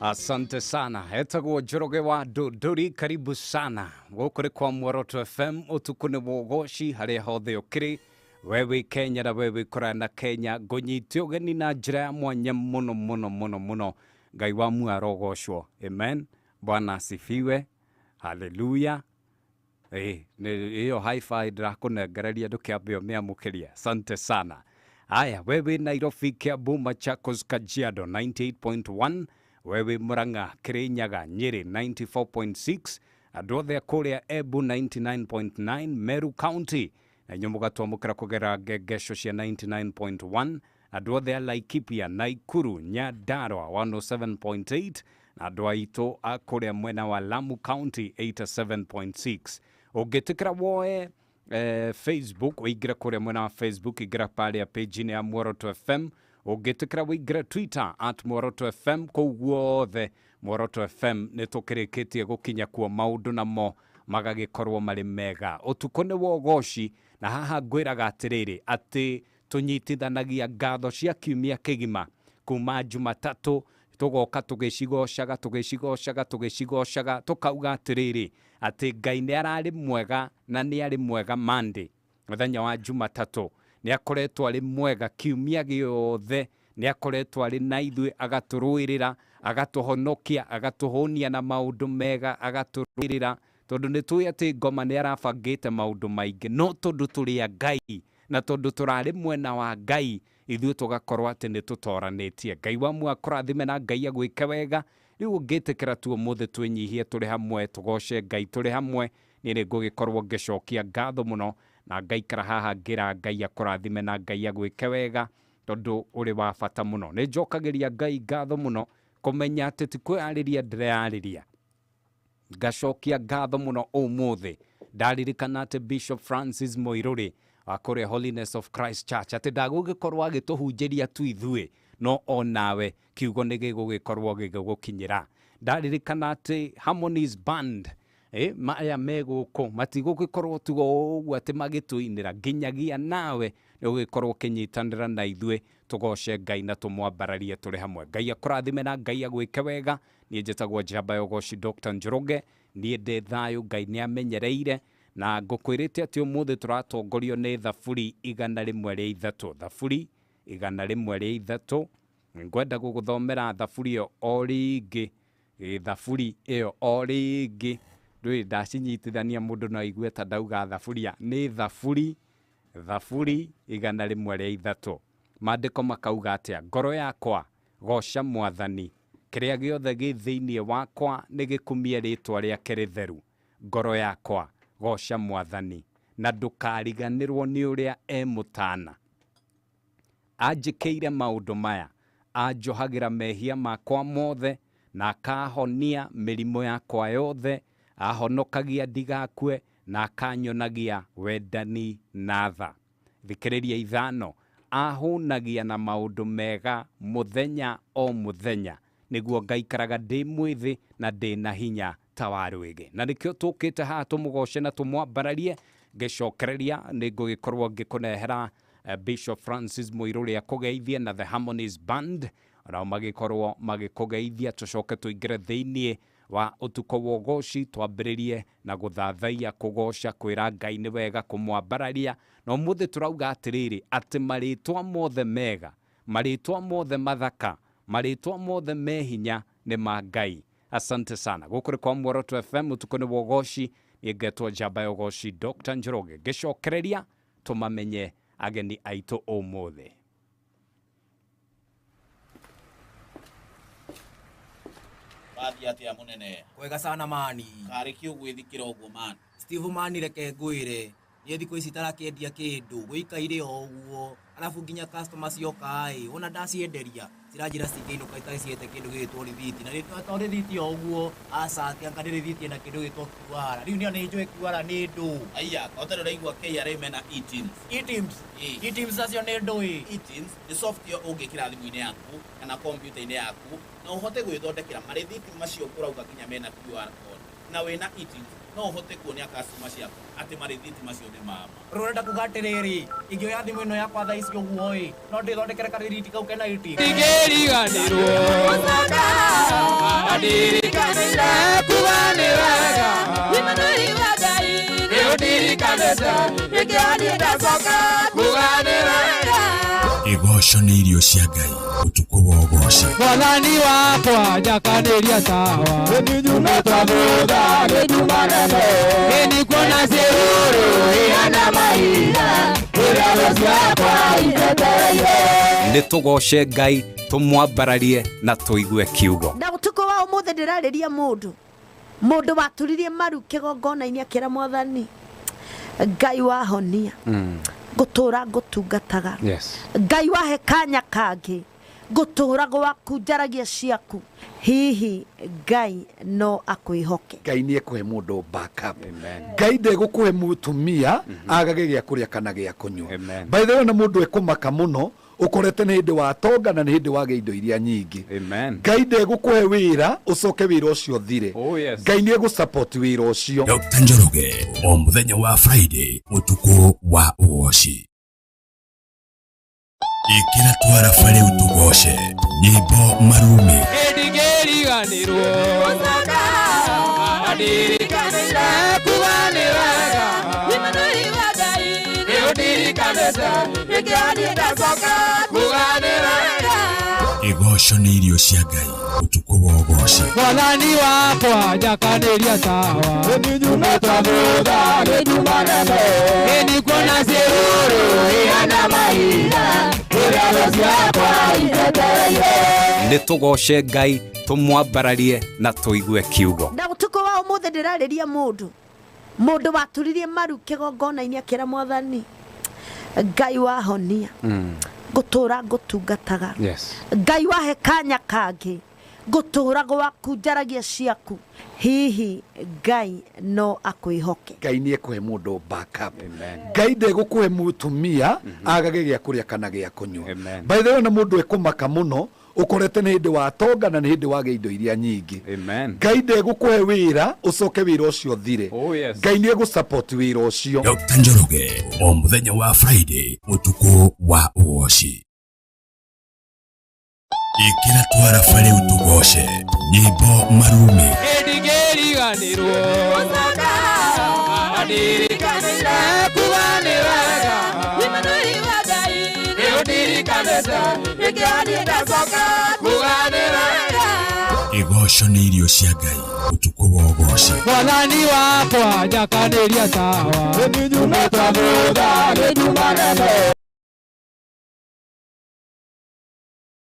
Asante sana. Etagwo Njoroge wa Ndũndũri, karibu sana gũkũ nĩ kwa Muoroto FM. Ũtukũ nĩ wogoci harĩa hothe ũkĩrĩ, we wĩ Kenya na we wĩ kũraya na Kenya, ngũnyite ũgeni na njĩra ya mwanya mũno mũno mũno mũno. Ngai wa muoyo arogocwo. Amen. Bwana asifiwe. Haleluya. Ĩ, ĩyo hi-fi ndĩrakũnengereria, ndũkĩambe ũmĩamũkĩrie. Asante sana. Aya, we wĩ Nairobi, Kiambu, Machakos, Kajiado 98.1, we wĩ Murang'a, Kirinyaga, Nyĩrĩ 94.6, andũ othe a kũrĩa Embu 99.9, Meru County na inyuĩ mũgatwamũkĩra kũgerera ngengesho cia 99.1, andũ othe a Laikipia, Naikuru, Nyandarua 107.8, na andũ aitũ a kũrĩa mwena wa Lamu County 87.6. Ũngĩtĩkĩra woe Facebook, ũingĩre kũrĩa mwena wa Facebook, ingĩra parĩa page-inĩ ya Muoroto FM. Ũngĩtĩkĩra ũingĩre Twitter @MuorotoFM. Kũu guothe Muoroto FM nĩ tũkĩrĩkĩtie gũkinya kuo, maũndũ namo magagĩkorwo marĩ mega. Ũtukũ nĩ wogoci, na haha ngwĩraga atĩrĩrĩ, atĩ tũnyitithanagia ngatho cia kiumia kĩgima kuma Jumatatũ, tũgoka tũgĩcigocaga, tũgĩcigocaga, tũgĩcigocaga, tũkauga atĩrĩrĩ, atĩ Ngai nĩ ararĩ mwega na nĩ arĩ mwega. Monday, mũthenya wa Jumatatũ, nĩ akoretwo arĩ mwega kiumia gĩothe, nĩ akoretwo arĩ na ithuĩ, agatũrũĩrĩra, agatũhonokia, agatũhũnia na maũndũ mega, agatũrũĩrĩra, tondũ nĩ tũĩ atĩ ngoma nĩ arabangĩte maũndũ maingĩ, no tondũ tũrĩ a Ngai na tondũ tũrarĩ mwena wa Ngai, ithuĩ tũgakorwo atĩ nĩ tũtoranĩtie. Ngai wa muoyo akũrathime na Ngai agwĩke wega. Rĩu ũngĩtĩkĩra tu ũmũthĩ twĩnyihie tũrĩ hamwe, tũgoce Ngai tũrĩ hamwe, niĩ nĩ ngũgĩkorwo ngĩcokia ngatho mũno na ngaikara haha ngĩra Ngai akũrathime na Ngai agwĩke wega, tondũ ũrĩ wa bata mũno. Nĩ njokagĩria Ngai ngatho mũno kũmenya atĩ ti kwĩyarĩria ndĩreyarĩria. Ngacokia ngatho mũno ũmũthĩ ndaririkana atĩ Bishop Francis Muiruri wa kũrĩa Holiness of Christ Church, atĩ ndagũgĩkorwo agĩtũhunjĩria tu ithuĩ, no onawe kiugo nĩ gĩgũgĩkorwo gĩgĩgũkinyĩra. Ndaririkana atĩ Harmonies Band maya me gũkũ matigũgĩkorwo tu o ũguo atĩ magĩtũinĩra, nginyagia nawe nĩ ũgĩkorwo ũkĩnyitanĩra na ithuĩ tũgoce Ngai na tũmwambararie tũrĩ hamwe. Ngai akũrathime na Ngai agwĩke wega. Niĩ njĩtagwo Njamba ya Ũgoci Dr. Njoroge, niĩ ndĩ thayũ, Ngai nĩ amenyereire, na ngũkwĩrĩte atĩ ũmũthĩ tũratongorio nĩ Thaburi 103, Thaburi 103. Ngwenda gũgũthomera thaburi ĩyo o rĩngĩ, thaburi ĩyo o rĩngĩ, ndũĩ ndacinyitithania mũndũ no aigue ta ndauga thaburia, nĩ thaburi 103. Maandĩko makauga atĩa? Ngoro yakwa goca Mwathani, kĩrĩa gĩothe gĩ thĩinĩ wakwa nĩ gĩkumie rĩtwa rĩake rĩtheru. Ngoro yakwa goca Mwathani, na ndũkariganĩrwo nĩ ũrĩa e mũtana. Anjĩkĩire maũndũ maya, anjohagĩra mehia makwa mothe, na akahonia mĩrimũ yakwa yothe, ahonokagia ndigakue, na akanyonagia wendani na tha. Thikĩrĩria 5, ahũnagia na maũndũ mega mũthenya o mũthenya, nĩguo ngaikaraga ndĩ mwĩthĩ na ndĩ na hinya ta wa rwĩgĩ. Na nĩkĩo tũkĩte haha tũmũgoce na tũmwambararie. Ngĩcokereria nĩ ngũgĩkorwo ngĩkũnehera Bishop Francis Muiruri akũgeithie na The Harmonies Band, onao magĩkorwo magĩkũgeithia. Tũcoke tũingĩre thĩiniĩ wa ũtukũ wa ũgoci, twambĩrĩrie na gũthathaiya, kũgoca, kwĩra Ngai nĩ wega, kũmwambararia. Na ũmũthĩ tũrauga atĩrĩrĩ, atĩ marĩtwa mothe mega, marĩtwa mothe mathaka, marĩtwa mothe me hinya nĩ ma Ngai. Asante sana. Gũkũ nĩ kwa Muoroto FM, ũtukũ nĩ wa ũgoci. Niĩ ngetwo Njamba ya Ũgoci Dr. Njoroge. Ngĩcokereria tũmamenye ageni aitũ ũmũthĩ. Wathiĩ atĩa mũnene? Kwega sana mani. Karĩ kĩ ũgwĩthikĩra ũguo mani? Steve mani, reke ngwĩre, niĩ thikũ ici tarakĩendia kĩndũ gũikaire o ũguo, arabu nginya customer cioka ĩ, wona ndacienderia ciranjĩra cingĩinũka itarĩ ciete kĩndũ gĩgĩtwo rĩthiti, na to rĩthiti o ũguo, aca, atĩ anga nĩ rĩthiti ĩna kĩndũ gĩgĩtwo QR. Rĩu niĩ nĩ njũĩ QR nĩ ndũ. Aya, ũtarĩ ũraigua KRA mena eTIMS? eTIMS? Ĩ. eTIMS acio nĩ ndũĩ. eTIMS nĩ software ũngĩkĩra thimũ-inĩ yaku kana kompiuta-inĩ yaku na ũhote gwĩthondekera marĩthiti macio ũrauga nginya mena QR code. Na wĩna eTIMS no ũhote kuonia customer ciaku atĩ marĩthiti macio nĩ mama. Rũrenda kuga atĩrĩrĩ, ingĩoya thimũ ĩno yakwa thaa ici ũguo ĩ, no ndĩthondekere karĩthiti kau kena eTIMS. Igoco nĩ irio cia Ngai, ũtukũ wa ũgoci. Mwathani wakwa njakanĩria tawa nĩndikuona ciũrũ ihana mahiga irago ciakwa itetereire. Nĩ tũgoce Ngai, tũmwambararie na tũigue kiugo. Na ũtukũ wa ũmũthĩ ndĩrarĩria mũndũ, mũndũ waturirie maru kĩgongona-inĩ akĩra Mwathani Ngai wahonia, ngũtũra ngũtungataga. Yes. Ngai wahe kanya kangĩ, ngũtũra gwaku njaragia ciaku. Hihi Ngai no akwĩhoke? Ngai nĩ ekũhe mũndũ backup. Amen. Ngai ndegũkũhe mũtumia agage gĩa kũrĩa kana gĩa kũnyua. Amen. By the way, na mũndũ ekũmaka mũno ũkorete nĩ hĩndĩ wa tonga na nĩ hĩndĩ wagĩa indo iria nyingĩ. Amen. Ngai ndegũkũhe wĩra ũcoke wĩra ũcio ũthire. Oh, yes. Ngai nĩ egũ-support wĩra ũcio. Dr. Njoroge o mũthenya wa Friday, ũtukũ wa ũgoci. Ĩkĩra twarafa rĩu tũgoce nyĩmbo marumi. Ndigĩriganĩrwo ndirikanĩire kuga nĩ wega nĩũndirikanĩte kuga nĩ wega. Igoco nĩ irio cia Ngai, ũtukũ wa ũgoci. Mwathani wakwa njakanĩria tawa nĩndikuona ciũrũ ihana mahiga irago ciakwa itetereire. Nĩ tũgoce Ngai, tũmwambararie na tũigue kiugo. Na ũtukũ wa ũmũthĩ ndĩrarĩria mũndũ, mũndũ waturirie maru kĩgongona-inĩ akĩra Mwathani Ngai wahonia, ngũtũra ngũtungataga. Yes. Ngai wahe kanya kangĩ, ngũtũra gwaku njaragia ciaku. Hihi Ngai no akwĩhoke? Ngai nĩ ekũhe mũndũ backup. Amen. Ngai ndegũkũhe mũtumia agage gĩa kũrĩa kana gĩa kũnyua. Amen. By the way, na mũndũ ekũmaka mũno ũkorete nĩ hĩndĩ wa tonga na nĩ hĩndĩ wagĩa indo iria nyingĩ. Amen. Ngai ndegũkũhe wĩra ũcoke wĩra ũcio ũthire. Oh, yes. Ngai nĩ egũ-support wĩra ũcio. Dr. Njoroge o mũthenya wa Friday, ũtukũ wa ũgoci. Ĩkĩra twarafa rĩu tũgoce nyĩmbo marumi. Ndigĩriganĩrwo ndirikanĩire kuga nĩ wega nĩũndirikanĩte kuga nĩ wega. Igoco nĩ irio cia Ngai, ũtukũ wa ũgoci. Mwathani wakwa njakanĩria tawa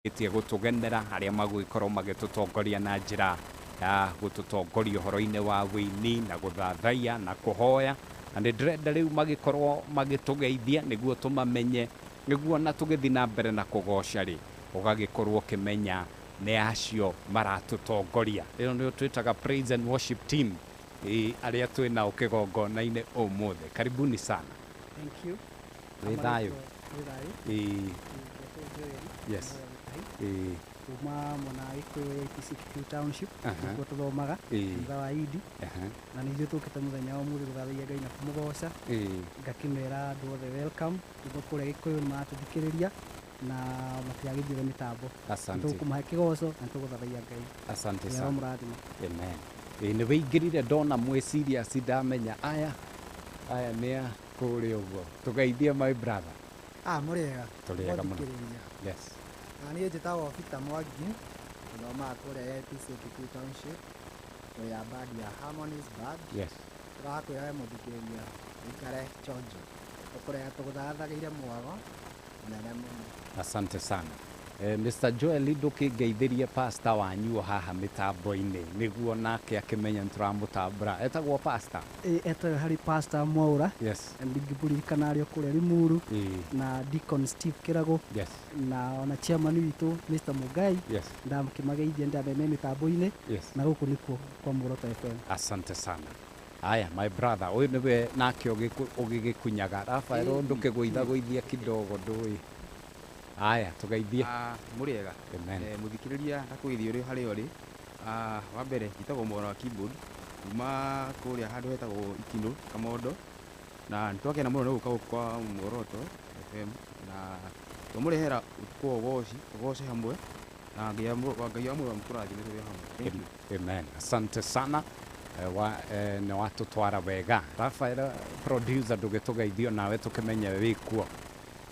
ĩtie gũtũgenera arĩa magũgĩkorwo magĩtũtongoria na njĩra ya gũtũtongoria ũhoro-inĩ wa wĩini na gũthathaiya na kũhoya, na nĩ ndĩrenda rĩu magĩkorwo magĩtũgeithia nĩguo tũmamenye, nĩguo na tũgĩthiĩ na mbere na kũgoca rĩ, ũgagĩkorwo ũkĩmenya nĩ acio maratũtongoria. Ĩyo nĩyo twĩtaga praise and worship team, arĩa twĩ nao kĩgongona-inĩ ũmũthĩ. Karibuni sana. Thank you. Wĩ thayũ? Wĩ thayũ. Ĩĩ. Ngetwo Joel. Yes. Ĩĩ. Kuma mwena wa Gĩkũyũ APC Kikuyu Township. Aha. Nĩkuo tũthomaga. Ĩĩ. Thutha wa Idi. Aha. Na nĩ ithuĩ tũkĩte mũthenya wa ũmũthĩ gũthathaiya Ngai na kũmũgoca. Ĩĩ. Ngakĩmera andũ othe welcome. Nĩguo kũrĩa Gĩkũyũ nĩ maratũthikĩrĩria na matigagĩthire mĩtambo. Asante. Nĩtũkũmahe kĩgoco na nĩtũgũthathaiya Ngai. Asante Ngai sana. aromũrathima. Amen. Ĩĩ nĩ wĩingĩrire ndona mwĩ serious ndamenya aya aya nĩ a kũrĩa ũguo. Tũgeithie my brother. Mũrĩega. Tũrĩega mũno. Mũthikĩrĩria. Yes. Na niĩ njĩtagwo Peter Mwangi, gũthomaga kũrĩa APC Kikuyu Township, twĩ a band ya Harmonies Band. Yes. Tũrakwĩra we mũthikĩrĩria ũikare chonjo, tũkũrĩa tũgũthathagĩire mwago mũnene mũno. Asante sana. Mr. Joel ndũkĩngeithĩrie pastor wanyu o haha mĩtambo-inĩ nĩguo nake akĩmenya nĩtũramũtambũra. Etagwo pastor? Etagwo harĩ Pastor Mwaũra. Yes. Ndingĩmũririkana arĩ o kũrĩa Limuru. Ĩĩ. Na Deacon Steve Kĩrago. Yes. Na ona chairman witũ Mr. Mugai. Yes. Ndakĩmageithia ndameme mĩtambo-inĩ. Yes. Na gũkũ nĩkuo kwa Muoroto FM. Asante sana. Aya, my brother, ũyũ nĩwe nake ũgĩgĩkunyaga. Rafael ndũkĩgũithagũithia kidogo ndũĩ. Aya, tũgeithie. Mũrĩega. Amen. Mũthikĩrĩria ndakwĩthie ũrĩ harĩa ũrĩ. Wa mbere njĩtagwo Mwana wa keyboard. Kuma kũrĩa handũ hetagwo Ikinũ Kamondo, na nĩtwakena mũno nĩ gũka gũkũ kwa Muoroto FM, na twamũrehera ũtukũ wa ũgoci, tũgoce hamwe na Ngai wa muoyo amũtũrathime tũrĩ hamwe. Thank you. Amen. Asante sana. Nĩ watũtwara wega. Rafael producer, ndũgĩtũgeithio nawe tũkĩmenye wĩ kuo.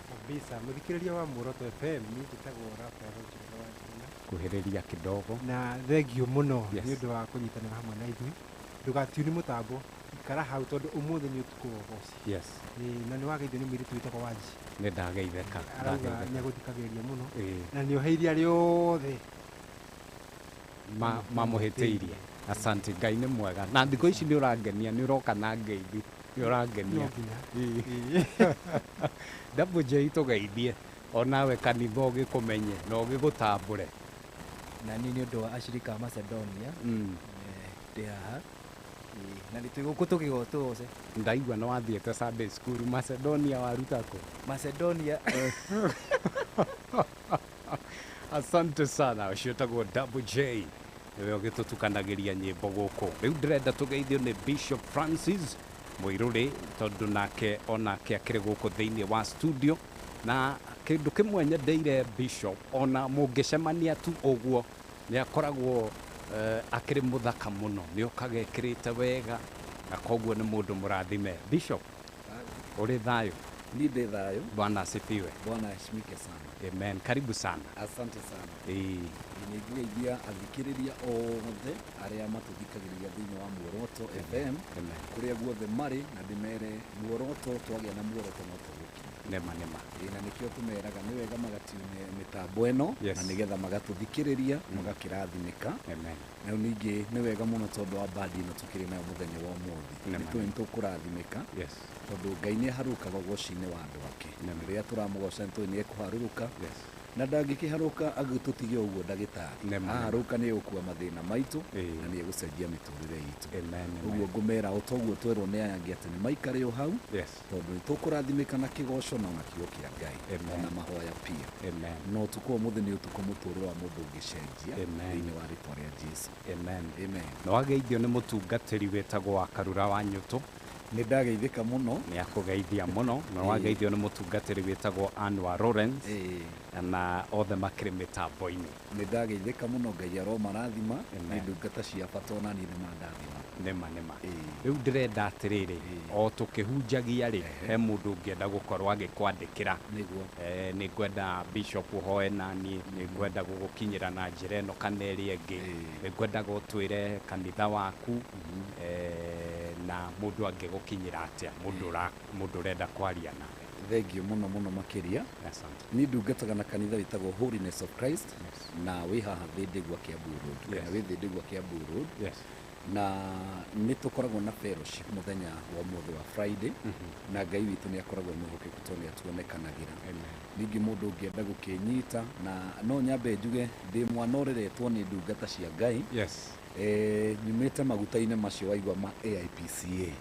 Kabisa, mũthikĩrĩria wa Muoroto FM, niĩ njĩtagwo Rafael Njoroge wa Njuguna. Kuhĩrĩria kidogo. Na thengio mũno Yes. nĩ ũndũ wa kũnyitanĩra hamwe na ithuĩ. Ndũgatiune mũtambo, ikara hau tondũ ũmũthĩ nĩ ũtukũ wa ũgoci. Yes. Ĩĩ, na nĩ wageithio nĩ mũirĩtu wĩtagwo Wanji. Nĩ ndageithĩka. Arauga Ndageithĩka. nĩ agũthikagĩrĩria mũno. Ĩĩ. Na nĩ oheire arĩa othe Mamũhĩtĩirie. Asante, Ngai nĩ mwega. Na thikũ ici nĩ ũrangenia, nĩ ũroka na ngeithi. Nĩ ũrangenia. No nginya. Ĩĩ. Double J, tũgeithie onawe kanitha ũgĩkũmenye na ũgĩgũtambũre. Na niĩ nĩ ũndũ wa ashirika a Macedonia, ndĩ haha. Ĩĩ, na nĩ twĩ gũkũ tũgĩgoce. Ndaigua nĩ wathiĩte Sunday school Macedonia, waruta kũ? Macedonia. Asante sana. Ũcio ũtagwo Double J, nĩwe ũgĩtũtukanagĩria nyĩmbo gũkũ. Rĩu ndĩrenda tũgeithio nĩ Bishop Francis Mũirũrĩ, tondũ nake onake akĩrĩ gũkũ thĩinĩ wa studio. Na kĩndũ kĩmwe nyendeire Bishop, ona mũngĩcemania tu ũguo, nĩ akoragwo akĩrĩ mũthaka mũno, nĩ okaga ekĩrĩte wega, na koguo nĩ mũndũ mũrathime. Bishop, ũrĩ thayũ? Ni ndĩ thayũ. Bwana asifiwe. Bwana aheshimike sana. Amen. Karibu sana. Asante sana. Ĩĩ. Nĩ ngũgeithia athikĩrĩria othe arĩa matũthikagĩrĩria thĩinĩ wa Muoroto FM kũrĩa guothe marĩ, na ndĩmere muoroto, twagĩa na muoroto no tũgũkinya. Nĩma nĩma. Ĩĩ, na nĩkĩo tũmeraga nĩ wega magatiune mĩtambo ĩno, Yes. na nĩgetha magatũthikĩrĩria, magakĩrathimĩka. Amen. Na ningĩ nĩ wega mũno tondũ wa bandi ĩno tũkĩrĩ nayo mũthenya wa ũmũthĩ. Nĩma. Nĩ tũĩ nĩ tũkũrathimĩka. Yes. Tondũ Ngai nĩ aharũrũkaga ũgoci-inĩ wa andũ ake. Rĩrĩa tũramũgoca nĩ tũĩ nĩ ekũharũrũka. Yes. Na ndangĩkĩharũka agĩtũtige ũguo ndagĩtarĩ. Nĩma. Aharũka nĩ egũkua mathĩna maitũ na nĩ egũcenjia mĩtũrĩre itũ. Amen. Ũguo ngũmera o toguo twerwo nĩ aya angĩ atĩ nĩ maikare o hau, Yes. tondũ nĩ tũkũrathimĩka na kĩgoco na ona kiugo kĩa Ngai Amen. na mahoya pia. Amen. Na ũtukũ wa ũmũthĩ nĩ ũtukũ mũtũrĩre wa mũndũ ũngĩcenjia Amen. thĩinĩ wa rĩtwa rĩa Jesu. Amen. Amen. Nĩ wageithio nĩ mũtungatĩri wĩtagwo wa Karura wa Nyũtũ. Nĩ ndageithĩka mũno. Nĩ akũgeithia mũno. Na wageithio nĩ mũtungatĩri wĩtagwo Anwar Lawrence. Na othe makĩrĩ mĩtambo-inĩ. Nĩ ndageithĩka mũno, Ngai aromarathima. Amen. Nĩ ndungata cia bata ona niĩ nĩ mandathima. Nĩma nĩma. Rĩu ndĩrenda atĩrĩrĩ, o tũkĩhunjagia rĩ, he mũndũ ũngĩenda gũkorwo agĩkwandĩkĩra. Nĩguo. Nĩ ngwenda Bishop ũhoe naniĩ, nĩ ngwenda gũgũkinyĩra na njĩra ĩno kana ĩrĩa ĩngĩ, nĩ ngwendaga ũtwĩre kanitha waku, na mũndũ angĩgũkinyĩra atĩa, mũndũ ũrenda kwaria nawe. Thengio mũno mũno makĩria. Asante. Niĩ ndungataga na kanitha wĩtagwo Holiness of Christ, na wĩ haha Thĩndĩgua Kiambu Road, Yes. kana wĩ Thĩndĩgua Kiambu Road. Yes. Na nĩ tũkoragwo na fellowship mũthenya wa ũmũthĩ wa Friday, na Ngai witũ nĩ akoragwo mwĩhokeku tondũ nĩ atuonekanagĩra. Ningĩ mũndũ ũngĩenda gũkĩnyita, na no nyambe njuge ndĩ mwana ũreretwo nĩ ndungata cia Ngai. Yes. Nyumĩte maguta-inĩ macio waigua ma AIPCA.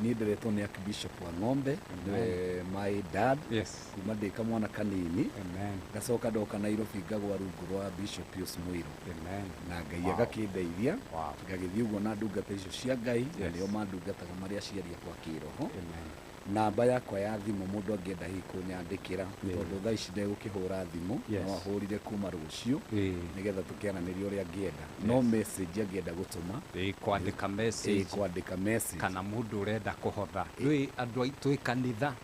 Niĩ nderetwo nĩ Archbishop wa Ng'ombe, nĩwe my dad. Yes. Kuma ndĩ kamwana kanini. Amen. Ngacoka ndoka Nairobi ngagwa rungu rwa Bishop Pius Muiru. Amen. Na Ngai Wow. agakĩndeithia. Wow. Ngagĩthiĩ ũguo na ndungata icio cia Ngai, na Yes. nĩo mandungataga marĩ aciari akwa kĩroho. Amen. Namba yakwa ya thimũ mũndũ angĩenda hihi kũnyandĩkĩra, Yeah. tondũ thaa ici ndegũkĩhũra thimũ, Yes. no ahũrire kuma rũciũ nĩgetha tũkĩaranĩrie ũrĩa angĩenda, no Yes. message angĩenda gũtũma. Ĩĩ, kwandĩka message. Ĩĩ, kwandĩka message. Kana mũndũ ũrenda kũhotha. Rĩu andũ aitũ ĩ kanitha,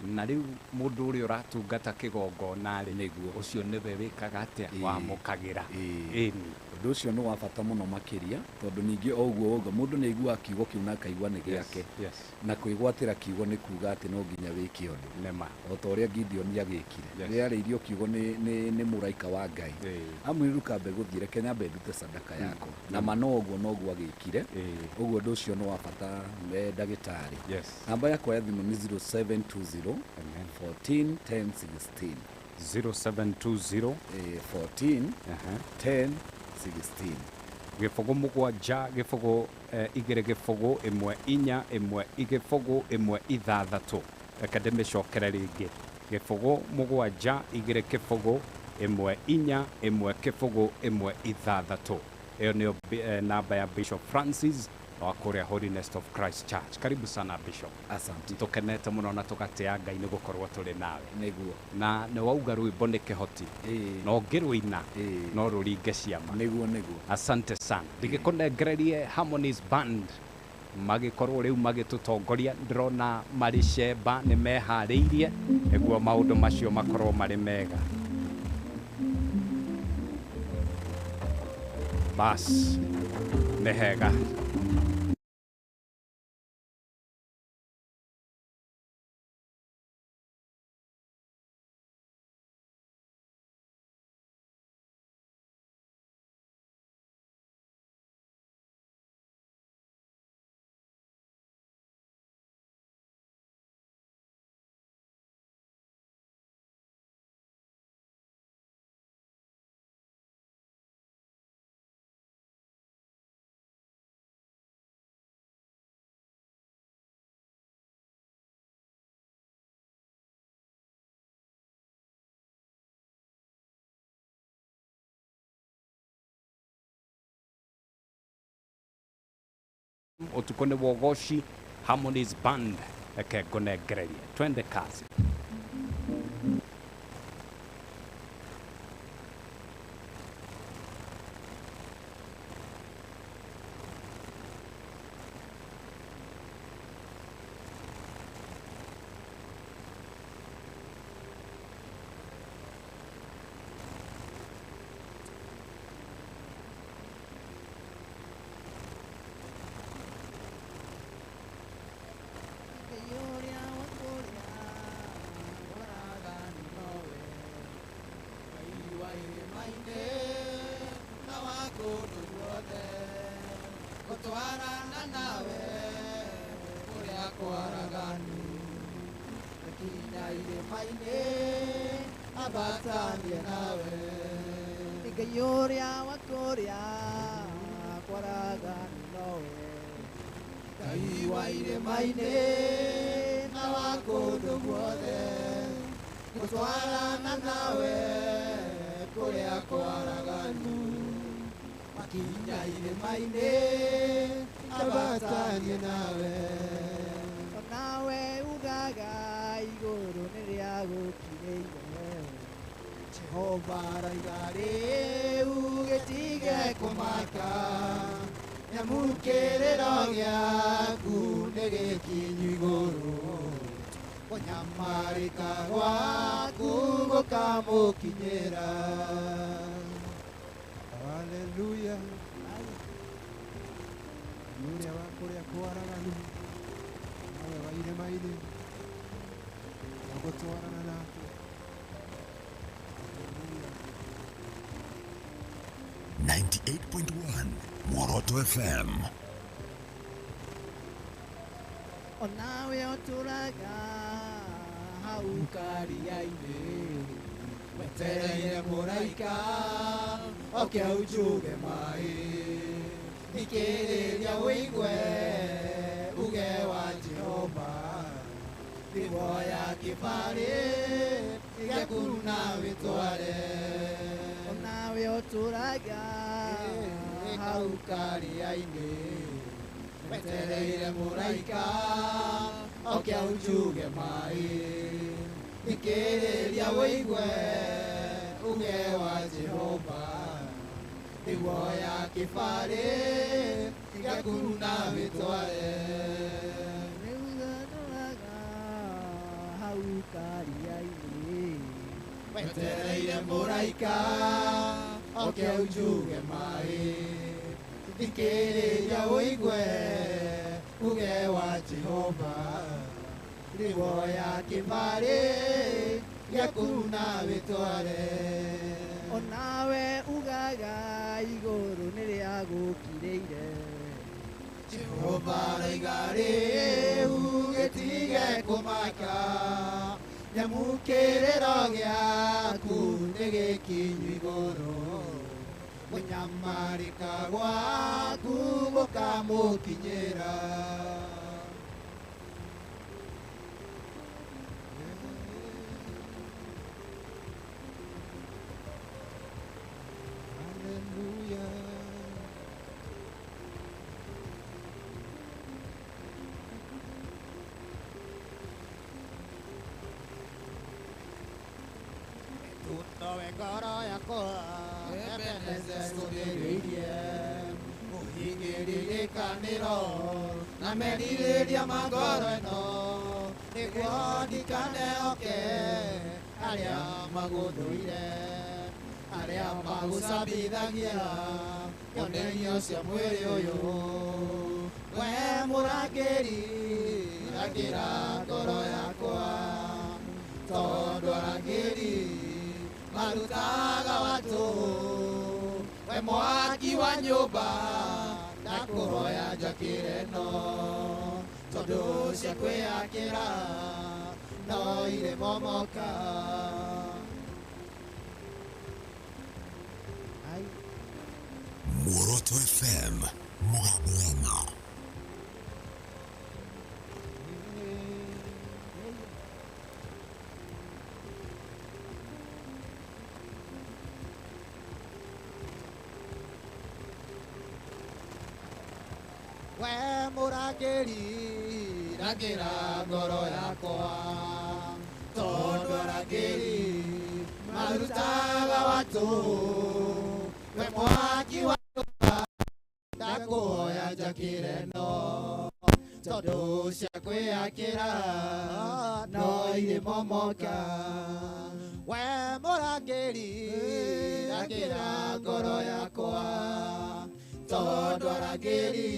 na rĩu mũndũ ũrĩa ũratungata kĩgongona rĩ, ũcio nĩwe wĩkaga atĩa? Wamũkagĩra. Ĩni. Ũndũ ũcio nĩ wa bata mũno makĩria, tondũ ningĩ o ũguo ũguo mũndũ nĩ aiguaga kiugo kĩu na akaigua nĩ gĩake. Yes. Na kwĩgwatĩra kiugo nĩ kuga atĩ no nginya wĩke ũndũ. Nĩma. O ta ũrĩa Gideon agĩkire. Yes. Rĩrĩa arĩirio kiugo nĩ mũraika wa Ngai. Amwĩrire kambe gũthiĩ, reke nyambe ndute sadaka yakwa. Na ma no ũguo noguo agĩkire. Ũguo ũndũ ũcio nĩ wa bata, ndagĩtarĩ. Yes. Namba yakwa ya thimũ nĩ 0720 14 10 16. 0720 14 10 16. Gĩbũgũ mũgwanja gĩbũgũ igĩrĩ gĩbũgũ ĩmwe inya ĩmwe gĩbũgũ ĩmwe ithathatũ. Reke ndĩmĩcokere rĩngĩ. Gĩbũgũ mũgwanja igĩrĩ kĩbũgũ ĩmwe inya ĩmwe kĩbũgũ ĩmwe ithathatũ. Ĩyo nĩyo namba ya Bishop Francis. Wa kũrĩa Holiness of Christ Church. Karibu sana Bishop. Asante. Tũkenete mũno na tũgatĩa Ngai nĩ gũkorwo tũrĩ nawe. Nĩguo. Na nĩ wauga rwĩmbo nĩ kĩhoti. Na ũngĩrũina no rũringe ciama. Nĩguo nĩguo. Asante sana. Ndĩgĩkũnengererie Harmonies Band magĩkorwo rĩu magĩtũtongoria, ndĩrona marĩ cemba nĩ meharĩirie nĩguo maũndũ macio makorwo marĩ mega. Bas nĩ hega. Utukũ nĩ wa ũgoci, Harmonies Band, reke ngũnengererie. Twende kazi. Gũtwarana nawe kũrĩa kwaraganu kinya irĩma-inĩ ambatanie nawe Ngai ũrĩa wa kũrĩa kwaraganu nowe Ngai wa irĩma-inĩ na wa kũndũ guothe gũtwarana nawe kũrĩa kwaraganu makinya irĩma-inĩ ambatanie nawe onawe ugaga igũrũ nĩ rĩa gũkirĩire Jehova araiga rĩu gĩtige kũmaka nyamu kĩrĩro gĩaku nĩ gĩkinyu igũrũ kũnyamarĩka gwaku gũkamũkinyĩra. Haleluya. Ũrĩa wa kũrĩa kwaraganu nawe wa irĩma-inĩ na gũtwarana nake. 98.1 Muoroto FM. Onawe ũtũraga hau karia-inĩ wetereire mũraika oke aunjuge maĩ thikĩrĩria ũigue uge wa Jehova thimũya kĩbarĩ gĩaku na wĩtware onawe ũtũraga hau karia-inĩ wetereire mũraika oke aunjuge maĩ thikĩrĩria ũigue uge wa Jehova thimũya kĩbarĩ gĩaku na wĩtware rĩu ũtũraga hau karia-inĩ wetereire mũraika oke aunjuge maĩ thikĩrĩria ũigue uge wa Jehova thimũya kĩbarĩ gĩaku na wĩtware onawe ugaga igũrũ nĩ rĩa gũkirĩire Jehova araiga rĩu gĩtige kũmaka nyamu kĩrĩro gĩaku nĩ gĩkinyu igũrũ kũnyamarĩka gwaku gũkamũkinyĩra. Hallelujah. Ngoro yakwa Ebeneze ngũthĩrĩirie Ũhingĩrĩrĩkanĩro na merirĩria ma ngoro ĩno nĩguo ndikanehoke arĩa magũthũire arĩa magũcambithagia nyonerio cia mwĩrĩ ũyũ we mũrangĩri rangĩra ngoro yakwa tondũ arangĩri marutaga watu we mwaki wa nyũmba ndakũhoya njakĩre no tondũ cia kwĩyakĩra no irĩ momoka. Muoroto FM, mũgambo wa ma. We mũrangĩri rangĩra ngoro yakwa tondũ arangĩri marutaga watu we mwaki wa nyũmba ndakũhoya njakĩre no tondũ cia kwĩyakĩra no irĩ momoka we mũrangĩri rangĩra ngoro yakwa tondũ arangĩri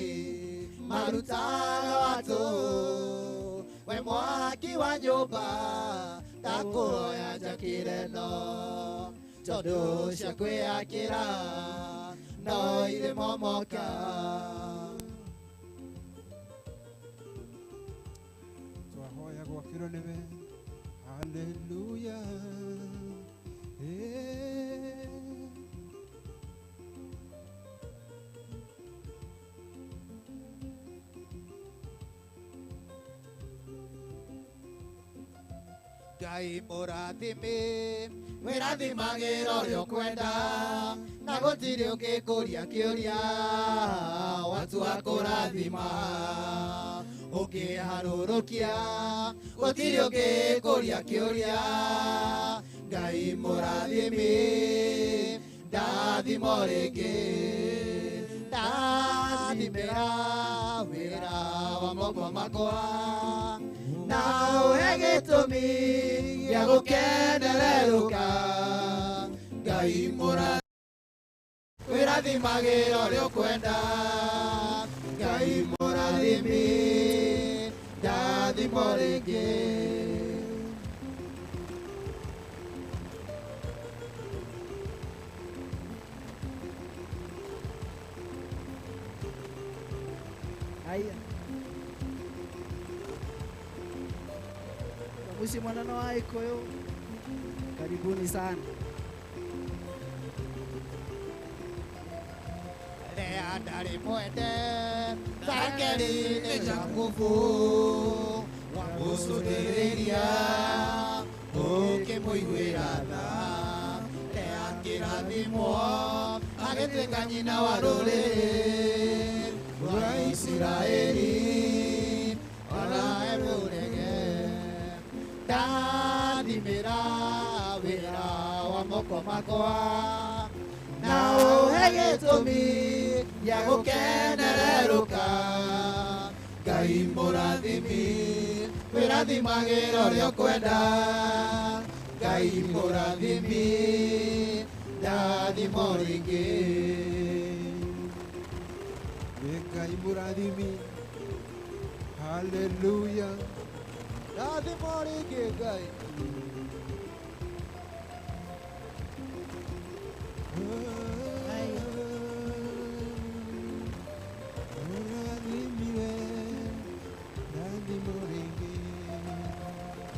marutaga watu we mwaki wa nyũmba ndakũhoya njakĩre no tondũ cia kwĩyakĩra no irĩ momoka. Twahoya gwakĩrwo nĩwe haleluya. Ngai mũrathimi wĩrathimagĩra ũrĩa ũkwenda na gũtirĩ ũngĩkũria kĩũria watua kũrathima ũkĩharũrũkia gũtirĩ ũngĩkũria kĩũria Ngai mũrathimi ndathimo rĩngĩ ndathimĩra wĩra wa moko makwa na ũhe gĩtũmi gĩa gũkenererũka Ngai mũrathimi wĩrathimagĩra ũrĩa ũkwenda Ngai mũrathimi ndathimo rĩngĩ. Haya. Mushi mwanana wa Gikuyu, karibuni sana. Lea ndarĩ mwende Rakeli nĩ Jakubu wamũcũthĩrĩria ũkĩmũiguĩra tha Lea akĩrathimwo agĩtuĩka nyina wa rũrĩrĩ rwa Isiraeli ona emũrege ndathimĩra wĩra wa moko makwa na ũhe gĩtũmi gĩa gũkenererũka Ngai mũrathimi wĩrathimagĩra ũrĩa ũkwenda Ngai mũrathimi ndathimo rĩngĩ. Ngai mũrathimi haleluya ndathimo rĩngĩ Ngai.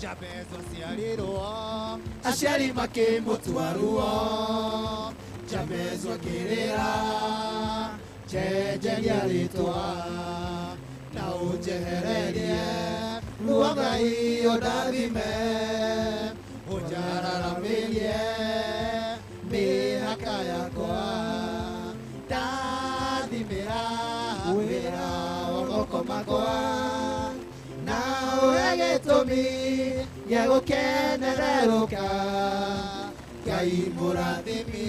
Jabezo aciarirwo aciari makĩmũtua ruo Jabezo akĩrĩra njenjeria rĩtwa na ũnjehererie ruo Ngai ũndathime ũnjararamĩrie mĩhaka yakwa ndathimĩra wĩra wa moko makwa na ũhe gĩtũmi gĩa gũkenererũka Ngai Ngai mũrathimi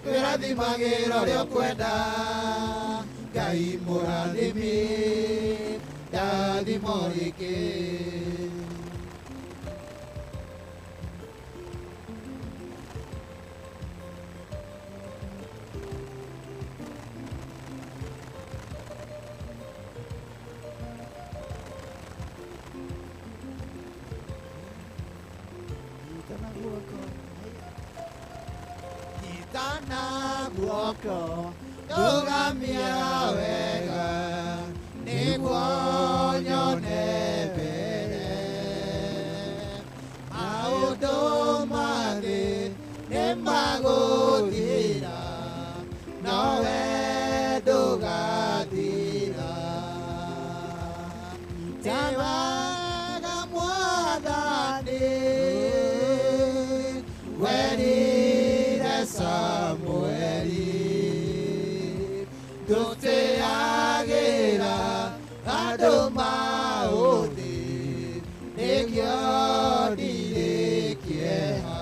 wĩrathimagĩra ũrĩa ũkwenda Ngai mũrathimi ndathimo rĩngĩ. Nyitana guoko ndũgamia wega nĩguo nyone mbere maũndũ ma thĩ nĩmagũthira nowe ndũgathira. Nĩ wega Mwathani werire Samueli ndũteagĩra andũ maũthĩ nĩkĩo ndirĩ kĩeha.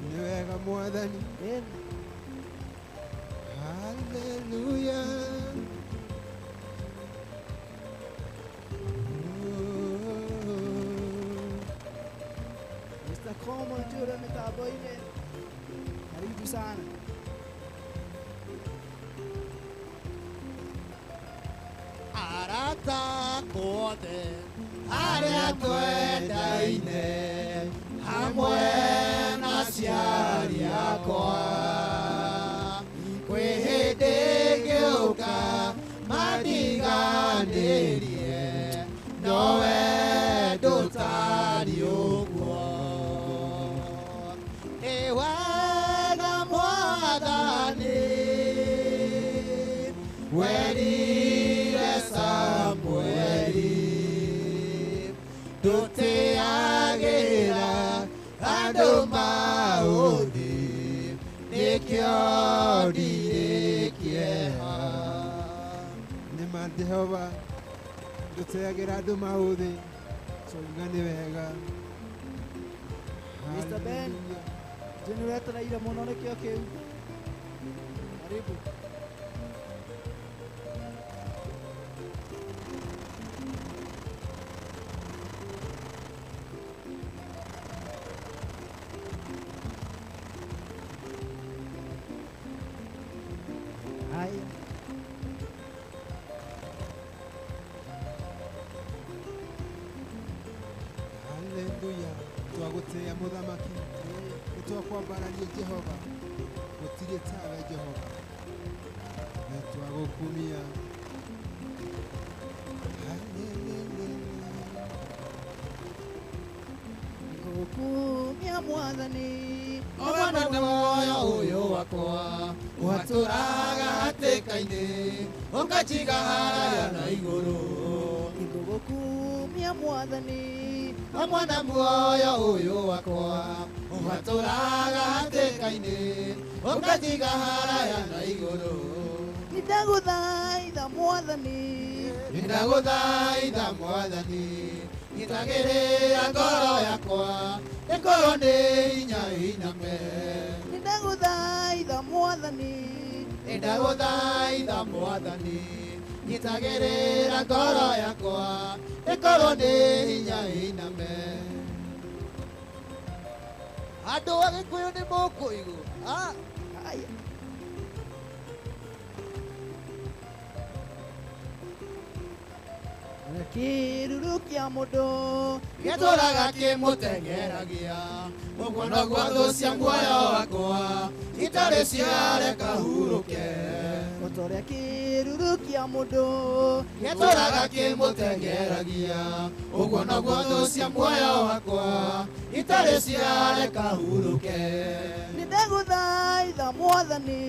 Nĩ wega Mwathani. Haleluya. Mr. Coleman tũrĩ mĩtambo-inĩ. Karibu sana. Arata othe arĩa twendaine hamwe na aciari akwa kwĩ hĩndĩ ngĩũka mandiganĩrie nowe ndũtariĩ ũguo. Nĩ wega Mwathani werire Samueli ndũteagĩra andũ maũthĩ nĩkĩo ndirĩ kĩeha. Nĩ ma Jehova ndũteagĩra andũ maũthĩ twauga nĩ wega. Mr. Ben, nĩ ũretereire mũno nĩkĩo kĩu. Karibu. Haya. Haleluya. Twagũtĩĩa mũthamaki nĩ twakwambararia Jehova gũtirĩ tawe Jehova nĩ twagũkumia. Ngũkumia Mwathani o mwena muoyo ũyũ wakwa ũhatũraga hatĩka-inĩ ũkanjiga haraya na igũrũ. Ngũgũkumia Mwathani o mwana muoyo ũyũ wakwa ũhatũraga hatĩka-inĩ ũkanjiga haraya na igũrũ. Nĩndagũthaitha Mwathani nĩndagũthaitha Mwathani nyitagĩrĩra ngoro yakwa ĩkorwo nĩ hinya iname. Nĩndagũthaitha Mwathani nĩndagũthaitha Mwathani nyitagĩrĩra ngoro yakwa ĩkorwo nĩ hinya iname. Andũ a Gĩkũyũ nĩ mũkũigua. Haya. Kĩruru kĩa mũndũ gĩtũraga kĩmũteng'eragia ũguo noguo thũ cia muoyo wakwa itarĩ ciareka hurũke. O ta ũrĩa kĩruru kĩa mũndũ gĩtũraga kĩmũteng'eragia ũguo noguo thũ cia muoyo wakwa itarĩ ciareka hurũke. Nĩndagũthaitha Mwathani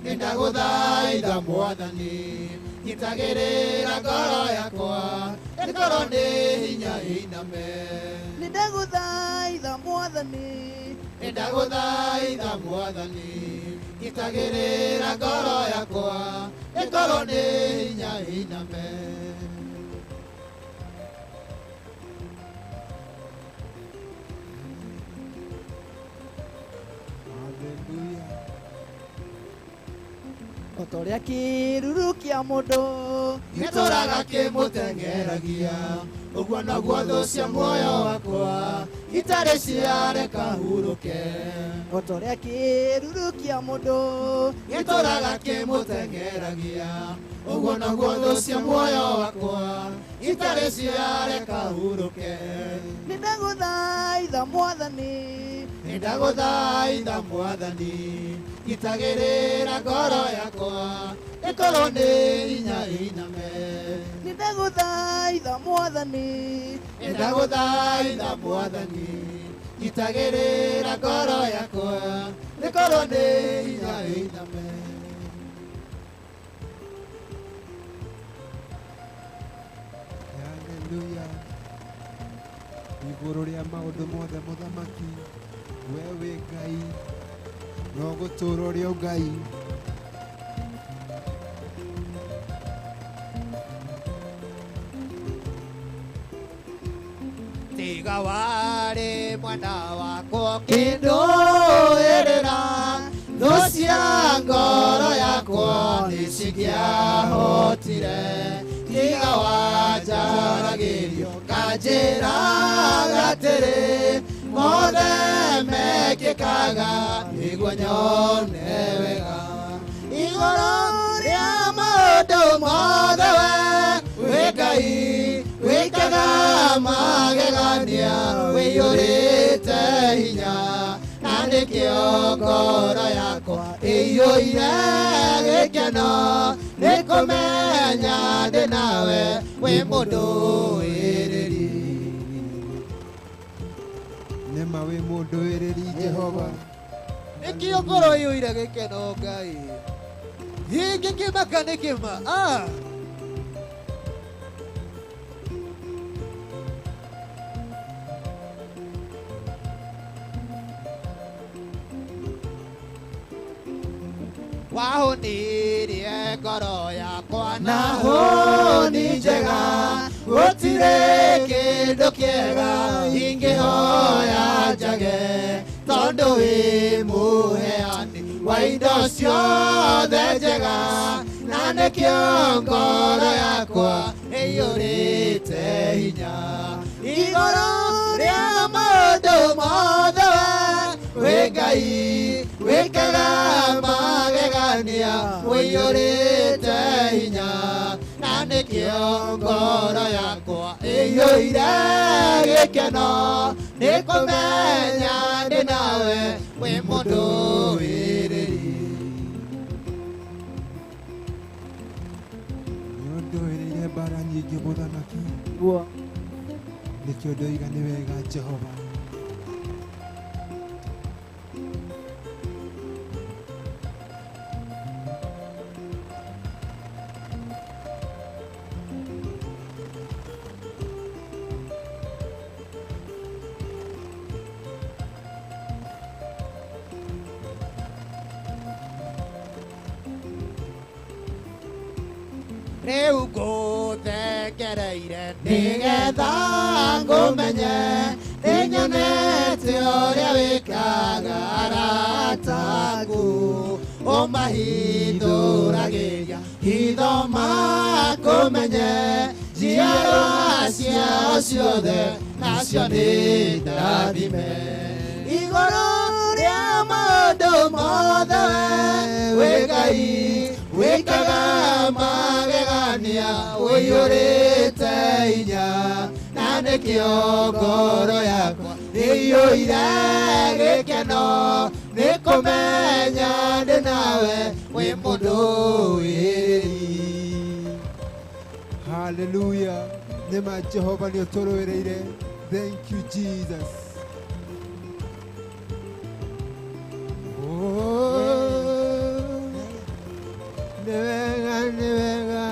nĩndagũthaitha Mwathani nyitagĩrĩra ngoro yakwa ĩkorwo nĩ hinya iname. Nĩndagũthaitha Mwathani nĩndagũthaitha Mwathani nyitagĩrĩra ngoro yakwa ĩkorwo nĩ hinya iname. O ta ũrĩa kĩruru kĩa mũndũ gĩtũraga kĩmũteng'eragia, ũguo noguo thũ cia muoyo wakwa itarĩ ciareka hurũke. O ta ũrĩa kĩruru kĩa mũndũ gĩtũraga kĩmũteng'eragia, ũguo noguo thũ cia muoyo wakwa itarĩ ciareka hurũke. Nĩndagũthaitha Mwathani, nĩndagũthaitha Mwathani, gitagĩrĩra ngoro yakwa ĩkorwo nĩ hinya ĩiname. Nĩndagũthaitha Mwathani, nĩndagũthaitha Mwathani, gitagĩrĩra ngoro yakwa ĩkorwo nĩ hinya ĩiname. Haleluya. Igũrũ rĩa maũndũ mothe mũthamaki, we wĩ Ngai, no gũtũũra ũrĩ o Ngai. Tiga warĩ mwena wakwa ũkĩndũĩrĩra, thũ cia ngoro yakwa nĩcingĩahotire. Tiga wanjaragĩrio nganjĩraga atĩrĩ, mothe mekĩkaga nĩguo nyone wega. Igũrũ rĩa maũndũ mothe we wĩ Ngai, wĩkaga magegania, wĩiyũrĩte hinya, na nĩkĩo ngoro yakwa ĩiyũire gĩkeno, nĩ kũmenya ndĩ nawe wĩ mũndũĩrĩri. Nĩma wĩ mũndũĩrĩri Jehova. Nĩkĩo ngoro ĩiyũire gĩkeno Ngai, ingĩkĩmaka nĩ kĩma. Wahũnirie ngoro yakwa na hũni njega, gũtirĩ kĩndũ kĩega ingĩhoya njage, tondũ wĩ mũheani wa indo ciothe njega, na nĩkĩo ngoro yakwa ĩiyũrĩte hinya. Igũrũ rĩa maũndũ mothe we wĩ Ngai, wĩkaga magegania, wĩiyũrĩte hinya, na nĩkĩo ngoro yakwa ĩiyũire gĩkeno, nĩ kũmenya ndĩ nawe wĩ mũndũĩrĩri. Nĩũndũĩrĩire mbara nyingĩ mũthamaki, nĩkĩo ndoiga nĩ wega Jehova. Rĩu ngũthengereire nĩgetha ngũmenye, nĩnyonete ũrĩa wĩkaga arata aku, ũmahithũragĩria hitho makũmenye, njiarwa ciao ciothe nacio nĩ ndathime. Igũrũ rĩa maũndũ mothe wĩ Ngai, wĩkaga magegania, wĩiyũrĩte hinya, na nĩkĩo ngoro yakwa ĩiyũire gĩkeno, nĩ kũmenya ndĩ nawe wĩ mũndũĩrĩri. Haleluya. Nĩma Jehova nĩ ũtũrũĩrĩire. Thank you Jesus. Oh, nĩ wega, nĩ wega.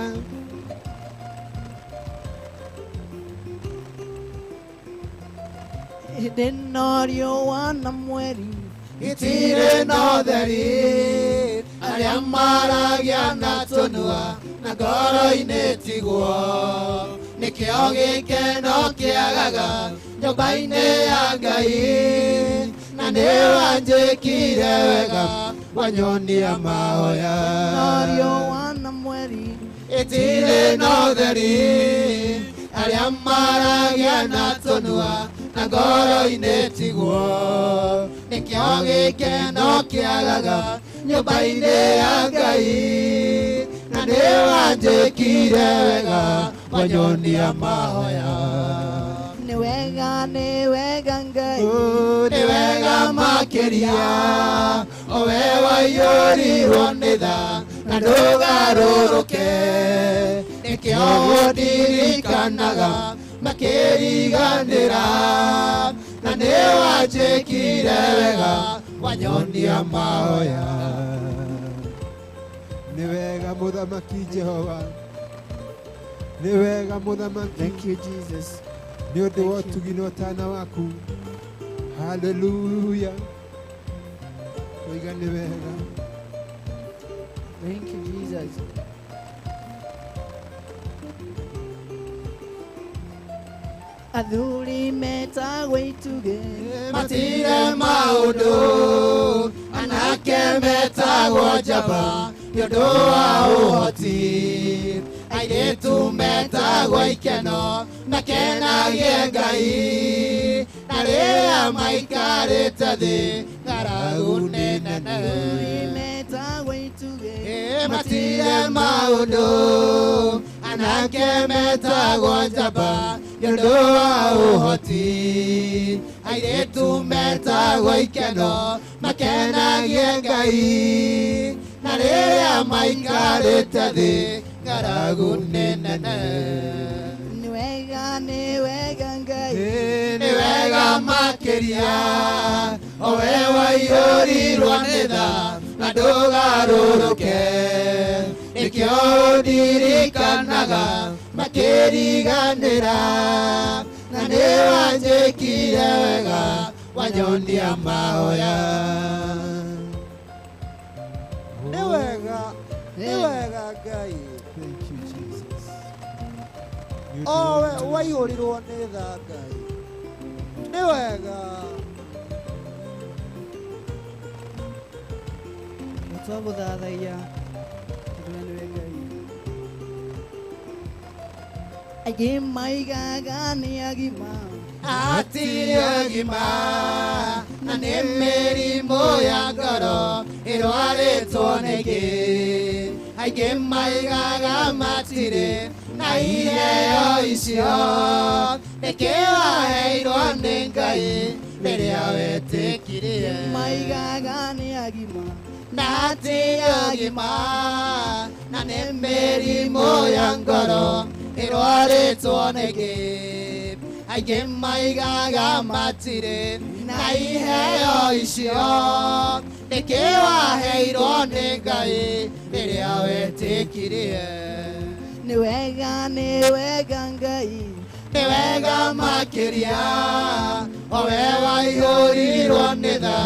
Hĩndĩ ĩno riũa na mweri itirĩ na ũtheri, arĩa maragia na tũnua na ngoro-inĩ tiguo, nĩkĩo gĩkeno kĩagaga nyũmba-inĩ ya Ngai, na nĩ wanjĩkire wega Wanyonia mahoya. Na riũa na mweri itirĩ na ũtheri, arĩa maragia na tũnua na ngoro-inĩ tiguo. Nĩkĩo gĩkeno kĩagaga nyũmba-inĩ ya Ngai, na nĩwanjĩkire wega wanyonia mahoya. Nĩ wega Ngai, nĩ wega makĩria, o we waiyũrirwo nĩ tha na ndũgarũrũke. Nĩkĩo ũndirikanaga makĩriganĩra, na nĩwanjĩkire wega wanyonia mahoya. Nĩ wega mũthamaki Jehova, nĩ wega mũthamaki. Thank you Jesus. Nĩ ũndũ wa ũtugi na ũtana waku. Haleluya. Oiga nĩ wega. Thank you Jesus. Athuri metagwo itugĩ matire maũndũ, anake metagwo njamba nĩ ũndũ wa ũhoti, airĩtu metagwo ikeno makenagie Ngai, na rĩrĩa maikarĩte thĩ ng'aragu nĩ nene. Metagwo itugĩ matire maũndũ, anake metagwo njamba nĩ ũndũ wa ũhoti, airĩtu metagwo ikeno makenagie Ngai, na rĩrĩa maikarĩte thĩ ng'aragu nĩ nene. Nĩ wega Ngai, nĩ wega makĩria, o we waiyũrirwo nĩ tha na ndũgarũrũke. Nĩkĩo ũndirikanaga makĩriganĩra, na nĩwanjĩkire wega wanyonia mahoya. Nĩ wega Ngai. Thank you Jesus. O we waiyũrirwo nĩ tha Ngai, nĩ wega. Twagũthathaiya tondũ we nĩwe Ngai. Aingĩ maigaga nĩ agima, hatirĩ agima, na nĩ mĩrimũ ya ngoro ĩrwarĩtwo nĩkĩ. Aingĩ maigaga matirĩ na iheo icio, nĩkĩ waheirwo nĩ Ngai rĩrĩa wetĩkirie. Maigaga nĩ agima, na hatirĩ agima, na nĩ mĩrimũ ya ngoro ĩrwarĩtwo nĩkĩ. Aingĩ maigaga matirĩ na iheo icio, nĩkĩ waheirwo nĩ Ngai rĩrĩa wetĩkirie. Nĩ wega Ngai, nĩ wega makĩria, o we waiyũrirwo nĩ tha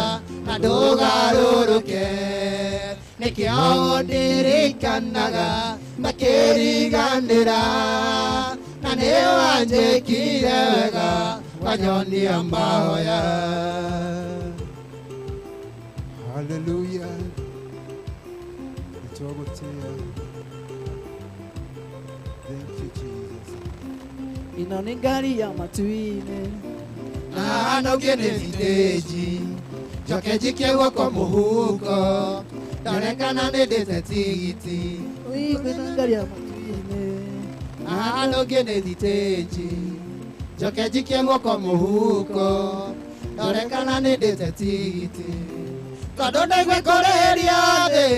na ndũgarũrũke. Nĩkĩo ũndirikanaga makĩriganĩra, na nĩwanjĩkire wega wanyonia mahoya. Haleluya. Nĩtwagũtĩĩa. Thank you Jesus. Ĩno nĩ ngari ya matu-inĩ, na hanogie nĩ thitĩnji, njoke njikie guoko mũhuko ndore kana nĩ ndĩte tigiti. Ĩno nĩ ngari ya matu-inĩ, na hanogie nĩ thitĩnji, njoke njikie guoko mũhuko ndore kana nĩ ndĩte tigiti. Tondũ ndaigua kũrĩhĩria thĩ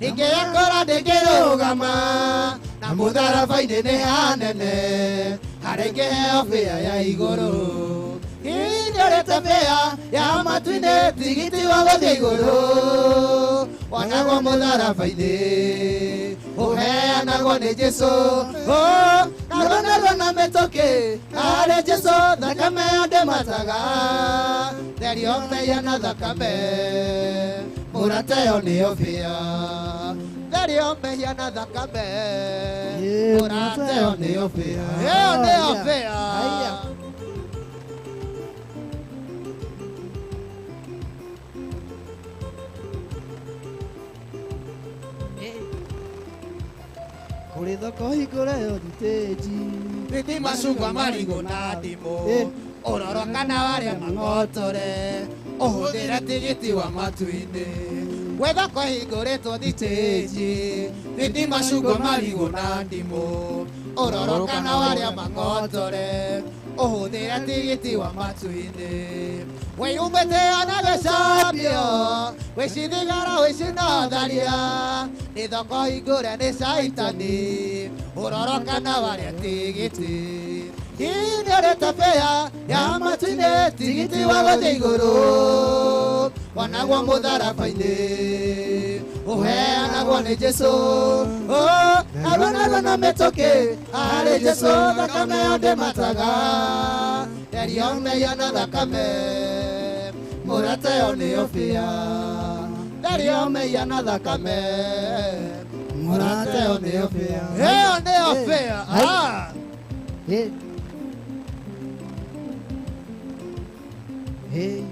ingĩakora ndĩngĩrũgama, na mũtharaba-inĩ nĩ hanene harĩa ingĩheo bĩa ya igũrũ. Inyũrĩte bĩa ya matu-inĩ, tigiti wa gũthiĩ igũrũ wonagwo mũtharaba-inĩ, ũheanagwo nĩ Jesũ. Narua narua na mĩtũkĩ harĩ Jesũ, thakame yo ndĩmataga, therio mehia na thakame, mũrata yo nĩyo bĩa. Therio mehia na thakame, mũrata yo nĩyo bĩa. Ĩyo nĩyo bĩa. Kũrĩ thoko hingũre yo thitĩnji. Thiti macungwa marigũ na ndimũ. Ũroro kana warĩa mang'otore. Ũhũthĩre tigiti wa matu-inĩ. Gwĩ thoko hingũrĩtwo thitĩnji. Thiti macungwa marigũ na ndimũ. Ũroro kana warĩa mang'otore. Ũhũthĩre tigiti wa matu-inĩ. Wĩyumĩte ona gĩcambio. Wĩcithigara wĩcinotharia. Nĩ thoko hingũre nĩ caitani. Ũroro kana warĩa tigiti. Inĩrĩte bĩa ya matu-inĩ tigiti wa gũthiĩ igũrũ. Wanagwo mũtharaba-inĩ. Ũheanagwo nĩ Jesũ. Narua narua na mĩtũkĩ harĩ Jesũ thakame yo ndĩmataga. Therio mehia na thakame. Mũrata ĩyo nĩyo bĩa. Therio mehia na thakame. Mũrata ĩyo nĩyo bĩa. Ĩyo nĩyo bĩa. Ah! Hey. Hey.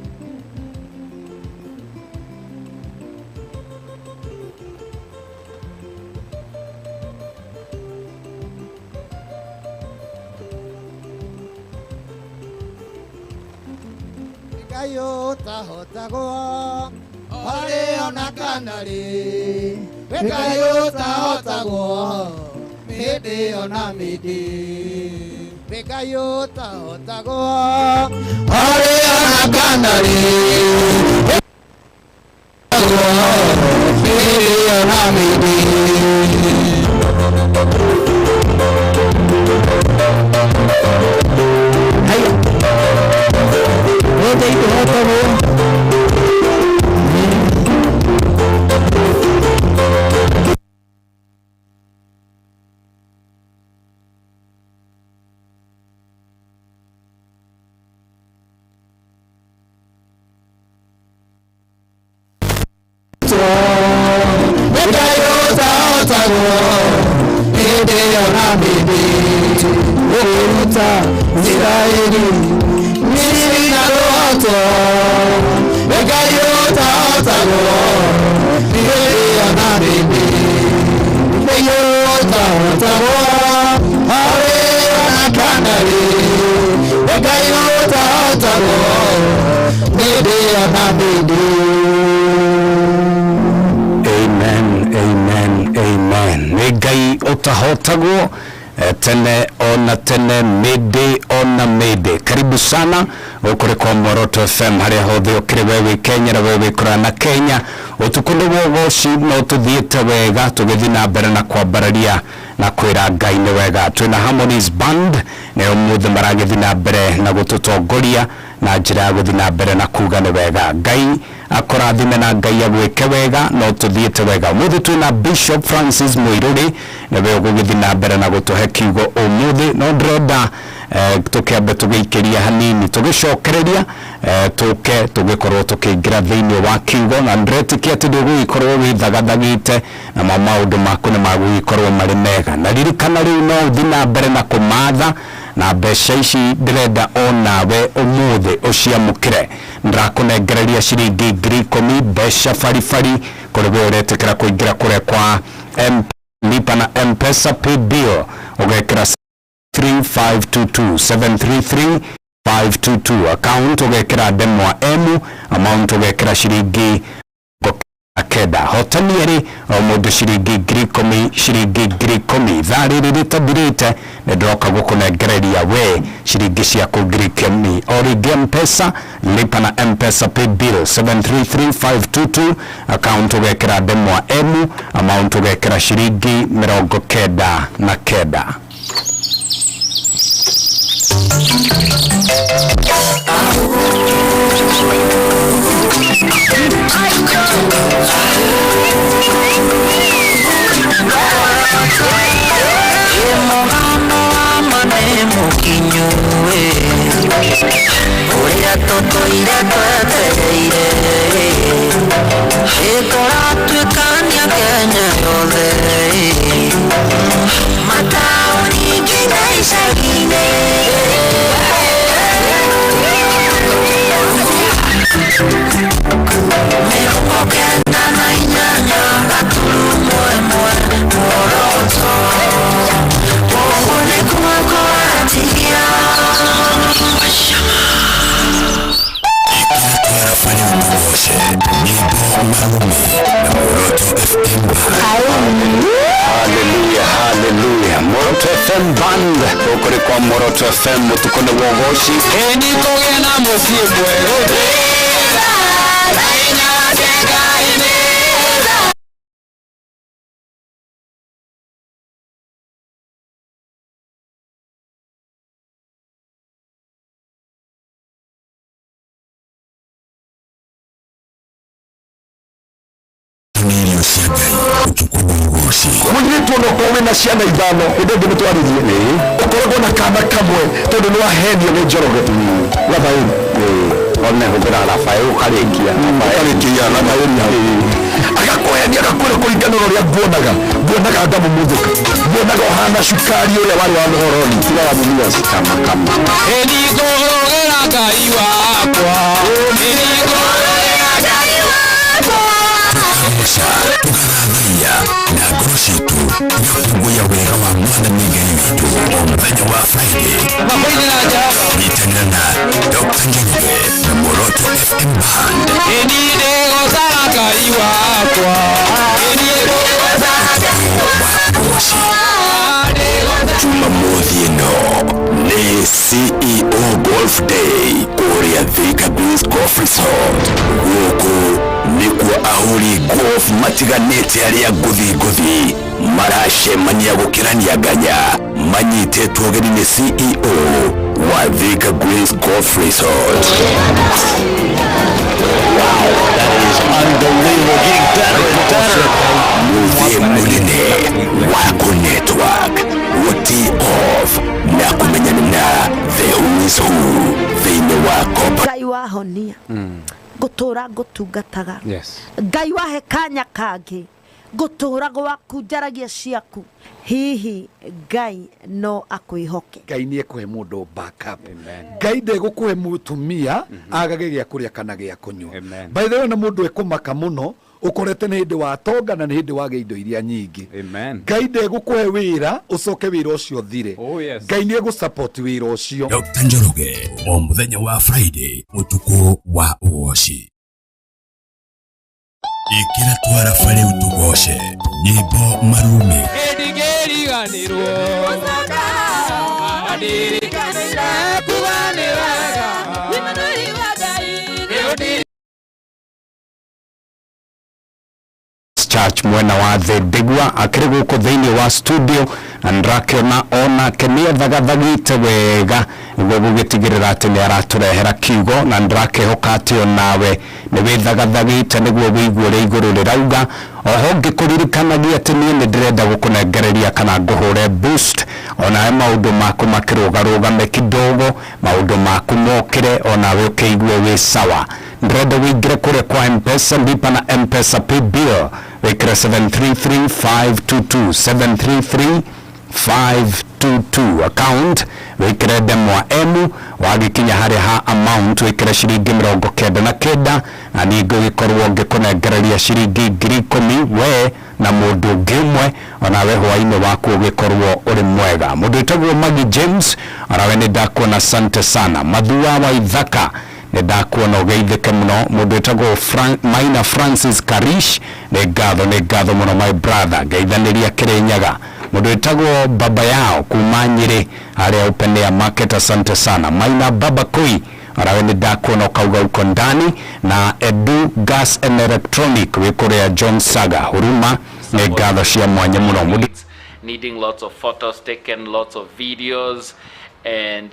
Ngai ũtahotagwo arĩ ona kana rĩ. Ngai ũtahotagwo mĩndĩ ona mĩndĩ. Ngai ũtahotagwo arĩ ona kana rĩ. Mĩndĩ ona mĩndĩ. Amen, amen, amen. Nĩ Ngai ũtahotagwo tene ona tene mĩndĩ ona mĩndĩ. Karibu sana gũkũ nĩ kwa Muoroto FM harĩa hothe ũkĩrĩ we wĩ Kenya na we wĩ kũraya na Kenya. Ũtukũ nĩ wa ũgoci no tũthiĩte wega tũgĩthiĩ na mbere na kwambararia na kwĩra Ngai nĩ wega. Twĩna Harmonies Band nĩo ũmũthĩ maragĩthiĩ na mbere na gũtũtongoria na njĩra ya gũthiĩ na mbere na kuga nĩ wega. Ngai akũrathime na Ngai agwĩke wega no tũthiĩte wega. Ũmũthĩ twĩna Bishop Francis Mũirũrĩ nĩwe ũgũgĩthiĩ na mbere na gũtũhe kiugo ũmũthĩ, no ndĩrenda tũkĩambe tũgĩikĩria hanini tũgĩcokereria tũke tũgĩkorwo tũkĩingĩra thĩinĩ wa kiugo, na ndĩretĩkia atĩ ndũgũgĩkorwo wĩthagathagĩte na maũndũ maku nĩ magũgĩkorwo marĩ mega. Na ririkana rĩu no ũthiĩ na mbere na kũmatha na mbeca ici ndĩrenda onawe ũmũthĩ ũciamũkĩre. Ndĩrakũnengereria ciringi 10,000 mbeca baribari kũrĩ we ũretĩkĩra kũingĩra kũrĩa kwa lipa na M-Pesa paybill ũgekĩra 3522 733 522 account ũgekĩra ndemwa M amount ũgekĩra ciringi 9. Hotani erĩ o mũndũ ciringi 10,000 ciringi 10,000. Thaa rĩrĩ rĩtathirĩte nĩ ndĩroka gũkũnengereria we ciringi ciaku 10,000. O rĩngĩ M-Pesa lipa na M-Pesa paybill 733522 account ũgekĩra ndemwa M amount ũgekĩra ciringi 99. Uria tũtũire twetereire ĩtũratuĩkania Kenya yothe mataũni nginya icagi-inĩ 98.8 Muoroto. FM Band gũkũ nĩ kwa Muoroto FM mũtukũ nĩ wogoci Ĩni kũgĩa na mũciĩ mwerũ. Nĩ irio cia Ngai ũtukũ wa ũgoci. Mũirĩtu ona okorwo wĩna ciana ithano hĩndĩ ĩngĩ nĩtwaririe ũkoragwo na kana kamwe tondũ nĩ wahenio nĩ Njoroge Rafaeli. One hũthĩra Rafael ũkarĩkia. Ũkarĩkia Rafaeli hau agakũhenia agakwĩra kũringana na ũrĩa nguonaga nguonaga ngamumuthũka nguonaga ũhana cukari ũrĩa warĩ wa mũhoroni tiga wa mumias. Kama kama. Ĩni ngũrũgĩra Ngai wakwa. Ĩni ngũrũgĩra Ngai wakwa. Tũkagoca tũgathathaiya na ngoro citũ tũgakũngũiya wega wa mwathani Ngai witũ o mũthenya wa Friday. Nyitanĩra na Dr. Njoroge na Muoroto FM Band. Ĩni ndĩgocaga Ngai wakwa. Ĩni ndĩgocaga Ngai wakwa. Jumamothi ĩno nĩ CEO Golf Day kũrĩa Thika Greens Golf Resort. Gũkũ nĩkuo ahũri golf matiganĩte arĩa ngũthi ngũthi maracemania gũkĩrania nganya manyitĩtwo ũgeni nĩ CEO wa Thika Greens Golf Resort. Mũthĩ mũnene wa kũ-network, gũtee off na kũmenyana na the who is who thĩinĩ wa Copa. Ngai wahonia ngũtũra ngũtungataga. Yes. Ngai wahe kanya kangĩ ngũtũra gwaku njaragia ciaku hihi Ngai no akwĩhoke. Ngai nĩ ekũhe mũndũ backup. Ngai ndegũkũhe mũtumia agage gĩa kũrĩa kana gĩa kũnyua. By the way na mũndũ ekũmaka mũno ũkorete nĩ hĩndĩ watonga na nĩ hĩndĩ wagĩa indo iria nyingĩ. Ngai ndegũkũhe wĩra ũcoke wĩra ũcio ũthire. Oh, yes. Ngai nĩ egũ-support wĩra ũcio. Dr. Njoroge o mũthenya wa Friday ũtukũ wa ũgoci. Ĩkĩra twarafa rĩu tũgoce nyĩmbo marumi. Ĩni ngĩriganĩrwo. Ndirikanĩire kuga nĩ wega. Nĩ Church mwena wa Thindigua akĩrĩ gũkũ thĩinĩ wa studio na nĩndĩrakĩona onake nĩ athagathagĩte wega nĩguo gũgĩtigĩrĩra atĩ nĩ aratũrehera kiugo na nĩndĩrakĩhoka atĩ onawe nĩ wĩthagathagĩte nĩguo wĩigue ũrĩa igũrũ rĩrauga. Oho ngĩkũririkanagia atĩ niĩ nĩ ndĩrenda gũkũnengereria kana ngũhũre boost onawe maũndũ maku makĩrũgarũgame kidogo maũndũ maku mokĩre onawe ũkĩigue wĩ sawa. Ndĩrenda wĩingĩre kũrĩa kwa M-Pesa lipa na M-Pesa pay bill wĩkĩre 733522 733 522 account wĩkĩre ndemwa M wagĩkinya harĩa ha amount wĩkĩre ciringi 99 na niĩ ngũgĩkorwo ngĩkũnengereria ciringi 10,000 we na mũndũ ũngĩ ũmwe onawe hwainĩ waku ũgĩkorwo ũrĩ mwega. Mũndũ wĩtagwo Maggie James onawe nĩ ndakuona, asante sana. Mathua wa Ithaka nĩ ndakuona ũgeithĩke mũno. Mũndũ wĩtagwo Maina Francis Karish nĩ ngatho mũno my brother, ngeithanĩria Kĩrĩnyaga. Mũndũ wĩtagwo baba yao kuma Nyĩrĩ harĩa Open Air Market, asante sana. Maina Baba Koi onawe nĩ ndakuona ũkauga uko ndani. Na Edu Gas and Electronic wĩ kũrĩa John Saga Huruma nĩ ngatho cia mwanya mũno. Mũndũ needing lots of photos taken, lots of videos, and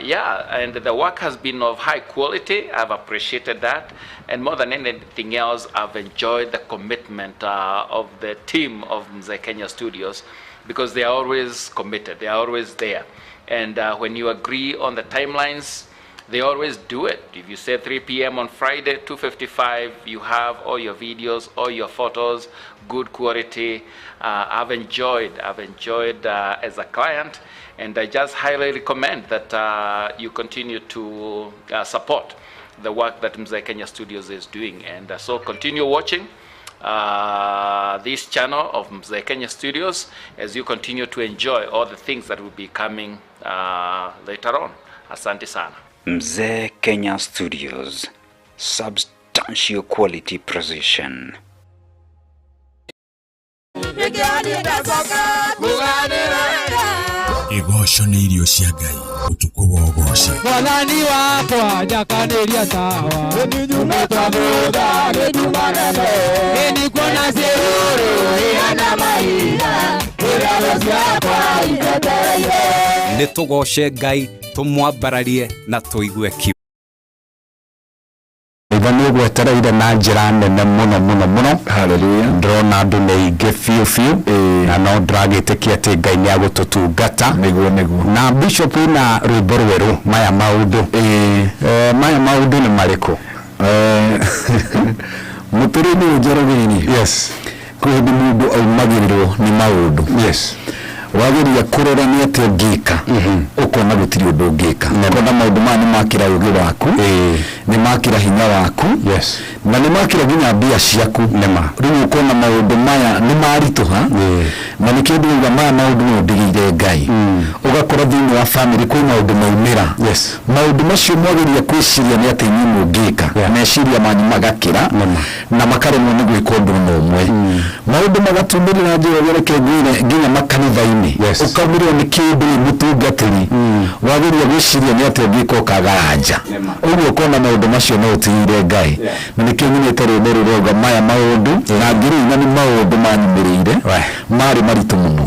yeah, and the work has been of high quality. I've appreciated that, and more than anything else, I've enjoyed the commitment of the team of Mzee Kenya Studios, because they are always committed, they are always there, and when you agree on the timelines, they always do it. If you say 3 p.m. on Friday, 2:55, you have all your videos, all your photos, good quality. I've enjoyed as a client, and I just highly recommend that you continue to support the work that Mzee Kenya Studios is doing. And so continue watching this channel of Mzee Kenya Studios as you continue to enjoy all the things that will be coming later on. Asante sana. Mzee Kenya Studios, substantial quality precision. Nĩkĩo niĩ ndacoka kuga nĩ wega. Mboco nĩ irio cia Ngai ũtukũ wa ũgoci. Mwathani wakwa njakanĩria tawa Nĩtwamũtha gĩtumanene Nĩndikuona ciũrũ ihana mahiga Irago ciakwa itetereire. Nĩ tũgoce Ngai, tũmwambararie na tũigue kiu. Ithe nĩ ũgwetereire na njĩra nene mũno mũno mũno. Haleluya. Ndĩrona andũ nĩ aingĩ biũ biũ na no ndĩragĩtĩkia atĩ Ngai nĩ agũtũtungata. Nĩguo nĩguo. Na Bishop wĩna rwĩmbo rwerũ maya maũndũ. Maya maũndũ nĩ marĩkũ? Mũtũrĩre ũyũ Njoroge-rĩ, Yes. kwĩ hĩndĩ mũndũ aumagĩrĩrwo nĩ maũndũ. Yes. Wageria kũrora nĩ atĩa ũngĩka, ũkona gũtirĩ ũndũ ũngĩka. Ũkona maũndũ maya nĩ makĩra ũgĩ waku, nĩ makĩra hinya waku, Yes. na nĩ makĩra nginya mbia ciaku. Nĩma. Rĩu ũkona maũndũ maya nĩ maritũha, na nĩkĩo ndĩrauga maya maũndũ no ndigĩire Ngai. Ũgakora thĩinĩ wa famĩlĩ kwĩ maũndũ maumĩra. Yes. Maũndũ macio mwageria kwĩciria nĩ atĩa inyuĩ mũngĩka, meciria manyu magakĩra na makaremwo nĩ gwĩka ũndũ ona ũmwe. Maũndũ magatumĩrĩra Njoroge, reke ngwĩre nginya makanitha-inĩ. Ũkaumĩrĩrwo nĩ kĩũndũ wĩ mũtungatĩri, wageria gwĩciria nĩ atĩa ũngĩka ũkaga anja. Ũguo ũkona maũndũ macio no ũtigĩire Ngai. Na nĩkĩo nyinĩte rwĩmbo rũrũ rũrauga maya maũndũ, na ngĩrũina nĩ maũndũ manyumĩrĩire, marĩ maritũ mũno.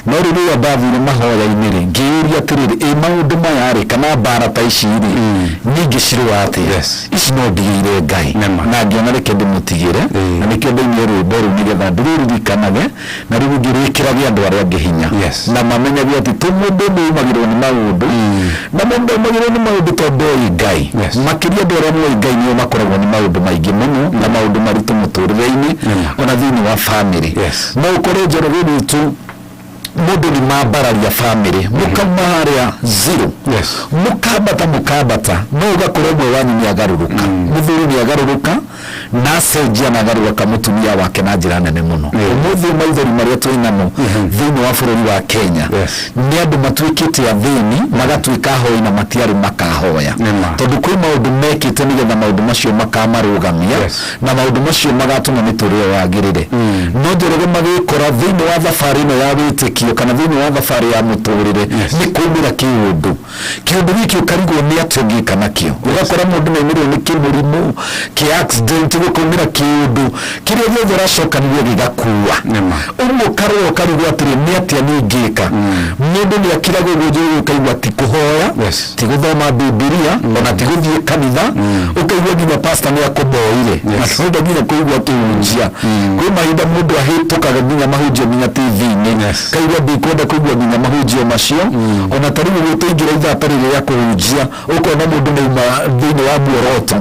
No rĩu rĩrĩa ndathire mahoya-inĩ rĩ, ngĩyũria atĩrĩrĩ, ĩ maũndũ maya rĩ, kana mbara ta ici rĩ, niĩ ingĩcirũa atĩa? Ici no ndigĩire Ngai. Na ngĩona reke ndĩmũtigĩre, na nĩkĩo ndainire rwĩmbo rũu nĩgetha ndĩrũririkanage, na rĩu ningĩ rwĩkĩrage andũ arĩa angĩ hinya. Na mamenyage atĩ to mũndũ ũmwe umagĩrĩrwo nĩ maũndũ, na mũndũ aumagĩrĩrwo nĩ maũndũ tondũ oĩ Ngai. Makĩria andũ arĩa moĩ Ngai nĩo makoragwo nĩ maũndũ maingĩ mũno na maũndũ maritũ mũtũrĩre-inĩ, ona thĩinĩ wa famĩlĩ. No ũkore Njoroge witũ mũndũ nĩ mambararia famĩlĩ, mũkauma harĩa zero, mũkambata mũkambata, no ũgakora ũmwe wanyu nĩ agarũrũka, mũthuri nĩ agarũrũka na acenjia na agarũrũka mũtumia wake na njĩra nene mũno. Ũmũthĩ maithori marĩa twĩ namo thĩinĩ wa bũrũri wa Kenya nĩ andũ matuĩkĩte athĩni, magatuĩka ahoi na matiarĩ makahoya, tondũ kwĩ maũndũ mekĩte nĩgetha maũndũ macio makamarũgamia na maũndũ macio magatũma mĩtũrĩre yagĩrĩre. No Njoroge magĩkora thĩinĩ wa thabarĩ ĩno ya wĩtĩkio kana thĩinĩ wa thabarĩ ya mũtũrĩre nĩ kũmĩra kĩũndũ. Kĩũndũ gĩkĩ ũkarigwo nĩ atĩa ũngĩka nakĩo. Ũgakora mũndũ nĩ aumĩrwo nĩ kĩmũrimũ, kĩ accident, gũkaumĩra kĩũndũ kĩrĩa gĩothe ũracokanĩria gĩgakua. Ũguo ũkarora ũkarigwo atĩrĩ, nĩ atĩa niĩ ingĩka? Mũndũ nĩ akiraga ũguo Njoroge ũkaigua ti kũhoya, ti gũthoma Bibilia, ona ti gũthiĩ kanitha, ũkaigua nginya pastor nĩ akũmboire, na ndũrenda nginya kũigua akĩhunjia. Kwĩ mahinda mũndũ ahĩtũkaga nginya mahunjio nginya TV-inĩ, kaigua ndikwenda kũigua nginya mahunjio macio, ona ta rĩu ũguo twaingĩra ithaa ta rĩrĩ rĩa kũhunjia, ũkona mũndũ nĩ auma thĩinĩ wa muoroto,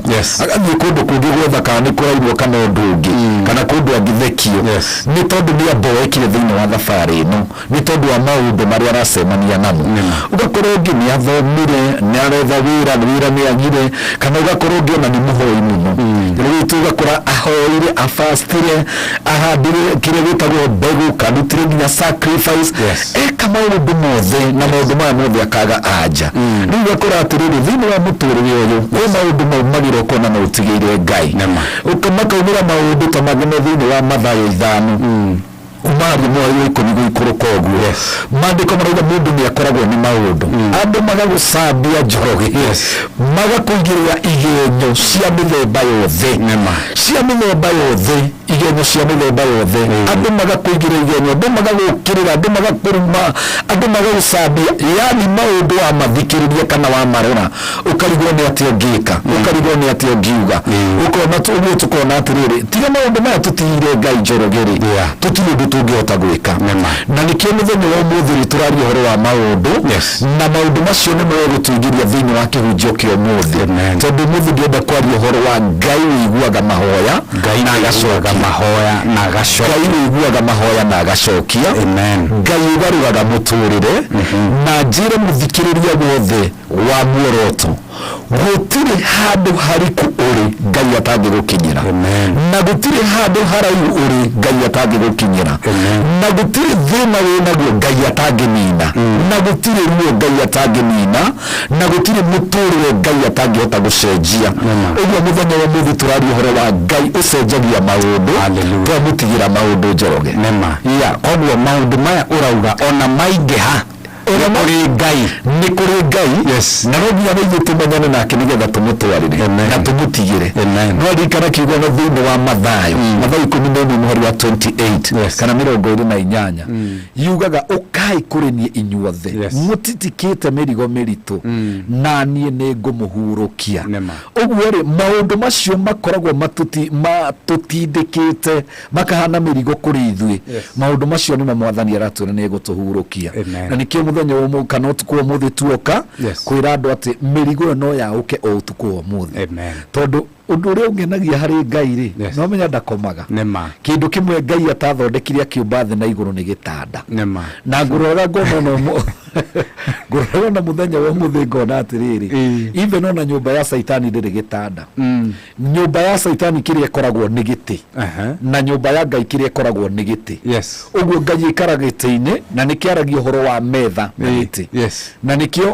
agathiĩ kũndũ kũngĩ gwetha kana nĩ kũrairwo kana ũndũ ũngĩ, kana kũndũ angĩthekio, nĩ tondũ nĩ amboekire thĩinĩ wa thabarĩ ĩno, nĩ tondũ wa maũndũ marĩa aracemania namo. Ũgakora ũngĩ nĩ athomire, nĩ aretha wĩra, wĩra nĩ agire, kana ũgakora ũngĩ ona nĩ mũhoi mũno. Rĩu tu ũgakora ahoire, afastire, ahandire kĩrĩa gĩtagwo mbegũ, karutire nginya sacrifice, eka maũndũ mothe, na maũndũ maya mothe akaga anja. Rĩu ũgakora atĩrĩrĩ, thĩinĩ wa mũtũrĩre ũyũ, kwĩ maũndũ maumagĩra ũkona no ũtigĩire Ngai. Makaumĩra maũndũ ta mangĩ me thĩinĩ wa Mathayo 5. Kuma harĩa mweri wa 10 gũikũrũka ũguo. Maandĩko marauga mũndũ nĩ akoragwo nĩ maũndũ. Andũ magagũcambia Njoroge, magakũigĩrĩra igenyo cia mĩthemba yothe, cia mĩthemba yothe, igenyo cia mĩthemba yothe. Andũ magakũigĩrĩra igenyo, andũ magagũkĩrĩra, andũ magakũruma, andũ magagũcambia, yaani maũndũ wamathikĩrĩria kana wamarora ũkarigwo nĩ atĩa ũngĩka, ũkarigwo nĩ atĩa ũngiuga. Ũkona ũguo tũkona atĩrĩrĩ, tiga maũndũ maya tũtigire Ngai Njoroge rĩ, tũtirĩ ũndũ tũngĩhota gwĩka. Na nĩkĩo mũthenya wa ũmũthĩ rĩ tũraria ũhoro wa maũndũ, na maũndũ macio nĩmo egũtũingĩria thĩinĩ wa kĩhunjio kĩa ũmũthĩ. Tondũ ũmũthĩ ndĩrenda kwaria ũhoro wa Ngai ũiguaga mahoya Ngai na ũiguaga agacokia. mahoya na agacokia. Ngai ũiguaga mahoya na agacokia. Ngai ũgarũraga mũtũrĩre. Na njĩre mũthikĩrĩria wothe wa muoroto, gũtirĩ handũ hariku ũrĩ Ngai atangĩgũkinyĩra, na gũtirĩ handũ haraihu ũrĩ Ngai atangĩgũkinyĩra, na gũtirĩ thĩna wĩ naguo Ngai atangĩnina, na gũtirĩ ruo Ngai atangĩnina, na gũtirĩ mũtũrĩre Ngai atangĩhota gũcenjia. Ũguo mũthenya wa ũmũthĩ tũraria ũhoro wa Ngai ũcenjagia maũndũ, twamũtigĩra maũndũ Njoroge. Koguo maũndũ maya ũrauga ona maingĩha Nĩ kũrĩ Ngai. Nĩ kũrĩ Ngai. Yes. Na no nginya na ithuĩ tũmenyane nake nĩgetha tũmũtwarĩre na tũmũtigĩre. No ririkana kiugo na thĩinĩ wa Mathayo. Mathayo 11 mũhari wa 28 kana 28 yugaga ũkai kũrĩ niĩ inyuothe mũtitikĩte mĩrigo mĩritũ na niĩ nĩ ngũmũhurũkia. Ũguo rĩ maũndũ macio makoragwo matũtindĩkĩte makahana mĩrigo kũrĩ ithuĩ. Maũndũ macio nĩmo mwathani aratwĩra nĩ egũtũhurũkia. Na nĩkĩo mũthenya wa ũmũthĩ kana ũtukũ wa ũmũthĩ tuoka kwĩra andũ atĩ mĩrigo ĩyo no yaũke o ũtukũ wa ũmũthĩ. Tondũ ũndũ ũrĩa ũngenagia harĩ Ngai rĩ, no menya ndakomaga. Kĩndũ kĩmwe Ngai atathondekire akĩũmba thĩ na igũrũ nĩ gĩtanda. Na ngũroraga ngona ona ngũroraga ona mũthenya wa ũmũthĩ ngona atĩrĩrĩ, even ona nyũmba ya Caitani ndĩrĩ gĩtanda. Nyũmba ya Caitani kĩrĩa ĩkoragwo nĩ gĩtĩ, na nyũmba ya Ngai kĩrĩa ĩkoragwo nĩ gĩtĩ. Ũguo Ngai aikara gĩtĩ-inĩ na nĩkĩaragia ũhoro wa metha na gĩtĩ. Na nĩkĩo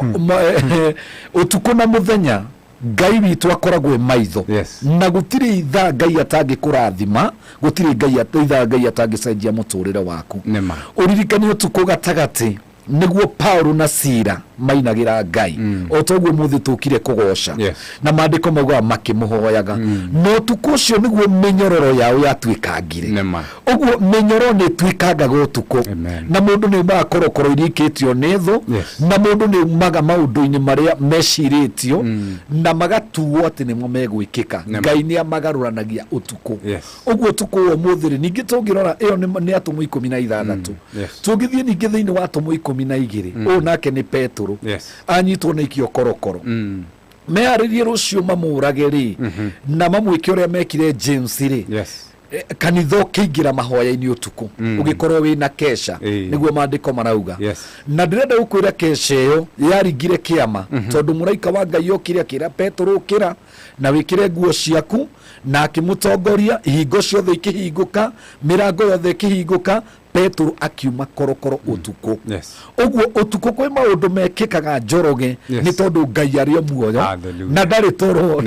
ũtukũ na mũthenya Ngai witũ akoragwo e maitho. Na gũtirĩ ithaa Ngai atangĩkũrathima, gũtirĩ Ngai ithaa Ngai atangĩcenjia mũtũrĩre waku. Ũririkane ũtukũ gatagatĩ nĩguo Paulo na Sila mainagĩra Ngai o ta ũguo ũmũthĩ tũkire kũgoca. Na maandĩko maugaga makĩmũhoyaga. Na ũtukũ ũcio nĩguo mĩnyororo yao yatuĩkangire. Ũguo mĩnyororo nĩ ĩtuĩkangaga ũtukũ. Na mũndũ nĩ aumaga korokoro iria ikĩtio nĩ thũ, na mũndũ nĩ aumaga maũndũ-inĩ marĩa mecirĩtio na magatuo atĩ nĩmo megwĩkĩka. Ngai nĩ amagarũranagia ũtukũ. Ũguo ũtukũ wa ũmũthĩ rĩ, ningĩ tũngĩrora ĩyo nĩ atũmwo 16. Tũngĩthiĩ ningĩ thĩinĩ wa atũmwo 12, ũyũ nake nĩ Petũrũ. Anyitwo nĩ ikio korokoro. Meharĩrie rũciũ mamũrage rĩ, na mamwĩke ũrĩa mekire James rĩ. Kanitha ũkĩingĩra mahoya-inĩ ũtukũ, ũgĩkorwo wĩna kesha, nĩguo maandĩko marauga. Na ndĩrenda gũkwĩra kesha ĩyo yaringire kĩama, tondũ mũraika wa Ngai okire akĩra Petũrũ ũkĩra na wĩkĩre nguo ciaku, na akĩmũtongoria, ihingo ciothe ikĩhingũka, mĩrango yothe ĩkĩhingũka, Petũrũ akiuma korokoro ũtukũ. Ũguo ũtukũ kwĩ maũndũ mekĩkaga Njoroge, nĩ tondũ Ngai arĩ o muoyo na ndarĩ toro,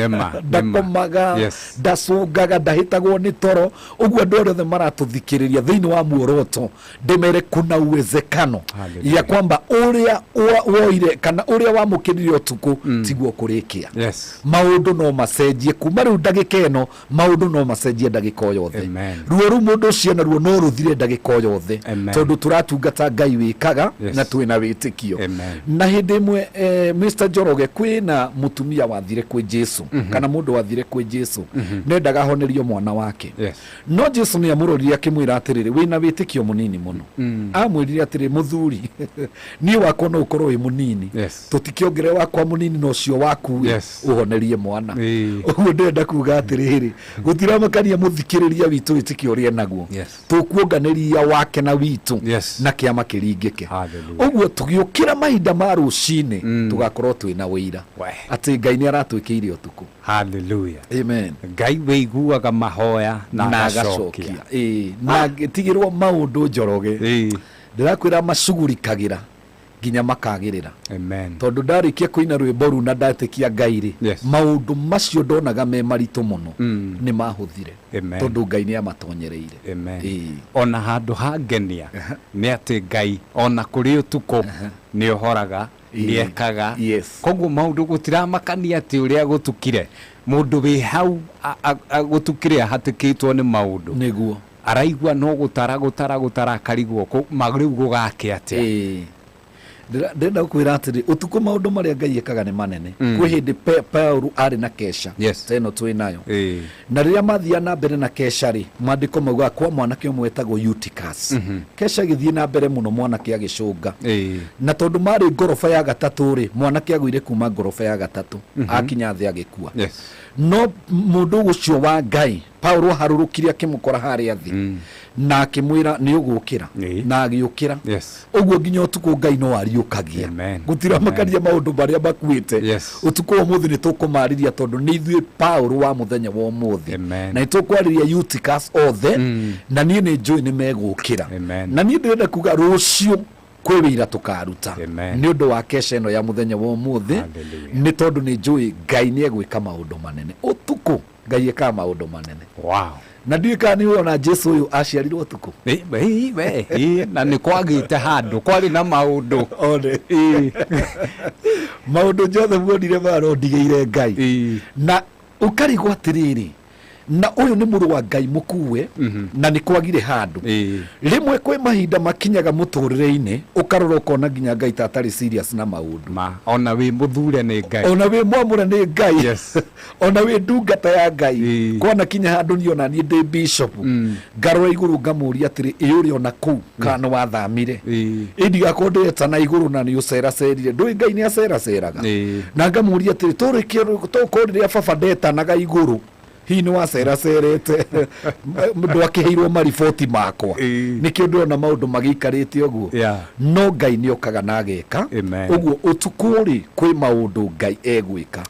ndakomaga, ndacũngaga, ndahĩtagwo nĩ toro. Ũguo andũ arĩa othe maratũthikĩrĩria thĩinĩ wa muoroto, ndĩmere kuna uwezekano ya kwamba ũrĩa woire kana ũrĩa wamũkĩrire ũtukũ tiguo kũrĩkia. Maũndũ no macenjie kuma rĩu ndagĩka ĩno, maũndũ no macenjie ndagĩka o yothe. Ruo rũu mũndũ ũcio naruo no rũthire ndagĩka o yothe, tondũ tũratungata Ngai wĩkaga na twĩna wĩtĩkio. Na hĩndĩ ĩmwe Mr. Njoroge, kwĩna mũtumia wathire kwĩ Jesu, kana mũndũ wathire kwĩ Jesu, nendaga ahonerio mwana wake. No Jesu nĩ amũrorire akĩmwĩra atĩrĩrĩ, wĩna wĩtĩkio mũnini mũno. Amwĩrire atĩrĩ, mũthuri, niĩ wakwa no ũkorwo wĩ mũnini, tũtikĩongerere wakwa mũnini na ũcio waku ũhonerie mwana. Ũguo ndĩrenda kuga atĩrĩrĩ, gũtiramakania mũthikĩrĩria witũ wĩtĩkio ũrĩa enaguo, tũkuonganĩria wake na witũ na kĩama kĩringĩke. Ũguo tũgĩũkĩra mahinda ma rũcinĩ, tũgakorwo twĩna ũira atĩ Ngai nĩ aratwĩkĩire ũtukũ. Hallelujah. Amen. Ngai wĩiguaga mahoya na agacokia. Ĩĩ, na ngĩtigĩrwo maũndũ Njoroge, ndĩrakwĩra macugurikagĩra nginya makagĩrĩra. Amen. Tondũ ndarĩkia kũina rwĩmbo rũu na ndetĩkia Ngai rĩ, maũndũ macio ndonaga me maritũ mũno nĩ mahũthire. Tondũ Ngai nĩ amatonyereire. Amen. Ona handũ hangenia nĩ atĩ Ngai ona kũrĩ ũtukũ nĩ ũhoraga, nĩ ekaga. Koguo maũndũ gũtiramakania atĩ ũrĩa gũtukire, mũndũ wĩ hau gũtukire ahatĩkĩtwo nĩ maũndũ. Nĩguo. Araigua no gũtara gũtara gũtara akarigwo rĩu gũgakĩa atĩa. Ndĩrenda gũkwĩra atĩrĩ, ũtukũ maũndũ marĩa Ngai ekaga nĩ manene. Kwĩ hĩndĩ Paulo arĩ na kesha ta ĩno twĩ nayo. Na rĩrĩa mathiaga na mbere na kesha rĩ, maandĩko maugaga kwa mwanake ũmwe wetagwo Eutychus. Kesha ĩgĩthiĩ na mbere mũno, mwanake agĩcũnga. Na tondũ marĩ ngoroba ya gatatũ rĩ, mwanake agũire kuma ngoroba ya gatatũ, akinya thĩ agĩkua. No mũndũ ũcio wa Ngai, Paulo aharũrũkire akĩmũkora harĩa thĩ, na akĩmwĩra nĩ ũgũkĩra, na agĩũkĩra. Ũguo nginya ũtukũ Ngai no ariũkagia. Gũtiramakania maũndũ marĩa makuĩte. Ũtukũ wa ũmũthĩ nĩ tũkũmarĩria tondũ nĩ ithuĩ Paulo wa mũthenya wa ũmũthĩ. Na nĩ tũkwarĩria Eutychus othe, na niĩ nĩ njũĩ nĩ megũkĩra. Na niĩ ndĩrenda kuga rũciũ kwĩ wĩira tũkaruta nĩ ũndũ wa kesha ĩno ya mũthenya wa ũmũthĩ, nĩ tondũ nĩ njũĩ Ngai nĩ egwĩka maũndũ manene. Ũtukũ Ngai ekaga maũndũ manene. Wow. Na ndiũĩ kana nĩ ũrona Jesu ũyũ aciarirwo ũtukũ. Ĩ, we, ĩ, na nĩ kwagĩte handũ kwarĩ na maũndũ. One maũndũ njothe muonire maya no ndigĩire Ngai. Na ũkarigwo atĩrĩrĩ, na ũyũ nĩ mũrũ wa Ngai mũkue, na nĩ kwagire handũ. Rĩmwe kwĩ mahinda makinyaga mũtũrĩre-inĩ ũkarora ũkona nginya Ngai ta atarĩ serious na maũndũ. Ma, ona wĩ mũthure nĩ Ngai, ona wĩ mwamũre nĩ Ngai, ona wĩ ndungata ya Ngai, kwana kinya handũ niĩ ona niĩ ndĩ bishop, ngarora igũrũ ngamũria atĩrĩ, ĩ ũrĩ ona kũu kana nĩ wathamire? Ĩ ndigakorwo ndĩreta na igũrũ na nĩ ũceracerire. Ndũĩ Ngai nĩ aceraceraga. Na ngamũria atĩrĩ, tũkorwo rĩrĩa baba ndetanaga igũrũ, hihi nĩ waceracerete, ndwakĩheirwo mariboti makwa? Nĩkĩo ndĩrona maũndũ magĩikarĩte ũguo. No Ngai nĩ okaga na ageka. Ũguo ũtukũ rĩ, kwĩ maũndũ Ngai egwĩka.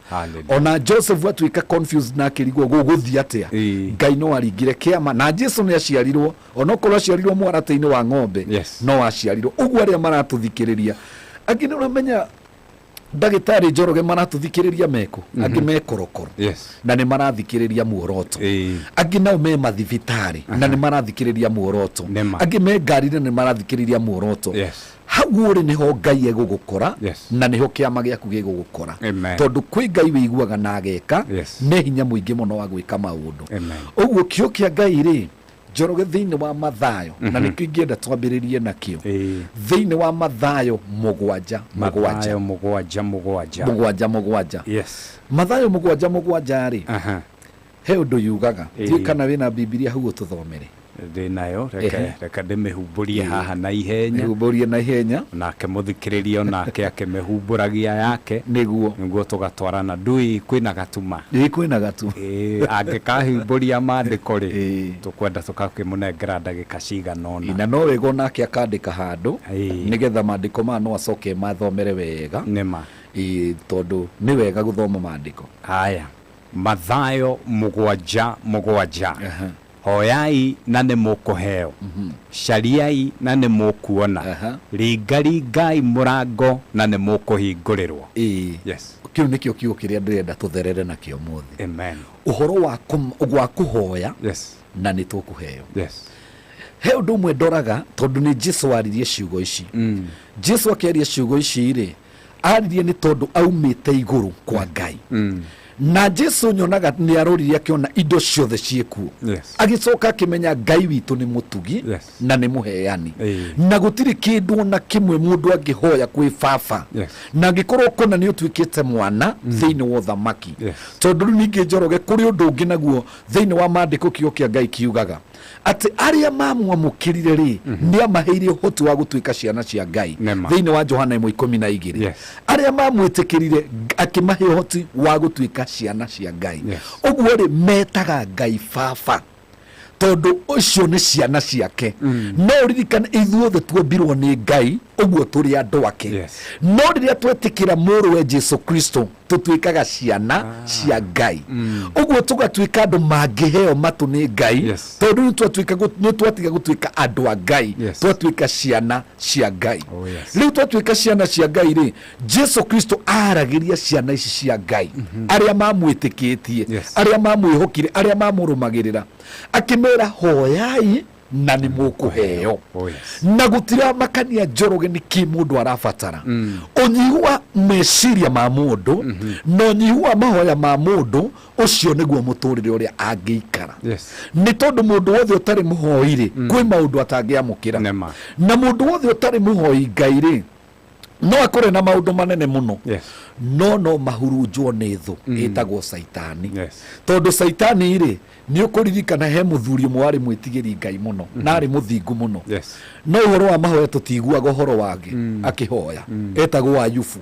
Ona Joseph atuĩka confused na akĩrigwo gũgũthiĩ atĩa, Ngai no aringire kĩama na Jesu nĩ aciarirwo, onokorwo aciarirwo mũharatĩ-inĩ wa ng'ombe. No aciarirwo ũguo. Arĩa maratũthikĩrĩria angĩ, nĩ ũramenya ndagĩtarĩ Njoroge, maratũthikĩrĩria mekũ angĩ me korokoro na nĩ marathikĩrĩria Muoroto, angĩ nao me mathibitarĩ na nĩ marathikĩrĩria Muoroto, angĩ me ngari na nĩ marathikĩrĩria Muoroto. Hau ũrĩ nĩho Ngai egũgũkora na nĩho kĩama gĩaku gĩgũgũkora. Tondũ kwĩ Ngai wĩiguaga na ageka. Nĩ hinya mũingĩ mũno wa gwĩka maũndũ. Ũguo kĩo kĩa Ngai rĩ, Njoroge, thĩinĩ wa Mathayo, na nĩkĩo ingĩenda twambĩrĩrie nakĩo, thĩinĩ wa Mathayo 7 7. Mathayo 7 7. 7 7. Mathayo 7 7 rĩ, he ũndũ yugaga. Ndiũĩ kana wĩna Bibilia hau ũtũthomere. Ndĩ nayo, reke reke ndĩmĩhumbũrie haha na ihenya. Mĩhumbũrie na ihenya. Nake mũthikĩrĩria onake akĩmĩhumbũragia yake. Nĩguo tũgatwarana. Ndũĩ kwĩna gatuma. Ĩĩ, kwĩna gatu. Ĩĩ, angĩkahumbũria maandĩko rĩ, tũkwenda tũgakĩmũnengera ndagĩka cigana ũna. Na no wega onake akandĩka handũ, nĩgetha maandĩko maya no acoke mathomere wega. Nĩma. Ĩĩ, tondũ nĩ wega gũthoma maandĩko. Haya, Mathayo 7 7: hoyai na nĩ mũkũheo, cariai na nĩ mũkuona, ringaringai mũrango na nĩ mũkũhingũrĩrwo. Ĩĩ. Kĩu nĩkĩo kiugo kĩrĩa ndĩrenda tũtherere nakĩo mũthĩ. Amen. Ũhoro wa kũhoya na nĩ tũkũheo. He ũndũ ũmwe ndoraga, tondũ nĩ Jesu waririe ciugo ici. Jesu akĩaria ciugo ici rĩ, aririe nĩ tondũ aumĩte igũrũ kwa Ngai. Na Jesu nyonaga nĩ arorire akĩona indo ciothe ciĩkuo, agĩcoka akĩmenya Ngai witũ nĩ mũtugi na nĩ mũheani, na gũtirĩ kĩndũ ona kĩmwe mũndũ angĩhoya kwĩ baba na angĩkorwo kũna nĩ ũtuĩkĩte mwana thĩinĩ wa ũthamaki. Tondũ rĩu ningĩ, Njoroge, kũrĩ ũndũ ũngĩ naguo thĩinĩ wa maandĩko, kiugo kĩa Ngai kiugaga atĩ arĩa mamwamũkĩrire rĩ, nĩ amaheire ũhoti wa gũtuĩka ciana cia Ngai. Thĩinĩ wa Johana 1:12, arĩa mamwĩtĩkĩrire, akĩmahe ũhoti wa gũtuĩka ciana cia Ngai. Ũguo rĩ, metaga Ngai baba tondũ ũcio nĩ ciana ciake. No ũririkane ithuothe tuombirwo nĩ Ngai, ũguo tũrĩ andũ ake. No rĩrĩa twetĩkĩra mũrũwe Jesu Kristo, tũtuĩkaga ciana cia Ngai. Ũguo tũgatuĩka andũ mangĩheo matũ nĩ Ngai, tondũ nĩ twatiga gũtuĩka andũ a Ngai, twatuĩka ciana cia Ngai. Rĩu twatuĩka ciana cia Ngai rĩ, Jesu Kristo aragĩria ciana ici cia Ngai, arĩa mamwĩtĩkĩtie, arĩa mamwĩhokire, arĩa mamũrũmagĩrĩra, akĩmera, hoyai na nĩ mũkũheo. Na gũtiramakania, Njoroge, nĩ kĩ mũndũ arabatara. Ũnyihu wa meciria ma mũndũ na ũnyihu wa mahoya ma mũndũ ũcio nĩguo mũtũrĩre ũrĩa angĩikara. Nĩ tondũ mũndũ wothe ũtarĩ mũhoi rĩ, kwĩ maũndũ atangĩamũkĩra. Na mũndũ wothe ũtarĩ mũhoi Ngai rĩ, no akore na maũndũ manene mũno, no mahurunjwo nĩ thũ ĩtagwo Caitani. Tondũ Caitani rĩ, nĩ ũkũririkana he mũthuri ũmwe warĩ mwĩtigĩri Ngai mũno na arĩ mũthingu mũno, no ũhoro wa mahoya tũtiguaga ũhoro wake akĩhoya, etagwo Ayubu.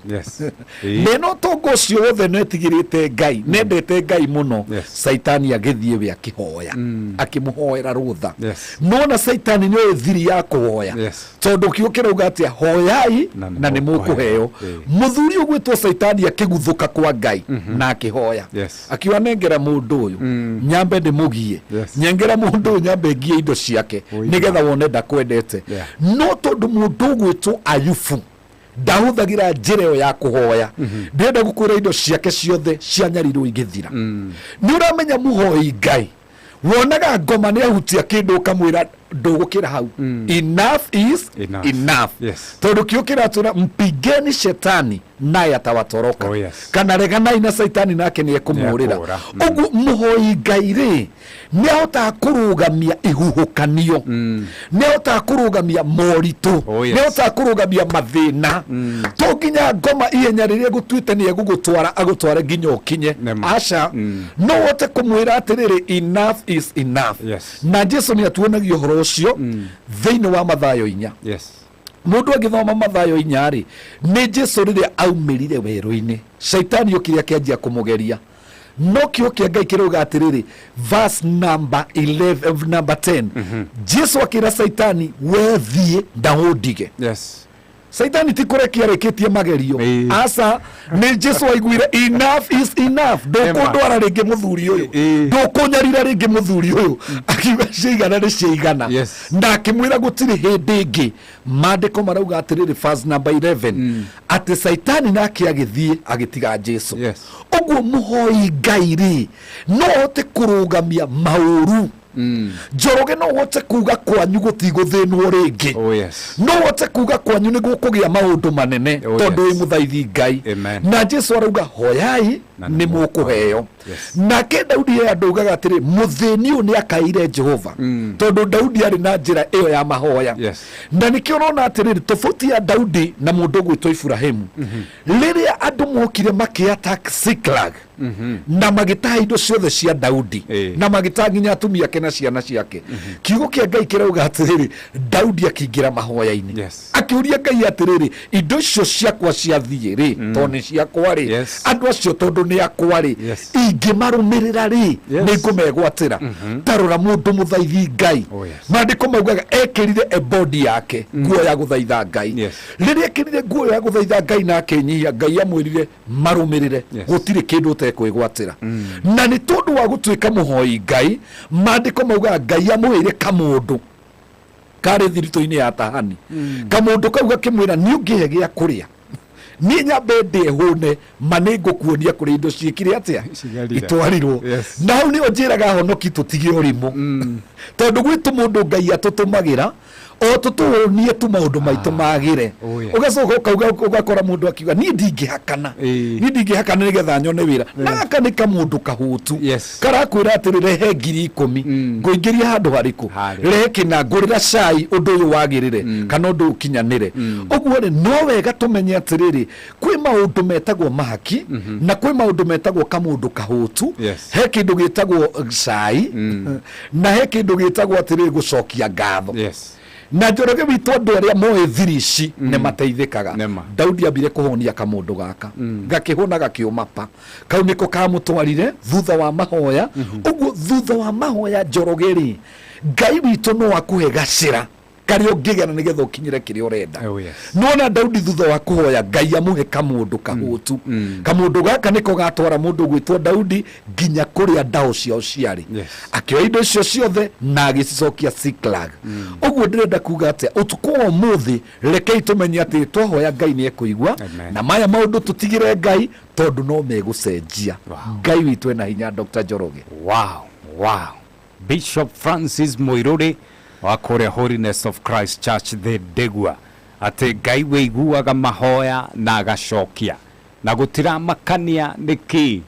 Nena ũtonga ũcio wothe, netigĩrĩte Ngai, nendete Ngai mũno, Caitani agĩthiĩ we akĩhoya, akĩmũhoera rũtha. Nona Caitani nĩ oĩ thiri ya kũhoya, tondũ kiugo kĩrauga atĩa? Hoyai na nĩ mũkũheo. Mũthuri ũgwĩtwo Caitani akĩguthũka kwa Ngai na akĩhoya, akiuga, nengera mũndũ ũyũ nyambe ndĩmũgie, nyengera mũndũ ũyũ nyambe ngie indo ciake, nĩgetha wone ndakwendete. No tondũ mũndũ ũgwĩtwo Ayubu ndahũthagĩra njĩra ĩyo ya kũhoya, ndĩrenda gũkwĩra indo ciake ciothe cianyarirwo igĩthira. Nĩ ũramenya mũhoi Ngai Wonaga ngoma nĩ ahutia kĩndũ ũkamwĩra ndũgũkĩra hau. Enough is enough, enough. Yes. Tondũ kĩo kĩratwĩra mpigeni shetani naye atawatoroka. Oh, yes. Kana reganai na saitani nake nĩ ekũmũrĩra. Nĩekũũra. Ũguo mũhoi Ngai rĩ nĩ ahotaga kũrũgamia ihuhũkanio, nĩ ahotaga kũrũgamia moritũ, Oh, yes. nĩ ahotaga kũrũgamia mathĩna. To nginya ngoma ihenya rĩrĩa gũtuĩte nĩ egũgũtwara agũtware nginya ũkinye. Aca, no ũhote kũmwĩra atĩrĩrĩ, enough is enough. Yes. Na Jesu nĩ atuonagia ũhoro ũcio thĩinĩ wa Mathayo 4. Yes. Mũndũ agĩthoma Mathayo 4 rĩ, nĩ Jesu rĩrĩa aumĩrire werũ-inĩ, caitani okire akĩanjia kũmũgeria. No kĩo kĩa Ngai kĩrauga atĩrĩrĩ, verse number 11, number 10, Jesu akĩra Caitani, we thiĩ na ũndige. Yes. Saitani ti kũrekia arekĩtie magerio, aca, nĩ Jesu aiguire enough is enough. Ndũkũndwara rĩngĩ mũthuri ũyũ, ndũkũnyarira rĩngĩ mũthuri ũyũ. Akiuga ciaigana nĩ ciaigana, na akĩmwĩra gũtirĩ hĩndĩ ĩngĩ. Maandĩko marauga atĩrĩrĩ, verse number 11, atĩ Saitani nake agĩthiĩ agĩtiga Jesu. Ũguo mũhoi Ngai rĩ no ahote kũrũgamia maũru. Njoroge, no ũhote kuga kwanyu gũtigũthĩnwo rĩngĩ. Oh, yes. No ũhote kuga kwanyu nĩ gũkũgĩa maũndũ manene, Oh, tondũ yes. wĩ mũthaithi Ngai. Amen. Na Jesu arauga hoyai nĩ mũkũheo. Yes. Nake Daudi he andũ augaga atĩrĩ, mũthĩni ũyũ nĩ akaire Jehova, tondũ Daudi arĩ na njĩra ĩyo ya mahoya. Yes. Na nĩkĩo ũrona atĩrĩrĩ, tofauti ya Daudi na mũndũ ũgwĩtwo Iburahĩmu, rĩrĩa andũ mokire makĩ-attack Ziklag na magĩtaha indo ciothe cia Daudi na magĩtaha nginya atumia ake na ciana ciake, kiugo kĩa Ngai kĩrauga atĩrĩrĩ, Daudi akĩingĩra mahoya-inĩ. Yes. Akĩũria Ngai atĩrĩrĩ, indo icio ciakwa ciathiĩ rĩ, tondũ nĩ ciakwa rĩ, Yes. andũ acio tondũ nĩ akwa rĩ, Yes. ingĩmarũmĩrĩra rĩ, Yes. nĩ ngũmegwatĩra. Tarora mũndũ mũthaithi Ngai. Oh, yes. Maandĩko maugaga ekĩrire ebodi yake, nguo ya gũthaitha Ngai. Yes. Rĩrĩa ekĩrire nguo ya gũthaitha Ngai na akĩnyihia, Ngai amwĩrire marũmĩrĩre. Yes. Gũtirĩ kĩndũ ũtekwĩgwatĩra. Na nĩ tondũ wa gũtuĩka mũhoi Ngai, maandĩko maugaga Ngai amũheire kamũndũ karĩ thiritũ-inĩ ya tahani. Kamũndũ kau gakĩmwĩra, nĩ ũngĩhe gĩa kũrĩa niĩ nyambe ndĩe hũne, ma nĩ ngũkuonia kũrĩa indo ciĩkire atĩa, Cigarire. itwarirwo. Yes. Na hau nĩho njĩraga honoki tũtige ũrimũ, tondũ gwĩ tũmũndũ Ngai atũtũmagĩra o tũtũhũnie tu maũndũ maitũ magĩre. Oh, yes. Ũgacoka ũkauga, ũgakora mũndũ akiuga, niĩ ndingĩhakana, niĩ ndingĩhakana nĩgetha nyone wĩra. Na gaka nĩ kamũndũ kahũtu. Yes. Karakwĩra atĩrĩ, rehe 10,000 ngũingĩria handũ harĩkũ, Harĩa. rehe kĩna ngũrĩra cai, ũndũ ũyũ wagĩrĩre kana ũndũ ũyũ ũkinyanĩre. Ũguo rĩ, no wega tũmenye atĩrĩrĩ, kwĩ maũndũ metagwo mahaki na kwĩ maũndũ metagwo kamũndũ kahũtu. Yes. He kĩndũ gĩtagwo cai na he kĩndũ gĩtagwo atĩrĩrĩ gũcokia ngatho. Yes. Na Njoroge witũ, andũ arĩa moĩ thiri ici nĩ mateithĩkaga. Nĩma. Daudi ambire kũhũnia kamũndũ gaka, gakĩhũna gakĩũma pa, kau nĩko kamũtwarire thutha wa mahoya. Ũguo thutha wa mahoya, Njoroge rĩ, Ngai witũ no akũhe gacĩra karĩa ũngĩgera nĩgetha ũkinyĩre kĩrĩa ũrenda. Oh, yes. Nona Daudi thutha wa kũhoya Ngai amũhe kamũndũ kahũtu, kamũndũ gaka nĩko gatwara mũndũ gwĩtwo Daudi nginya kũrĩa ndaũ ciao ciarĩ. Yes. Akĩoya indo icio ciothe na agĩcicokia Ziklag. Ũguo ndĩrenda kuga atĩa ũtukũ wa ũmũthĩ? Rekei tũmenye atĩ twahoya Ngai nĩ ekũigua. Amen. Na maya maũndũ tũtigĩre Ngai, tondũ no megũcenjia. Ngai witũ ena hinya, Dr. Njoroge. Wow. Bishop Francis Muiruri wa kũrĩa Holiness of Christ Church the Ndegua, atĩ Ngai wĩiguaga mahoya na agacokia, na gũtiramakania nĩ kĩ,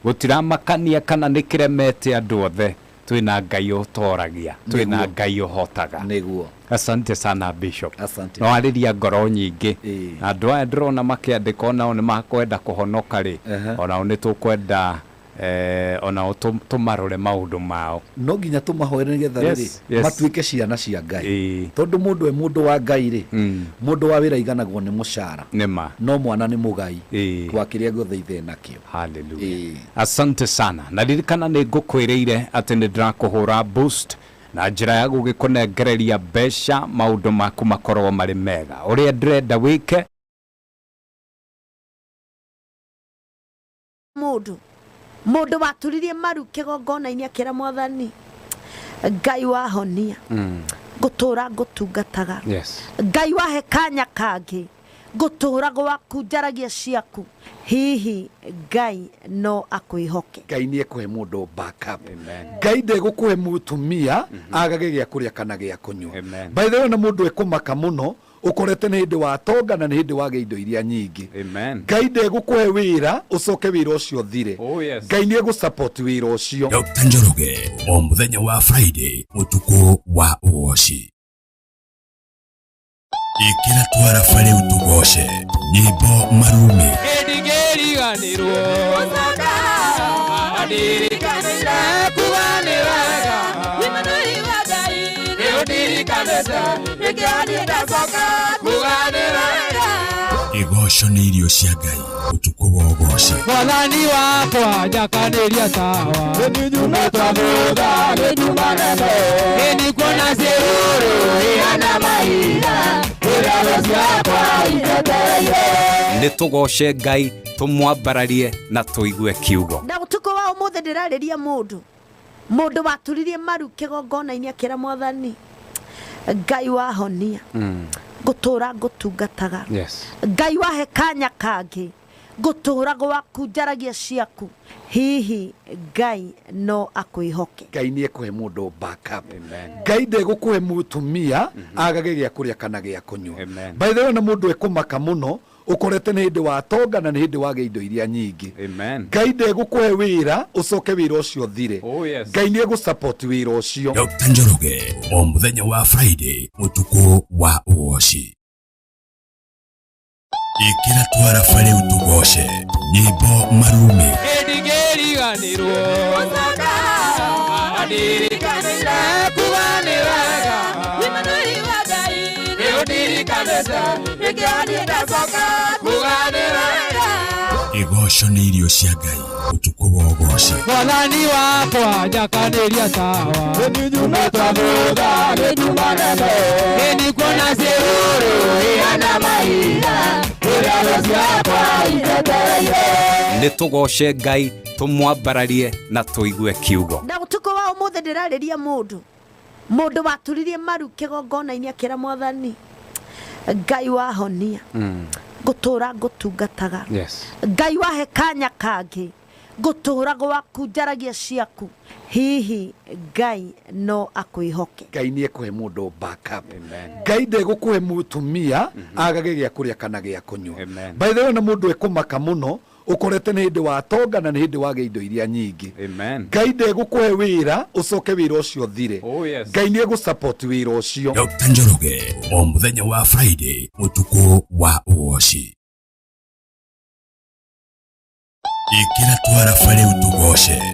gũtiramakania kana nĩ kĩremete andũ othe, twĩna Ngai ũtoragia, twĩna Nĩguo. Ngai ũhotaga. Nĩguo. Asante sana, Bishop. Asante. No arĩria ngoro nyingĩ. Ĩĩ. Na andũ aya ndĩrona makĩandĩka onao nĩ makwenda kũhonoka rĩ, onao nĩ tũkwenda onao tũmarore maũndũ mao. No nginya tũmahoere nĩgetha Yes, rĩrĩ yes. matuĩke ciana cia Ngai, tondũ mũndũ e mũndũ wa Ngai rĩ, mũndũ wa wĩra aiganagwo nĩ mũcara, Nĩma. no mwana nĩ mũgai wa kĩrĩa gĩothe ithe nakĩo. Hallelujah. Asante sana. Na ririkana nĩ ngũkwĩrĩire atĩ nĩ ndĩrakũhũra boost na njĩra ya gũgĩkũnengereria mbeca, maũndũ maku makorwo marĩ mega ũrĩa ndĩrenda wĩke. Mũndũ waturirie maru kĩgongona-inĩ akĩra Mwathani Ngai wahonia, ngũtũra ngũtungataga. Yes. Ngai wahe kanya kangĩ. Ngũtũũra gwaku njaragia ciaku. Hihi Ngai no akwĩhoke? Ngai nĩ ekũhe mũndũ backup. Ngai ndegũkũhe mũtumia agage gĩa kũrĩa kana gĩa kũnyua. By the way, ona mũndũ ekũmaka mũno ũkorete nĩ hĩndĩ watonga na nĩ hĩndĩ wagĩa indo iria nyingĩ. Ngai ndegũkũhe wĩra ũcoke wĩra ũcio ũthire. Oh, yes. Ngai nĩ egũsupport wĩra ũcio. Dr. Njoroge o mũthenya wa Friday ũtukũ wa ũgoci. Ĩkĩra twarafa rĩu tũgoce nyĩmbo marumi. Ndingĩriganĩrwo ndirikanĩire kuga nĩ wega nĩ ũndirikanĩte nĩkĩo niĩ ndacoka kuga nĩ wega. Igoco nĩ irio cia Ngai ũtukũ wa ũgoci. Mwathani wakwa njakanĩria tawa nĩtwamũtha gĩtumanene nĩndikuona ciũrũ ihana mahiga ĩrĩa ciakwa iteteire. Nĩ tũgoce Ngai, tũmwambararie na tũigue kiugo. Na ũtukũ wa ũmũthĩ ndĩrarĩria mũndũ, mũndũ waturirie maru kĩgongona-inĩ akĩra Mwathani Ngai wahonia, ngũtũũra ngũtungataga. Yes. Ngai wahe kanya kangĩ, ngũtũũra gwaku njaragia ciaku. Hihi Ngai no akwĩhoke? Ngai nĩ ekũhe mũndũ backup. Ngai ndegũkũhe mũtumia agage gĩa kũrĩa kana gĩa kũnyua. By the way, ona mũndũ ekũmaka mũno ũkorete nĩ hĩndĩ watonga na nĩ hĩndĩ wagĩa indo iria nyingĩ. Ngai ndegũkũhe wĩra ũcoke wĩra ũcio ũthire. Oh, yes. Ngai nĩ egũsupport wĩra ũcio. Dr. Njoroge o mũthenya wa Friday ũtukũ wa ũgoci. Ĩkĩra twarafa rĩu tũgoce nyĩmbo marumi. Ndingĩriganĩrwo ndirikanĩire kuga nĩ wega nĩ ũndirikanĩte nĩkĩo niĩ ndacoka kuga nĩ wega. Igoco nĩ irio cia Ngai ũtukũ wa ũgoci. Mwathani wakwa njakanĩria tawa nĩtwamũtha gĩtumanene nĩndikuona ciũrũ ihana mahiga ĩrĩa ciakwa iteteire. Nĩ tũgoce Ngai, tũmwambararie na tũigue kiugo. Na ũtukũ wa ũmũthĩ ndĩrarĩria mũndũ, mũndũ waturirie maru kĩgongona-inĩ akĩra Mwathani Ngai wahonia, ngũtũũra ngũtungataga. Yes. Ngai wahe kanya kangĩ, ngũtũũra gwaku njaragia ciaku. Hihi Ngai no akwĩhoke? Ngai nĩ ekũhe mũndũ backup. Ngai ndegũkũhe mũtumia agage gĩa kũrĩa kana gĩa kũnyua. By the way, ona mũndũ ekũmaka mũno ũkorete nĩ hĩndĩ watonga na nĩ hĩndĩ wagĩa indo iria nyingĩ. Ngai ndegũkũhe wĩra ũcoke wĩra ũcio ũthire. Oh, yes. Ngai nĩ egũsupport wĩra ũcio. Dr. Njoroge o mũthenya wa Friday ũtukũ wa ũgoci. Ĩkĩra twarafa rĩu tũgoce.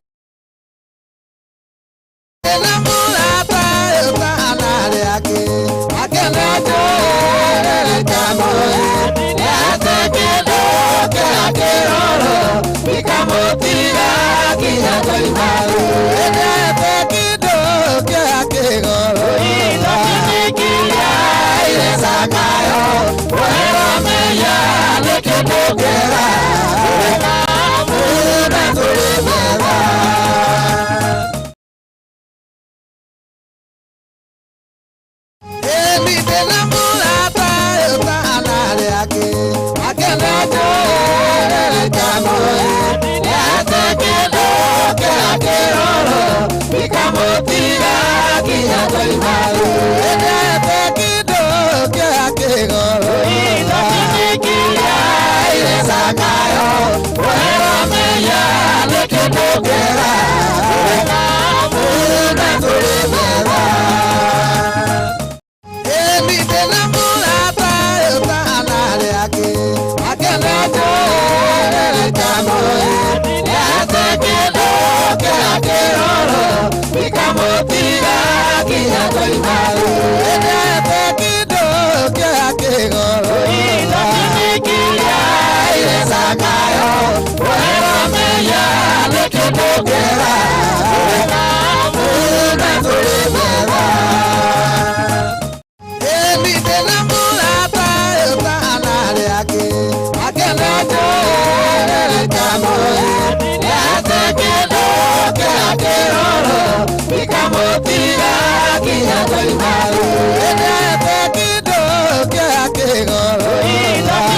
Thank you.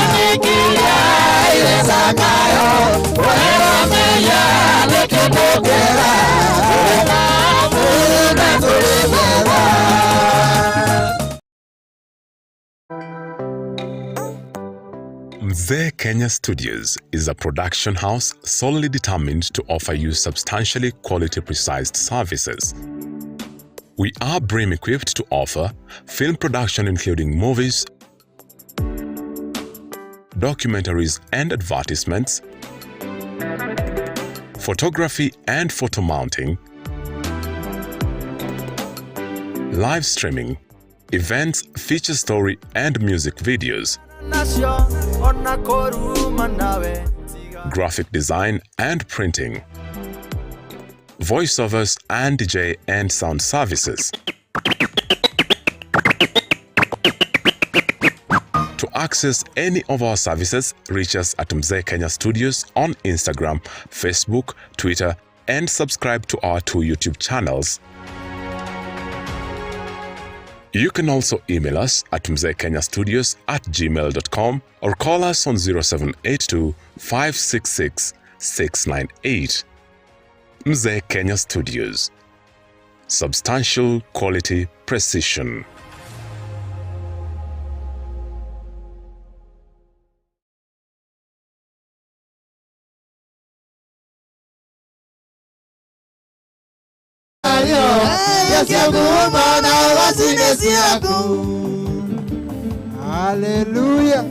Mzee Kenya Studios is a production house solely determined to offer you substantially quality precise services. We are brim equipped to offer film production including movies, documentaries and advertisements, photography and photo mounting, live streaming, events, feature story and music videos, graphic design and printing, voiceovers and DJ and sound services. To access any of our services, reach us at Mzee Kenya Studios on Instagram, Facebook, Twitter, and subscribe to our 2 YouTube channels. You can also email us at mzeekenyastudios@gmail.com or call us on 0782 566 698. Mzee Kenya Studios. Substantial quality precision. Hallelujah.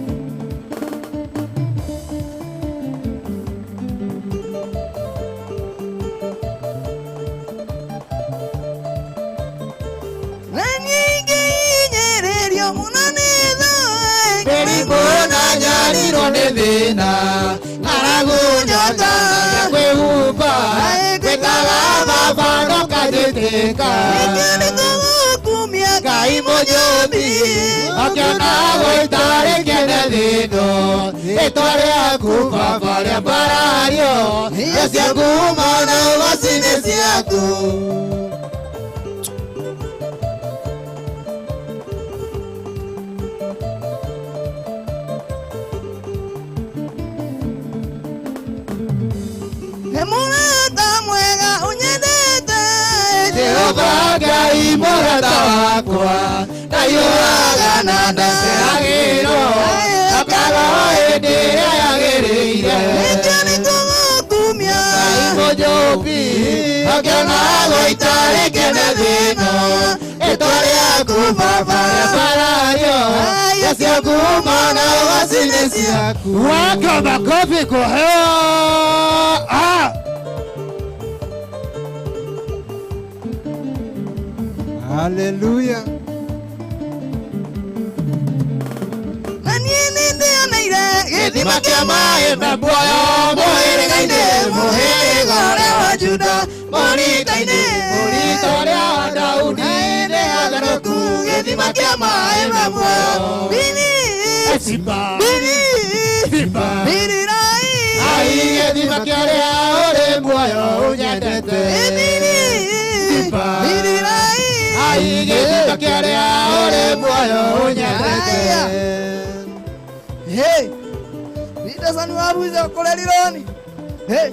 Weka makofi kwa hewa. Ah! Hallelujah. Hey, Peterson wabuze okolelironi. Hey.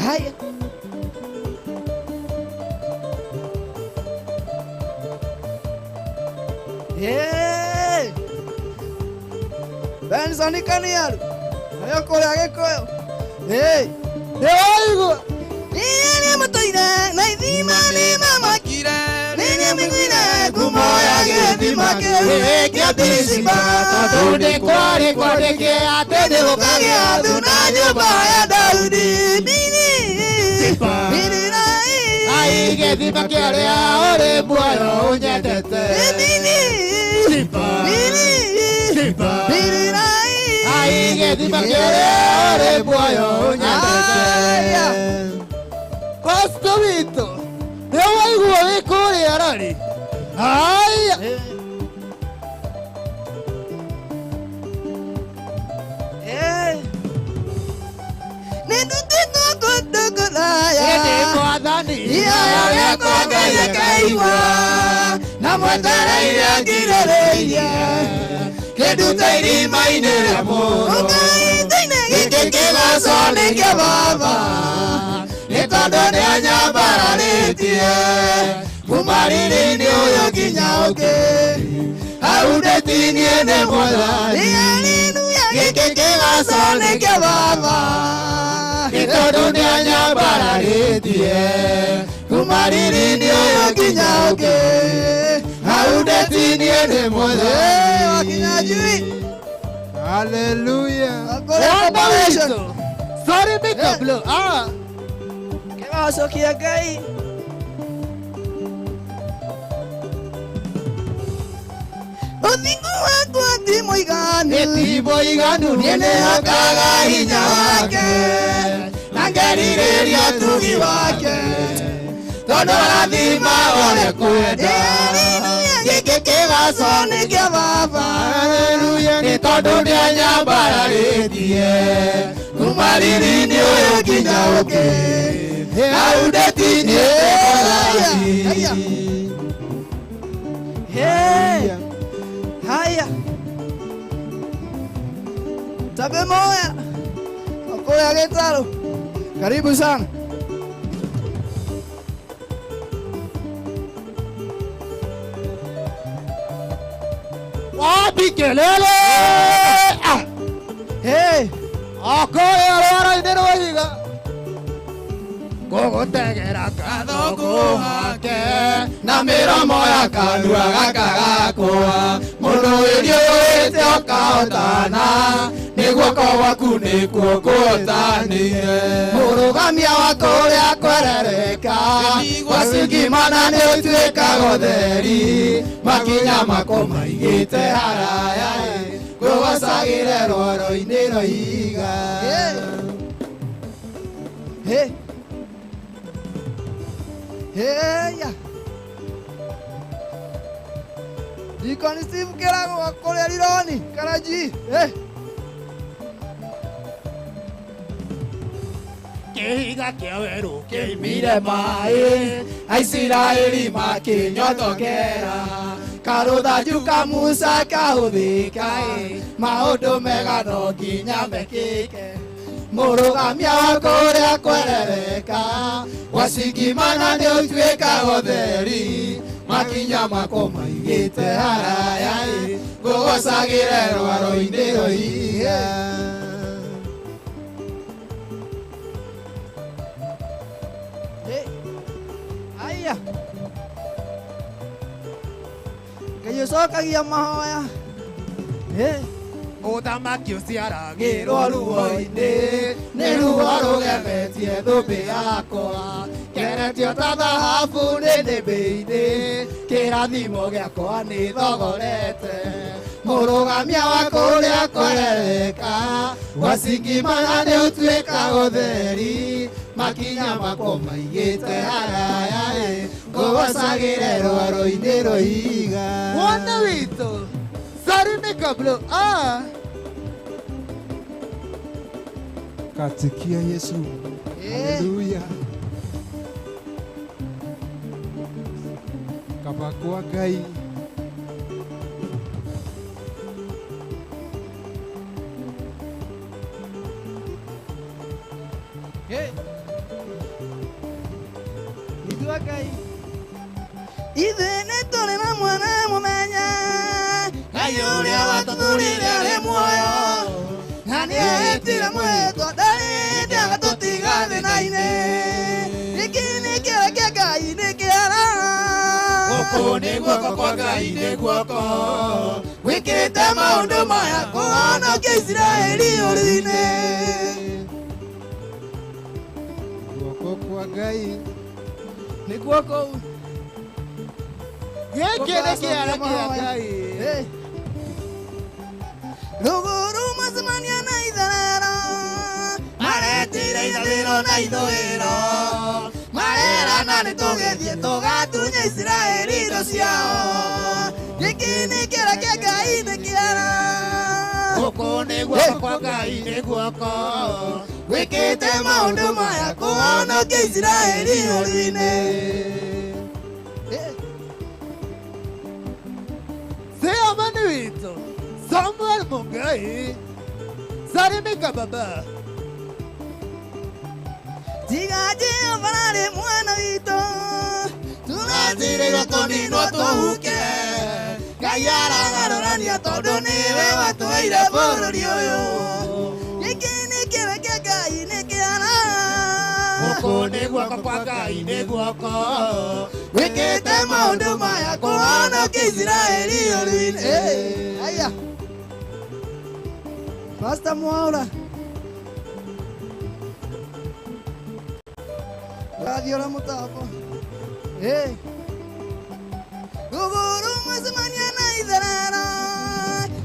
Haya. Hey! Benson Kaniaru. Ayokore agikoyo. Hey! Ndĩwaigua. Nĩ matũire na ithima nĩ mamakire. Nĩ mĩguire ngumo ya gĩthima kĩu kĩa Birisiba. Tondũ nĩ kwarĩ kwandĩke atĩ nĩ gũkagĩa thuna nyũmba ya Daudi. Gĩthima kĩrĩa ũrĩ muoyo ũnyendete. Gĩthima. Gĩthima kĩrĩa ũrĩ muoyo ũnyendete. Pastor witũ nĩ waigua wĩ kũrĩa rari. Haya. Nĩndutĩtwo kũndũ kũraya Ĩndĩ Mwathani ihoya rĩakwa Ngai akaigua na mwetereire ngirĩrĩirie kĩndute irima-inĩ rĩa mũro gĩkĩ kĩgoco nĩ kĩa baba nĩ tondũ nĩanyambararĩtie kuma riri-inĩ ũyũ nginya ũngĩ hau ndĩtinie nĩ Mwathani gĩkĩ kĩgoco nĩ kĩa baba nĩ tondũ nĩanyambararĩtie kuma riri-inĩ ũyũ nginya ũngĩ hau ndĩtinie nĩ Mwathani. Wakinya jui. Hallelujah. Sorry, make a blow. Ah. Kĩgoco kĩa Ngai. Ũthingu wakwa ti mũiganu. Ti mũiganu niĩ nĩhokaga hinya wake na ngerirĩria ũtugi wake tondũ arathima ũrĩa kwenda. Gĩkĩ kĩgoco nĩ kĩa baba nĩ tondũ nĩanyambararĩtie kuma riri-inĩ ũyũ nginya ũngĩ hau ndĩtinie Mwathani. Haya. Tabe moya. Kũrĩa gĩtarũ. Karibu sana. Wapi kelele? Ah. Hey. Akũrĩa rwara-inĩ rwa ihiga. Ngũgũtegera kathũngũ hake na mĩromo ya kanua gaka gakwa mũndũ wĩriũĩte ũkahotana nĩ guoko gwaku nĩkuo kũhotanire mũrũgamia wa kũrĩa kwerereka gwacingimana nĩ ũtuĩkaga ũtheri makinya mako maigĩte haraya ngũgocagĩre rwaro-inĩ rwa ihiga. Hey. Hey, Deacon Steve Kĩrago wa kũrĩa Rironi Karaji. Hey. Kĩhiga kĩa werũ kĩoimire maĩ Aisiraeli makĩnyotokera karũthanju ka Musa kahũthĩka maũndũ mega no nginya mekĩke mũrũgamia wa kũrĩa kwerereka gwacingimana nĩ ũtuĩkaga ũtheri makinya mako maigĩte haraya ngũgocagĩre rwaro-inĩ rwa ihiga. Haya. Ngai ũcokagia mahoya. Ũthamaki ũciaragĩrwo ruo-inĩ nĩ ruo rũgemetie thũmbĩ yakwa keretio ta thahabu nĩnĩmbĩ-inĩ kĩrathimo gĩakwa nĩ thogorete mũrũgamia wa kũrĩa kwerereka gwacingimana nĩ ũtuĩkaga ũtheri makinya mako maigĩte haraya ngũgocagĩre rwaro-inĩ rwa ihiga. Mwana witũ. Sorry, make a blow. Ah. Katikia Yesu. Hallelujah. Kaba kwa Ngai. Hey. Ithuĩ Ngai. Ithuĩ nĩtũrĩ na mwana mũmenye Ngai ũrĩa watũtũrire arĩ muoyo na nĩehĩtire mwĩtwa ndarĩ hĩndĩ agatũtiga thĩna-inĩ. Gĩkĩ nĩ kĩara kĩa Ngai nĩ kĩara. Gũkũ nĩ guoko kwa Ngai nĩ guoko gwĩkĩte maũndũ maya kũhonokia Isiraeli ũrĩ-inĩ. Guoko kwa Ngai nĩ guoko. Gĩkĩ nĩ kĩara kĩa Ngai. Rũgũrũ macemania na ithara. Na ithũĩro marerana nĩ tũgĩthiĩ tũgatunya Isiraeli indo ciao. Gĩkĩ nĩ kĩara kĩa Ngai nĩ kĩara. Gũkũ nĩ guoko kwa Ngai nĩ guoko gwĩkĩte maũndũ maya kũhonokia Isiraeli ũru-inĩ. Seamani witũ Samuel Mungai, salimika baba. Tiga Jehova arĩ mwana witũ, tũrathirĩrwo tũninwo tũhuke. Ngai aragarũrania tondũ nĩwe watũheire bũrũri ũyũ. Gĩkĩ nĩ kĩara kĩa Ngai nĩ kĩara. Gũkũ nĩ guoko kwa Ngai nĩ guoko gwĩkĩte maũndũ maya kũhonokia Isiraeli ũru-inĩ. Aya. Pastor Mwaura. Rathiora mũtambo. Rũgũrũ mwacemania na itherero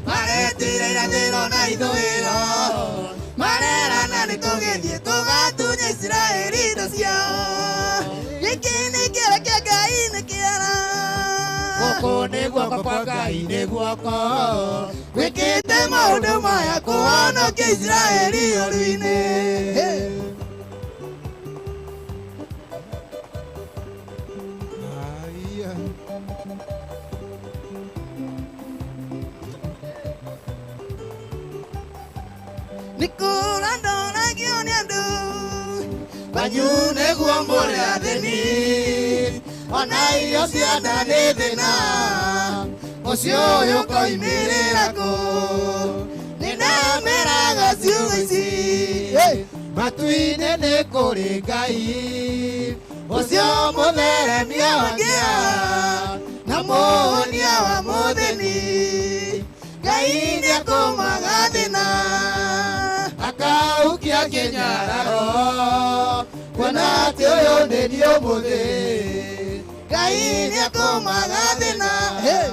maretire irathĩro na ithũĩro marerana nĩ tũgĩthiĩ tũgatunya Isiraeli indo ciao. Gĩkĩ nĩ kĩara kĩa Ngai nĩ kĩara. Gũkũ nĩ guoko kwa Ngai nĩ guoko gwĩkĩte maũndũ maya kũhonokia Isiraeli ũru-inĩ. Nĩ kũra ndoragio nĩ andũ kwanyu nĩguo mũrĩ athĩni ona irio cia nda nĩ thĩna ũcio ũyũ ũkoimĩrĩra kũ nĩ ndameraga ciugo ici matu-inĩ nĩ kũrĩ Ngai ũcio mũtheremia wa ngĩa na mũhonia wa mũthĩni. Ngai nĩakũmaga thĩna akaukia kĩnyararo kuona atĩ ũyũ nĩ niĩ ũmũthĩ. Ngai nĩakũmaga thĩna. Yeah.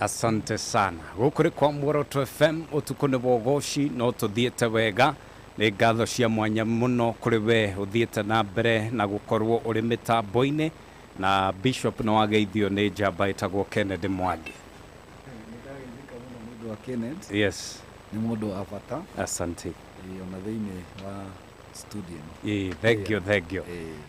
Asante sana. Gũkũ nĩ kwa Muoroto FM ũtukũ nĩ wogoci no tũthiĩte wega. Nĩ ngatho cia mwanya mũno kũrĩ we ũthiĩte na mbere na gũkorwo ũrĩ mĩtambo-inĩ na Bishop no ageithio nĩ njamba ĩtagwo Kennedy Mwangi. Nĩndageithĩka mũno nĩ ũndũ wa Kenneth. Yes. Nĩ mũndũ wa bata. Asante. Ona thĩinĩ wa studio ĩno. Thank you, thank you.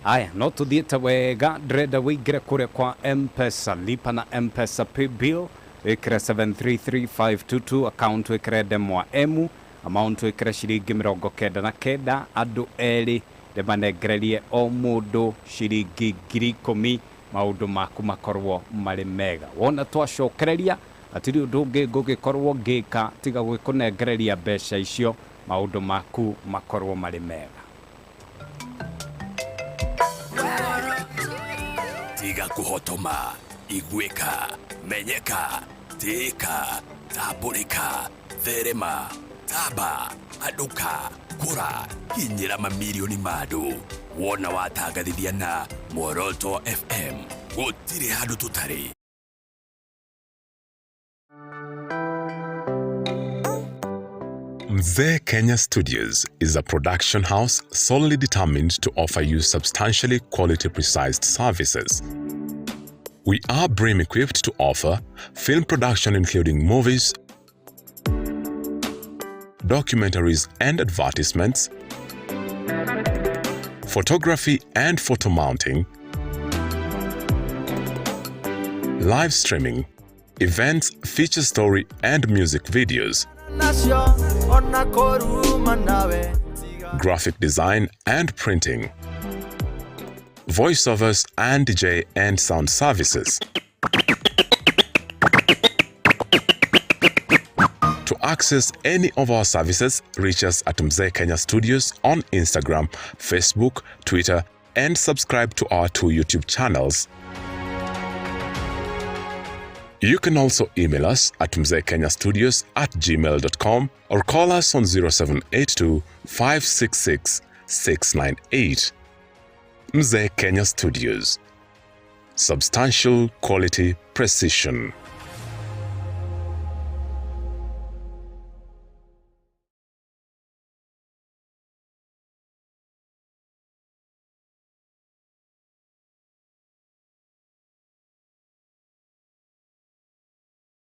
Aya, no tũthiĩte wega ndĩrenda wĩingĩre kũrĩa kwa M-Pesa, lipa na M-Pesa pay bill wĩkĩre 733522 account wĩkĩre ndemwa M amount wĩkĩre ciringi 99 andũ erĩ ndĩmanengererie o mũndũ ciringi 10,000 maũndũ maku makorwo marĩ mega. Wona twacokereria hatirĩ ũndũ ũngĩ ngũgĩkorwo ngĩka tiga gwĩkũnengereria mbeca icio maũndũ maku makorwo marĩ mega. Tiga kuhotoma, iguĩka, menyeka, tĩĩka, tambũrĩka, therema, tamba, andũka, kũra, kinyĩra mamirioni ma andũ. Wona watangathithia na Muoroto FM gũtirĩ handũ tũtarĩ. Mzee Kenya Studios is a production house solely determined to offer you substantially quality precise services. We are brim equipped to offer film production including movies, documentaries and advertisements, photography and photo mounting, live streaming, events, feature story and music videos, graphic design and printing, voiceovers and DJ and sound services. To access any of our services, reach us at Mzee Kenya Studios on Instagram, Facebook, Twitter, and subscribe to our 2 YouTube channels. You can also email us at mzeekenyastudios@gmail.com or call us on 0782 566 698. Mzee Kenya Studios. Substantial quality precision.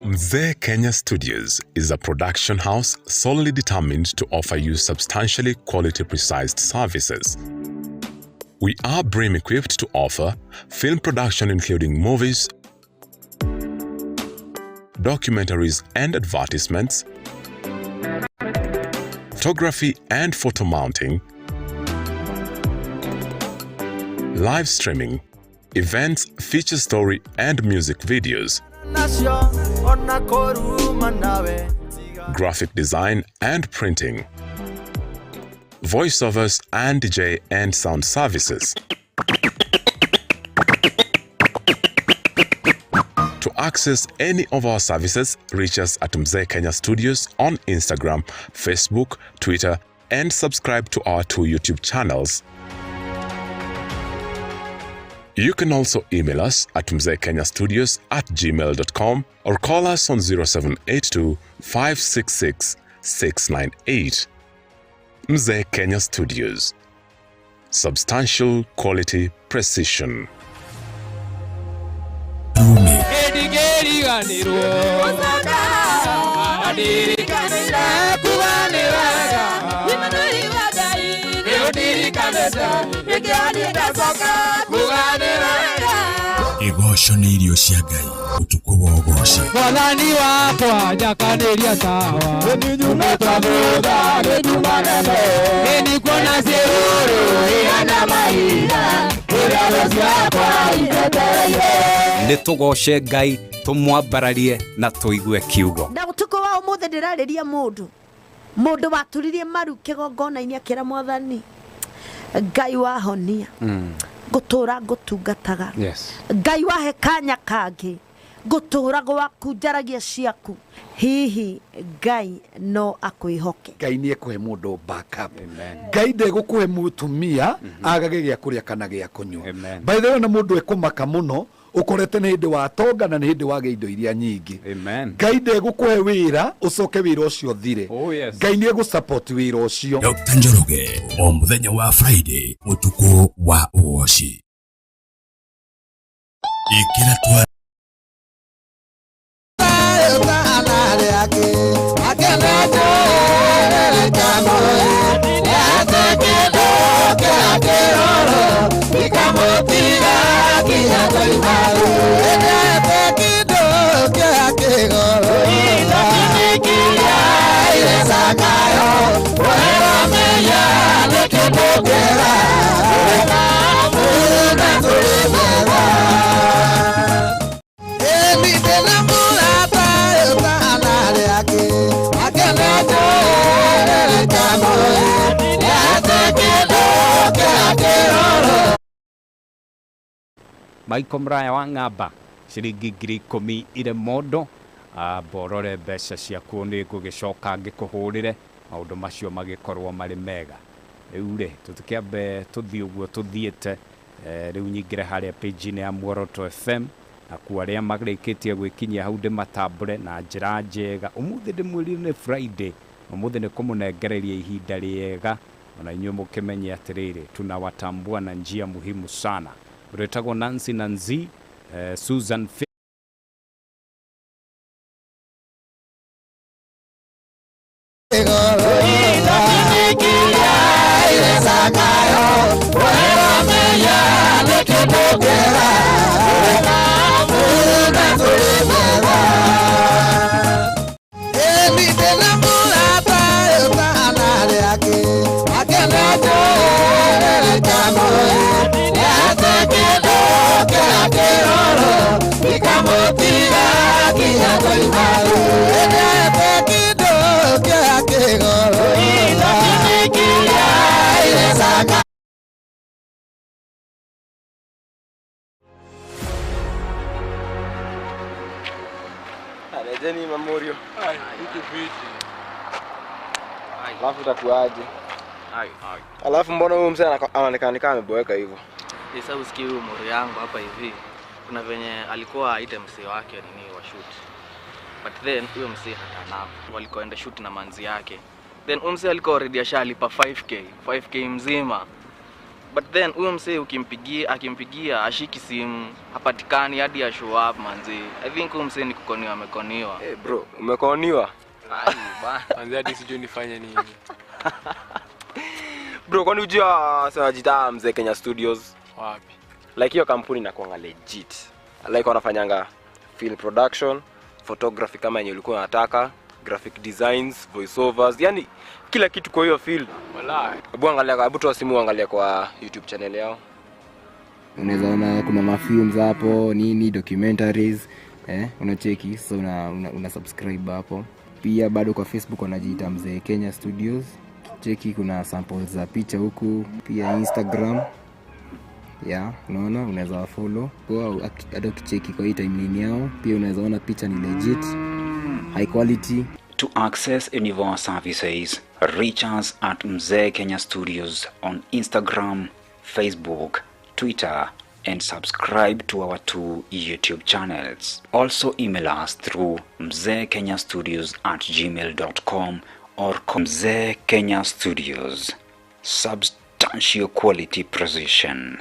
Mzee Kenya Studios is a production house solely determined to offer you substantially quality precise services. We are brim equipped to offer film production including movies, documentaries and advertisements, photography and photo mounting, live streaming, events, feature story and music videos, graphic design and printing, voiceovers and DJ and sound services. To access any of our services, reach us at Mzee Kenya Studios on Instagram, Facebook, Twitter, and subscribe to our 2 YouTube channels. You can also email us at mzeekenyastudios@gmail.com or call us on 0782 566 698. Mzee Kenya Studios. Substantial quality precision. Igoco nĩ irio cia Ngai ũtukũ wa ũgoci. Mwathani wakwa njakanĩria tawa nĩnikuona ciũrũ ihana mahiga ĩrĩa ciakwa itetereire. Nĩ tũgoce Ngai tũmwambararie na tũigue kiugo. Na ũtukũ wa ũmũthĩ ndĩrarĩria mũndũ waturirie maru kĩgongona-inĩ akĩra Mwathani Ngai wahonia ngũtũra ngũtungataga. Yes. Ngai wahe kanya kangĩ ngũtũra gwaku njaragia ciaku. Hihi Ngai no akwĩhoke. Ngai nĩ ekũhe mũndũ backup. Ngai ndegũkũhe mũtumia agage gĩa kũrĩa kana gĩa kũnyua. By the way, na mũndũ ekũmaka mũno ukorete nĩ hĩndĩ wa tonga na nĩ hĩndĩ wagĩa indo iria nyingĩ. Ngai ndegũkũhe wĩra ũcoke wĩra ũcio ũthire. Ngai nĩ egũ-support wĩra ũcio. Dr. Njoroge o mũthenya wa Friday ũtukũ wa ũgoci. Ĩkĩra twa Michael Mraya wa Ng'amba ciringi 10,000 ire mondo borore mbeca ciaku nĩ ngũgĩcoka ngĩkũhũrĩre maũndũ macio magĩkorwo marĩ mega. Rĩu rĩ tũtikĩambe tũthiĩ ũguo tũthiĩte rĩu nyingĩre harĩa page-inĩ ya Muoroto FM na ku arĩa marĩkĩtie gwĩkinyia hau ndĩmatambũre na njĩra njega. Ũmũthĩ ndĩmwĩrire nĩ Friday, ũmũthĩ nĩ kũmũnengereria ihinda rĩega ona inyuĩ mũkĩmenye atĩrĩrĩ tunawatambua na njia muhimu sana. Uretagwo Nancy Nanzi, Susan Alafu utakuaje? Alafu mbona huyu mzee anaonekana kama ameboeka hivyo? Sasa usikie huyu moro yangu hapa hivi. Kuna venye alikuwa aite msee wake nini wa shoot. But then huyo msee hatana. Walikuwa enda shoot na manzi yake. Then huyo msee alikuwa already ashalipa 5k mzima. But then huyo msee akimpigia ashiki simu, hapatikani hadi ya show up manzi. I think huyo msee ni kukoniwa, amekoniwa. Hey bro, umekoniwa? Ai bana. Manzi hadi sijui nifanye nini. Bro, kwani unajua sasa Mzee Kenya Studios? Wapi? Like hiyo kampuni inakuanga legit. Like wanafanyanga film production, photography kama yenye ulikuwa unataka, graphic designs, voiceovers, yani kila kitu kwa hiyo field. Walai. Hebu angalia, hebu toa simu angalia kwa YouTube channel yao. Unaweza ona kuna mafilms hapo, nini documentaries, unacheki, so una subscribe hapo. Pia bado kwa Facebook wanajiita Mzee Kenya Studios. Cheki kuna samples za picha huku, pia Instagram. Yeah, unaona unaweza follow. Kwa hata ukicheki kwa hii timeline yao, pia unaweza ona picha ni legit, high quality. To access any of our services, reach us at Mzee Kenya Studios on Instagram, Facebook, Twitter, and subscribe to our 2 YouTube channels. Also email us through mzeekenyastudios@gmail.com or Mzee Kenya Studios. Substantial quality precision.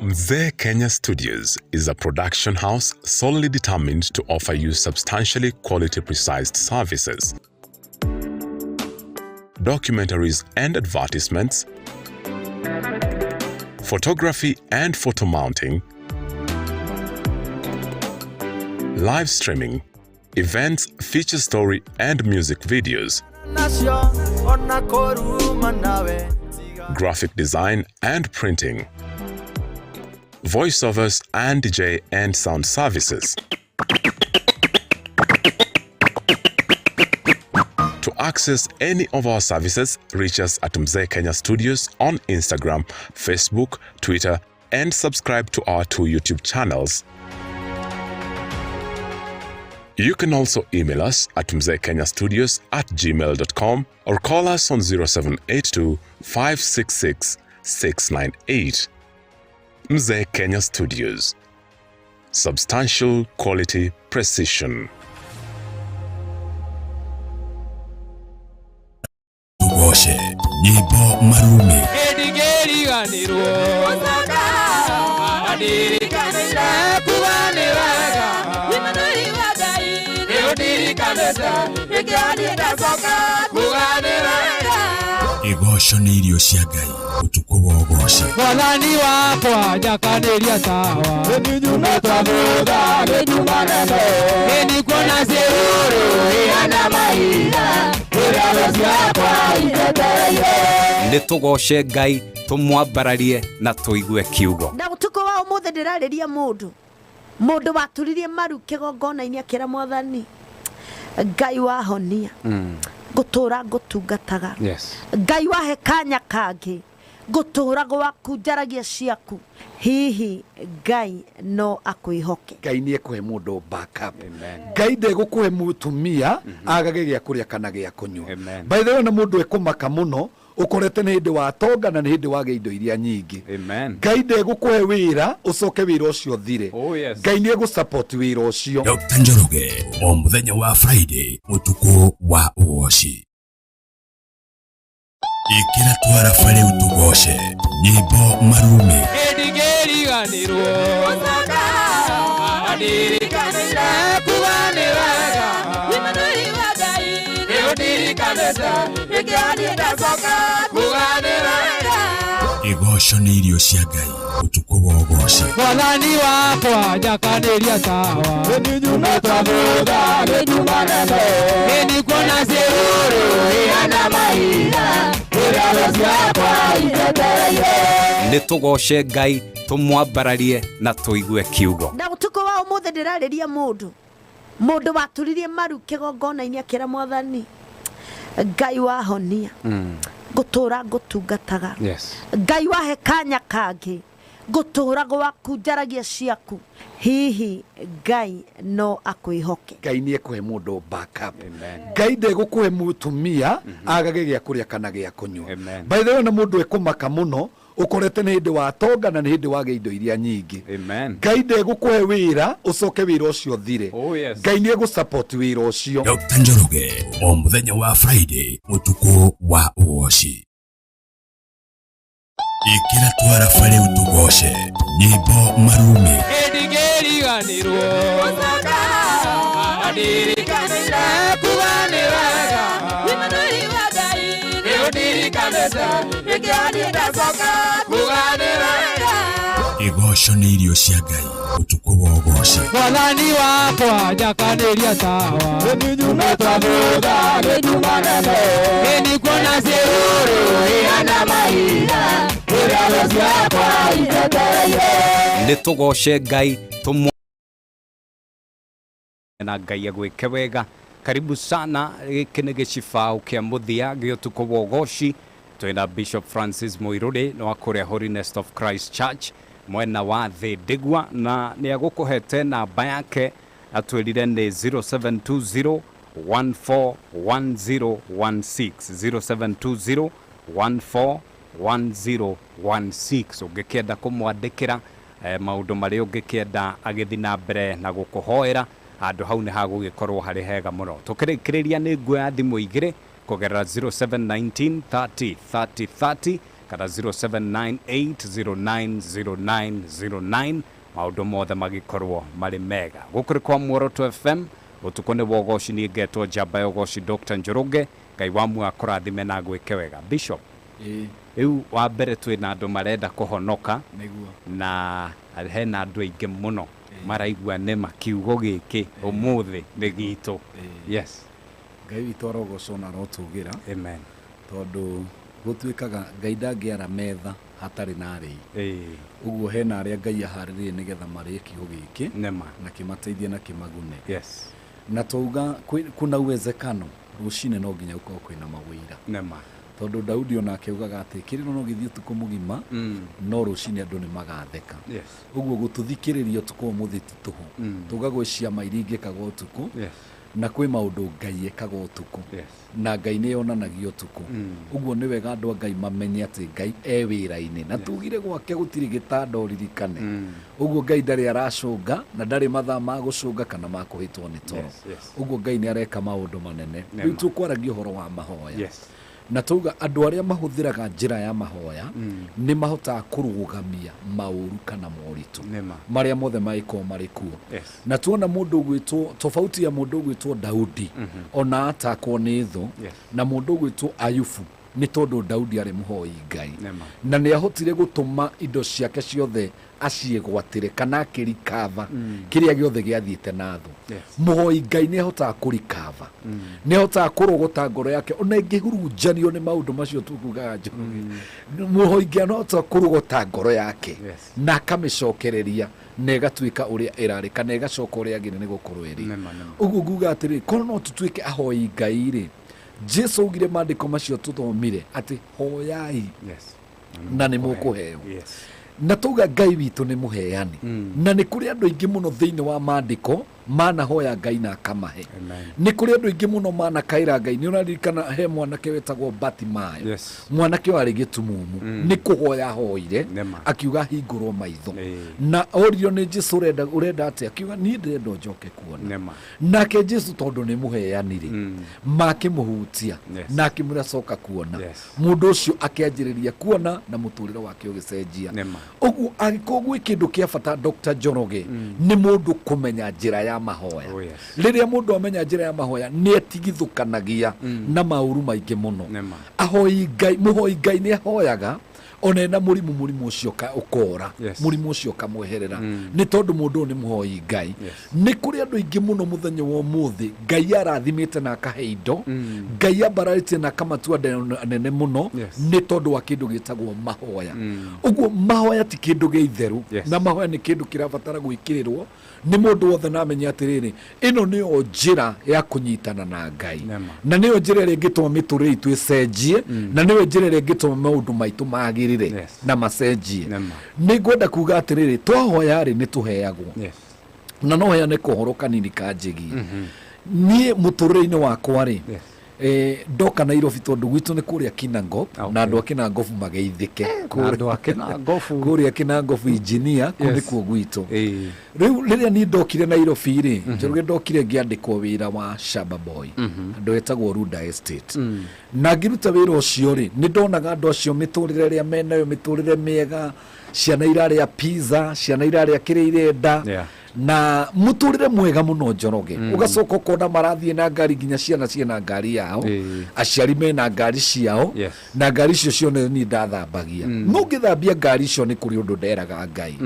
Mzee Kenya Studios is a production house solely determined to offer you substantially quality precise services, documentaries and advertisements, photography and photo mounting, live streaming, events, feature story and music videos, graphic design and printing, voiceovers and DJ and sound services. To access any of our services, reach us at Mzee Kenya Studios on Instagram, Facebook, Twitter, and subscribe to our 2 YouTube channels. You can also email us at mzeekenyastudios@gmail.com or call us on 0782 566 698. Mzee Kenya Studios. Substantial quality precision. Tugoshe nyimbo marume. Igoco nĩ irio cia Ngai ũtukũ wa ũgoci. Mwathani wakwa njakanĩria tawa nĩndikuona ciũrũ ihana mahiga ĩrĩa ciakwa itetereire. Nĩ tũgoce Ngai tũmwambararie na tũigue kiugo. Na ũtukũ wa ũmũthĩ ndĩrarĩria mũndũ waturirie maru kĩgongona-inĩ akĩra Mwathani Ngai wahonia ngũtũra ngũtungataga. Yes. Ngai wahe kanya kangĩ ngũtũra gwaku njaragia ciaku. Hihi Ngai no akwĩhoke. Ngai nĩ ekũhe mũndũ backup. Ngai ndegũkũhe mũtumia agage gĩa kũrĩa kana gĩa kũnyua. By the way, na mũndũ ekũmaka mũno ukorete nĩ hĩndĩ wa tonga na nĩ hĩndĩ wa indo iria nyingĩ. Ngai ndegũkũhe wĩra ũcoke wĩra ũcio ũthire. Ngai nĩ egũ support wĩra ũcio. Dr. Njoroge o mũthenya wa Friday ũtukũ wa ũgoci. Ikĩra twarafa rĩu tũgoce nyĩmbo marume. Igoco nĩ irio cia Ngai ũtukũ wa ũgoci. Mwathani wakwa njakanĩria tawa nĩndikuona ciũrũ ihana mahiga ĩrĩa ciakwa itetereire. Nĩ tũgoce Ngai tũmwambararie na tũigue kiugo. Na ũtukũ wa ũmũthĩ ndĩrarĩria mũndũ waturirie maru kĩgongona-inĩ akĩra Mwathani Ngai wahonia ngũtũra ngũtungataga. Yes. Ngai wahe kanya kangĩ Ngũtũra gwaku njaragia ciaku. Hihi Ngai no akwĩhoke? Ngai nĩ ekũhe mũndũ backup. Ngai ndegũkũhe mũtumia agage gĩa kũrĩa kana gĩa kũnyua. By the way, ona mũndũ ekũmaka mũno ũkorete nĩ hĩndĩ watonga na nĩ hĩndĩ wagĩa indo iria nyingĩ. Ngai ndegũkũhe wĩra ũcoke wĩra ũcio ũthire. Ngai nĩ egũ-support wĩra ũcio. Dr. Njoroge o mũthenya wa Friday ũtukũ wa ũgoci. Ĩkĩra twaraba rĩu tũgoce nyĩmbo marumi. Ndigĩriganĩrwo andirikanĩre kuga nĩ wega Imanueli wa Ngai nĩ ũndirikanĩte nĩkĩo niĩ ndacoka kuga nĩ wega. Igoco nĩ irio cia Ngai ũtukũ wa ũgoci. Mwathani wakwa njakanĩria tawa Nĩnyumĩtwo thutha gĩtuma nene Nĩndikuona ciũrũ ihana mahiga Rĩrĩa thũ ciakwa itetereire. Nĩ tũgoce Ngai tũmũ na Ngai agwĩke wega. Karibu sana, gĩkĩ nĩ gĩcibaũ kĩa mũthia gĩa ũtukũ wa ũgoci. Twĩna Bishop Francis Mũirũrĩ wa kũrĩa Holiness of Christ Church mwena wa thĩ Ndigwa, na nĩ agũkũhete namba yake atwĩrire nĩ 0720 141016, 0720 141016. Ũngĩkĩenda kũmwandĩkĩra maũndũ marĩa ũngĩkĩenda agĩthiĩ na mbere na gũkũhoera handũ hau nĩ hagũgĩkorwo harĩ hega mũno. Tũkĩrĩkĩrĩria nĩ nguoya thimũ igĩrĩ kũgerera 0719 30 30 30 kana 0798 090909, maũndũ mothe magĩkorwo marĩ mega. Gũkũ nĩ kwa Muoroto FM, ũtukũ nĩ wa ũgoci. Niĩ ngetwo njamba ya ũgoci Dr. Njoroge. Ngai wa muoyo akũrathime na agwĩke wega. Bishop, rĩu wa mbere twĩna andũ marenda kũhonoka. Nĩguo. Na hena andũ aingĩ mũno maraigua nĩma kiugo gĩkĩ ũmũthĩ nĩ gitũ. Yes. Ngai witũ arogocwo na arotũgĩra. Amen. Tondũ gũtuĩkaga Ngai ndangĩara metha hatarĩ na arĩi. Ũguo hena arĩa Ngai aharĩrĩrie nĩgetha marĩe kiugo gĩkĩ nĩma na kĩmateithie na kĩmagune. Yes. Na twauga kuna uwezekano rũcinĩ no nginya gũkorwo kwĩna mawĩira. Nĩma. Tondũ Daudi onake augaga atĩ kĩrĩro no gĩthiĩ ũtukũ mũgima, no rũcinĩ andũ nĩ magatheka. Yes. Ũguo gũtũthikĩrĩria ũtukũ ũmũthĩ ti tũhũ. Tuga gwĩ ciama iringĩkaga ũtukũ, Yes. na kwĩ maũndũ Ngai ekaga ũtukũ. Yes. Na Ngai nĩ yonanagia ũtukũ. Ũguo nĩ wega andũ a Ngai mamenye atĩ Ngai e wĩra-inĩ. Na tugire gwake gũtirĩ gĩtanda ũririkane. Ũguo Ngai ndarĩ aracũnga na ndarĩ mathaa ma gũcũnga kana ma kũhĩtwo nĩ toro. Yes, yes. Ũguo Ngai nĩ areka maũndũ manene. Nĩma. Rĩu tũkwaragia ũhoro wa mahoya. Yes. Na tauga andũ arĩa mahũthĩraga njĩra ya mahoya nĩ mahotaga kũrũgamia maũru kana moritũ Nĩma. marĩa mothe mangĩkorwo marĩ kuo. Yes. Na tuona mũndũ ũgwĩtwo tofauti ya mũndũ ũgwĩtwo Daudi ona atakwo nĩ thũ Yes. na mũndũ ũgwĩtwo Ayubu, nĩ tondũ Daudi arĩ mũhoi Ngai Nĩma. na nĩ ahotire gũtũma indo ciake ciothe aciĩgwatĩre kana akĩrikava kĩrĩa gĩothe gĩathiĩte na thũ. Yes. Mũhoi Ngai nĩ ahotaga kũrikava, nĩ ahotaga kũrogota ngoro yake ona ĩngĩhurunjanio nĩ maũndũ macio tũkugaga Njoroge. Mũhoi Ngai no ahotaga kũrogota ngoro yake Yes. na akamĩcokereria na ĩgatuĩka ũrĩa ĩrarĩ kana ĩgacoka ũrĩa yagĩrĩire nĩ gũkorwo ĩrĩ. Nĩma, nĩma. Ũguo nguga atĩrĩ, korwo no tũtuĩke ahoi Ngai rĩ, Jesu augire maandĩko macio tũthomire atĩ hoyai Yes. na nĩ mũkũheo. Yes. Na tauga Ngai witũ nĩ mũheani, na nĩ kũrĩ andũ aingĩ mũno thĩinĩ wa maandĩko manahoya Ngai na akamahe. Amen. Nĩ kũrĩ andũ aingĩ mũno manakaĩra Ngai. Nĩ ũraririkana he mwanake wetagwo Batimayo? Yes. Mwanake warĩ gĩtumumu, nĩ kũhoya ahoire Nĩma. akiuga hingũrwo maitho, na oririo nĩ Jesu, ũrenda ũrenda atĩa? Akiuga niĩ ndĩrenda ũnjoke kuona. Nĩma. Nake Jesu tondũ nĩ mũheani rĩ, makĩmũhutia Yes. na akĩmwĩra coka kuona. Yes. Mũndũ ũcio akĩanjĩrĩria kuona na mũtũrĩre wake ũgĩcenjia. Nĩma. Ũguo angĩkorwo gwĩ kĩndũ kĩa bata, Dr. Njoroge, nĩ mũndũ kũmenya njĩra ya mahoya. Oh, yes. Rĩrĩa mũndũ amenya njĩra ya mahoya nĩ etigithũkanagia na maũru maingĩ mũno. Nĩma. Ahoi Ngai, mũhoi Ngai nĩ ahoyaga ona ena mũrimũ, mũrimũ ũcio ũkora. Yes. Mũrimũ ũcio ũkamweherera nĩ tondũ mũndũ ũyũ nĩ mũhoi Ngai. Yes. Nĩ kũrĩ andũ aingĩ mũno mũthenya wa ũmũthĩ Ngai arathimĩte na akahe indo, Ngai ambararĩtie na akamatua andũ anene mũno. Yes. Nĩ tondũ wa kĩndũ gĩtagwo mahoya. Ũguo mahoya ti kĩndũ gĩa itherũ. Yes. Na mahoya nĩ kĩndũ kĩrabatara gwĩkĩrĩrwo nĩ mũndũ wothe na amenye atĩrĩrĩ, ĩno nĩyo njĩra ya kũnyitana na Ngai. Nĩma. Na nĩyo njĩra ĩrĩa ĩngĩtũma mĩtũrĩre itũ ĩcenjie, na nĩyo njĩra ĩrĩa ĩngĩtũma maũndũ maitũ magĩrĩre. magĩrĩre na macenjie. Nĩ ngwenda kuga atĩrĩrĩ, twahoya rĩ nĩ tũheagwo. Na no heane kohoro kanini kanjĩgie. Niĩ mũtũrĩre-inĩ wakwa rĩ, ndoka Nairobi tondũ gwitũ nĩ kũrĩa Kinangop, na andũ a Kinangop mageithĩke. Andũ a Kinangop. Kũrĩa Kinangop engineer, kũu nĩkuo gwitũ. Rĩu rĩrĩa niĩ ndokire Nairobi rĩ, Njoroge ndokire ngĩandĩkwo wĩra wa Shamba Boy, andũ etagwo Runda Estate. Na ngĩruta wĩra ũcio rĩ, nĩ ndonaga andũ acio mĩtũrĩre ĩrĩa menayo, mĩtũrĩre mĩega, ciana irarĩa pizza, ciana irarĩa kĩrĩa irenda, na mũtũrĩre mwega mũno Njoroge. Ũgacoka ũkona marathiĩ na ngari, nginya ciana ciĩna ngari yao, aciari mena ngari ciao, na ngari icio cione niĩ ndathambagia. No ngĩthambia ngari icio nĩ kũrĩ ũndũ nderaga Ngai.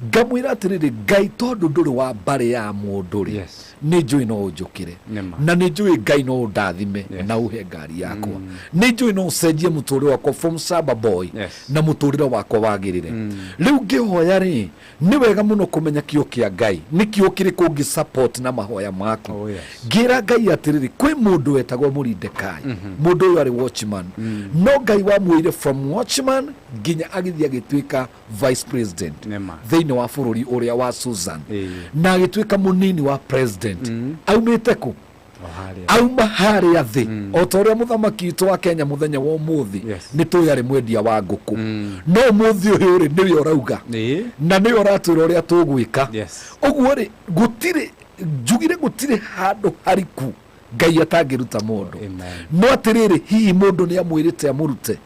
Ngamwĩra atĩrĩrĩ, Ngai tondũ ndũrĩ wa mbarĩ ya mũndũ rĩ, nĩ njũĩ no ũnjũkĩre, na nĩ njũĩ Ngai no ũndathime na ũhe ngari yakwa, nĩ njũĩ no ũcenjie mũtũrĩre wakwa from Shamba Boy na mũtũrĩre wakwa wagĩrĩre. Rĩu ngĩhoya rĩ, nĩ wega mũno kũmenya kĩo kĩa Ngai nĩ kĩo kĩrĩkũ ũngĩ support na mahoya maku. Ngĩra Ngai atĩrĩrĩ, kwĩ mũndũ wetagwo Mũrindekai, mũndũ ũyũ arĩ watchman, no Ngai wamwĩire from watchman nginya agĩthiĩ agĩtuĩka vice president thĩinĩ wa bũrũri ũrĩa wa Susan, na agĩtuĩka mũnini wa president. Aumĩte kũ? Auma harĩa thĩ, o ta ũrĩa mũthamaki witũ wa Kenya mũthenya wa ũmũthĩ nĩ tũĩ arĩ mwendia wa ngũkũ, no ũmũthĩ ũyũ rĩ nĩwe ũrauga na nĩwe ũratwĩra ũrĩa tũgwĩka. Ũguo rĩ, gũtirĩ, njugire gũtirĩ handũ hariku Ngai atangĩruta mũndũ. No atĩrĩrĩ, hihi mũndũ nĩ amwĩrĩte amũrute.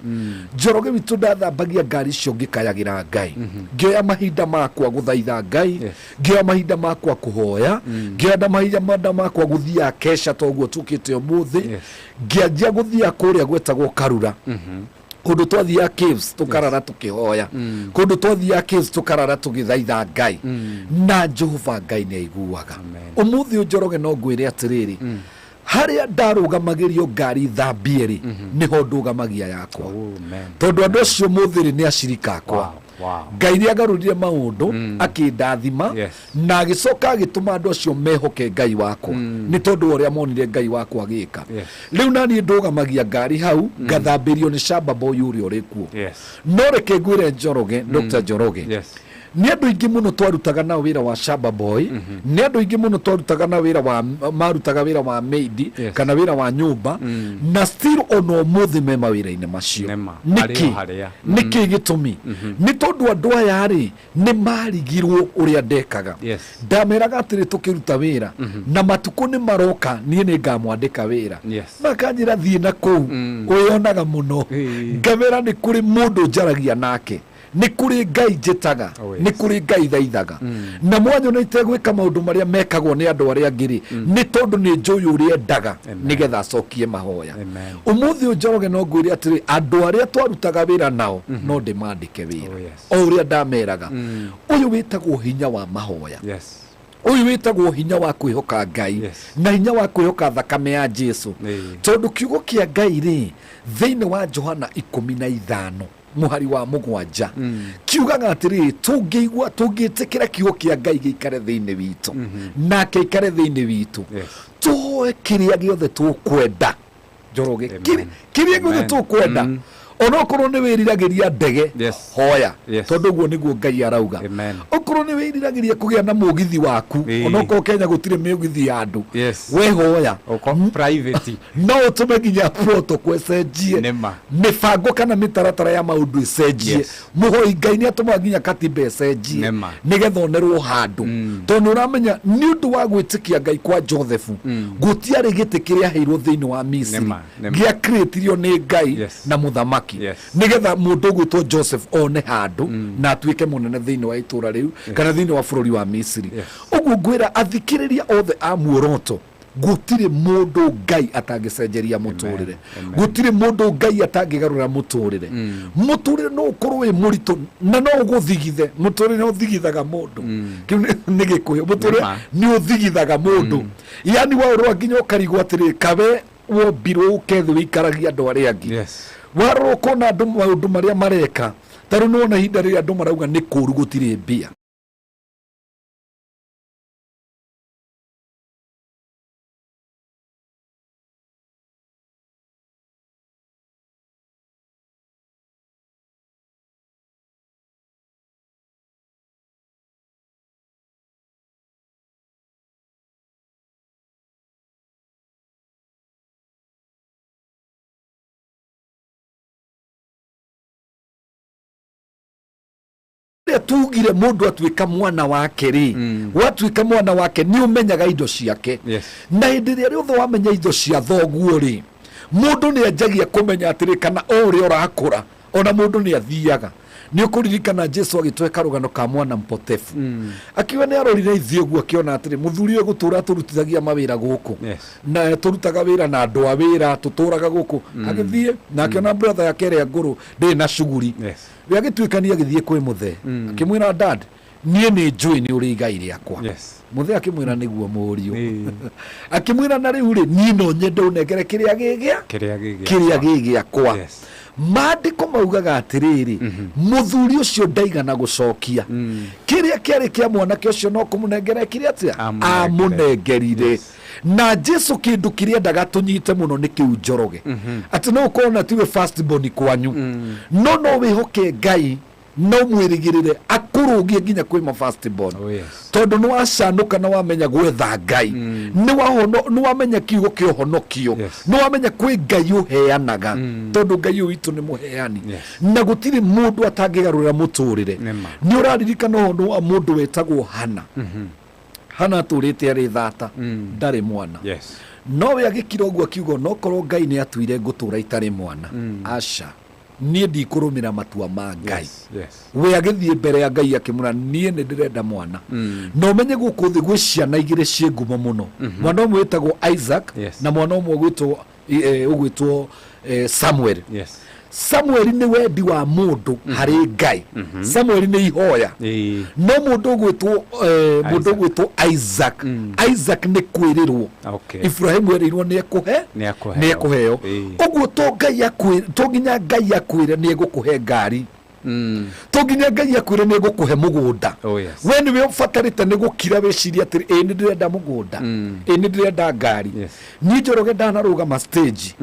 Njoroge witũ ndathambagia ngari icio ngĩkayagĩra Ngai, ngĩoya mahinda makwa gũthaitha Ngai, ngĩoya mahinda makwa kũhoya, ngĩoya mahinda makwa gũthiaga kesha toguo tũkĩte ũmũthĩ, ngĩanjia gũthiaga kũrĩa gwetagwo Karura, kũndũ twathiaga caves tũkarara tũkĩhoya, kũndũ twathiaga caves tũkarara tũgĩthaitha Ngai, na Jehova Ngai nĩ aiguaga. Ũmũthĩ Njoroge no ngwĩre atĩrĩrĩ, harĩa ndarũgamagĩrio ngari thambie rĩ, nĩho ndũgamagia yakwa, tondũ andũ acio mũthĩ rĩ nĩ acirika akwa. Ngai nĩ agarũrire maũndũ akĩndathima, na agĩcoka agĩtũma andũ acio mehoke Ngai wakwa, nĩ tondũ wa ũrĩa monire Ngai wakwa agĩka. Rĩu naniĩ ndũgamagia ngari hau, ngathambĩrio nĩ Shamba Boy ũrĩa ũrĩ kuo. No reke ngwĩre Njoroge, Dr. Njoroge, nĩ andũ aingĩ mũno twarutaga nao wĩra wa Shamba Boy, nĩ andũ aingĩ mũno twarutaga na wĩra wa marutaga wĩra wa maid kana wĩra wa nyũmba, na still ona ũmũthĩ me mawĩra-inĩ macio. Nĩkĩ? Nĩkĩ gĩtũmi? Nĩ tondũ andũ aya rĩ nĩ marigirwo ũrĩa ndekaga. Ndameraga atĩrĩ, tũkĩruta wĩra na matukũ nĩ maroka, niĩ nĩ ngamwandĩka wĩra. Makanjĩra thiĩ na kũu wĩyonaga mũno. Ngamera nĩ kũrĩ mũndũ njaragia nake, nĩ kũrĩ Ngai njĩtaga, nĩ kũrĩ Ngai thaithaga, na mwanyona itegwĩka maũndũ marĩa mekagwo nĩ andũ arĩa angĩ rĩ, nĩ tondũ nĩ njũĩ ũrĩa endaga nĩgetha acokie mahoya. Ũmũthĩ ũyũ Njoroge no ngwĩre atĩrĩ, andũ arĩa twarutaga wĩra nao no ndĩmandĩke wĩra o ũrĩa ndameraga. Ũyũ wĩtagwo hinya wa mahoya, ũyũ wĩtagwo hinya wa kwĩhoka Ngai, na hinya wa kwĩhoka thakame ya Jesu, tondũ kiugo kĩa Ngai rĩ, thĩinĩ wa Johana 15 mũhari wa 7 kiugaga atĩrĩrĩ, tũngĩigua tũngĩtĩkĩra kiugo kĩa Ngai gĩikare thĩinĩ witũ, nake aikare thĩinĩ witũ, tũhoe kĩrĩa gĩothe tũkwenda. Njoroge, kĩrĩa gĩothe tũkwenda, onokorwo nĩ wĩriragĩria ndege, hoya, tondũ ũguo nĩguo Ngai arauga. Okorwo nĩ wĩriragĩria kũgĩa na mũgithi waku, onokorwo Kenya gũtirĩ mĩgithi ya andũ, we hoya no ũtũme nginya protocol ĩcenjie, mĩbango kana mĩtaratara ya maũndũ ĩcenjie. Mũhoi Ngai nĩ atũmaga nginya katiba ĩcenjie nĩgetha onerwo handũ, tondũ nĩ ũramenya nĩ ũndũ wa gwĩtĩkia Ngai kwa Joseph, gũtiarĩ gĩtĩ kĩrĩa aheirwo thĩinĩ wa Misiri gĩakrĩtirio nĩ Ngai na mũthamaki, nĩgetha mũndũ ũgwĩtwo Joseph one handũ na atuĩke mũnene thĩinĩ wa itũra rĩu kana thĩinĩ wa bũrũri wa Misiri. Ũguo ngwĩra athikĩrĩria othe a Muoroto, gũtirĩ mũndũ Ngai atangĩcenjeria mũtũrĩre, gũtirĩ mũndũ Ngai atangĩgarũra mũtũrĩre. Mũtũrĩre no ũkorwo wĩ mũritũ na no ũgũthigithe. Mũtũrĩre nĩ ũthigithaga mũndũ, kĩu nĩ Gĩkũyũ, mũtũrĩre nĩ ũthigithaga mũndũ, yani waũrora nginya ũkarigwo atĩrĩ, kawe wombirwo ũke thĩ wĩikaragia andũ arĩa angĩ. Warora ũkona andũ maũndũ marĩa mareka, ta rĩu nĩwona ihinda rĩrĩa andũ marauga nĩ kũũru gũtirĩ mbia. Rĩrĩa tugire mũndũ atuĩka mwana wake rĩ, watuĩka mwana wake nĩ ũmenyaga indo ciake. Na hĩndĩ ĩrĩa rĩothe wamenya indo cia thoguo rĩ, mũndũ nĩ anjagia kũmenya atĩrĩ, kana o ũrĩa ũrakũra ona mũndũ nĩ athiaga. Nĩ ũkũririkana Jesu agĩtũhe karũgano ka mwana mpotefu, akiuga nĩ arorire ithuĩ ũguo akĩona atĩrĩ, mũthuri ũyũ gũtũra tũrutithagia mawĩra gũkũ, na tũrutaga wĩra na andũ a wĩra, tũtũraga gũkũ. Agĩthiĩ na akĩona brother yake ĩrĩa ngũrũ ndĩrĩ na cuguri. We agĩtuĩkania agĩthiĩ kwĩ mũthee, akĩmwĩra, "Dad, niĩ nĩ njũĩ nĩ ũrĩ igai rĩakwa." Mũthee akĩmwĩra, "Nĩguo mũriũ." Akĩmwĩra, "Na rĩu rĩ, niĩ no nyende ũnengere kĩrĩa gĩgĩa kĩrĩa gĩgĩa kĩrĩa gĩ gĩakwa." Maandĩko maugaga atĩrĩrĩ, mũthuri ũcio ndaigana gũcokia kĩrĩa kĩarĩ kĩa mwanake ũcio, no kũmũnengera ekire atĩa? Amũnengerire. Na Jesu kĩndũ kĩrĩa endaga tũnyite mũno nĩ kĩu, Njoroge, atĩ no ũkorwo na tiwe first born kwanyu, no wĩhoke Ngai no mwĩrĩgĩrĩre akũrũgie nginya kwĩ ma first born. Tondũ nĩ wacanũka na wamenya gwetha Ngai, nĩ wamenya kiugo kĩa ũhonokio, nĩ wamenya kwĩ Ngai ũheanaga, tondũ Ngai ũyũ witũ nĩ mũheani na gũtirĩ mũndũ atangĩgarũrĩra mũtũrĩre. Nĩ ũraririkana ũhoro wa mũndũ wetagwo Hana? Hana atũrĩte arĩ thata, ndarĩ mwana. No we agĩkira ũguo akiuga, "Onokorwo Ngai nĩ atuire ngũtũra itarĩ mwana, aca, niĩ ndikũrũmĩra matua ma Ngai." We agĩthiĩ mbere ya Ngai akĩmwĩra, "Niĩ nĩ ndĩrenda mwana." Na ũmenye gũkũ thĩ gwĩ ciana igĩrĩ ciĩ ngumo mũno, mwana ũmwe wĩtagwo Isaac na mwana ũmwe ũgwĩtwo Samuel. Samuel nĩ wendi wa mũndũ harĩ Ngai. Samuel nĩ ihoya. No mũndũ ũgwĩtwo Isaac, Isaac nĩ kwĩrĩrwo. Ibrahimu erĩirwo nĩ ekũhe nĩ ekũheo. Nĩ ekũheo. Ũguo to nginya Ngai akwĩre nĩ egũkũhe ngari, to nginya Ngai akwĩre nĩ egũkũhe mũgũnda. Oh, yes. We nĩwe ũbatarĩte nĩ gũkira wĩcirie atĩrĩ, "Ĩ nĩ ndĩrenda mũgũnda, ĩ nĩ ndĩrenda ngari." Niĩ Njoroge ndanarũgama stage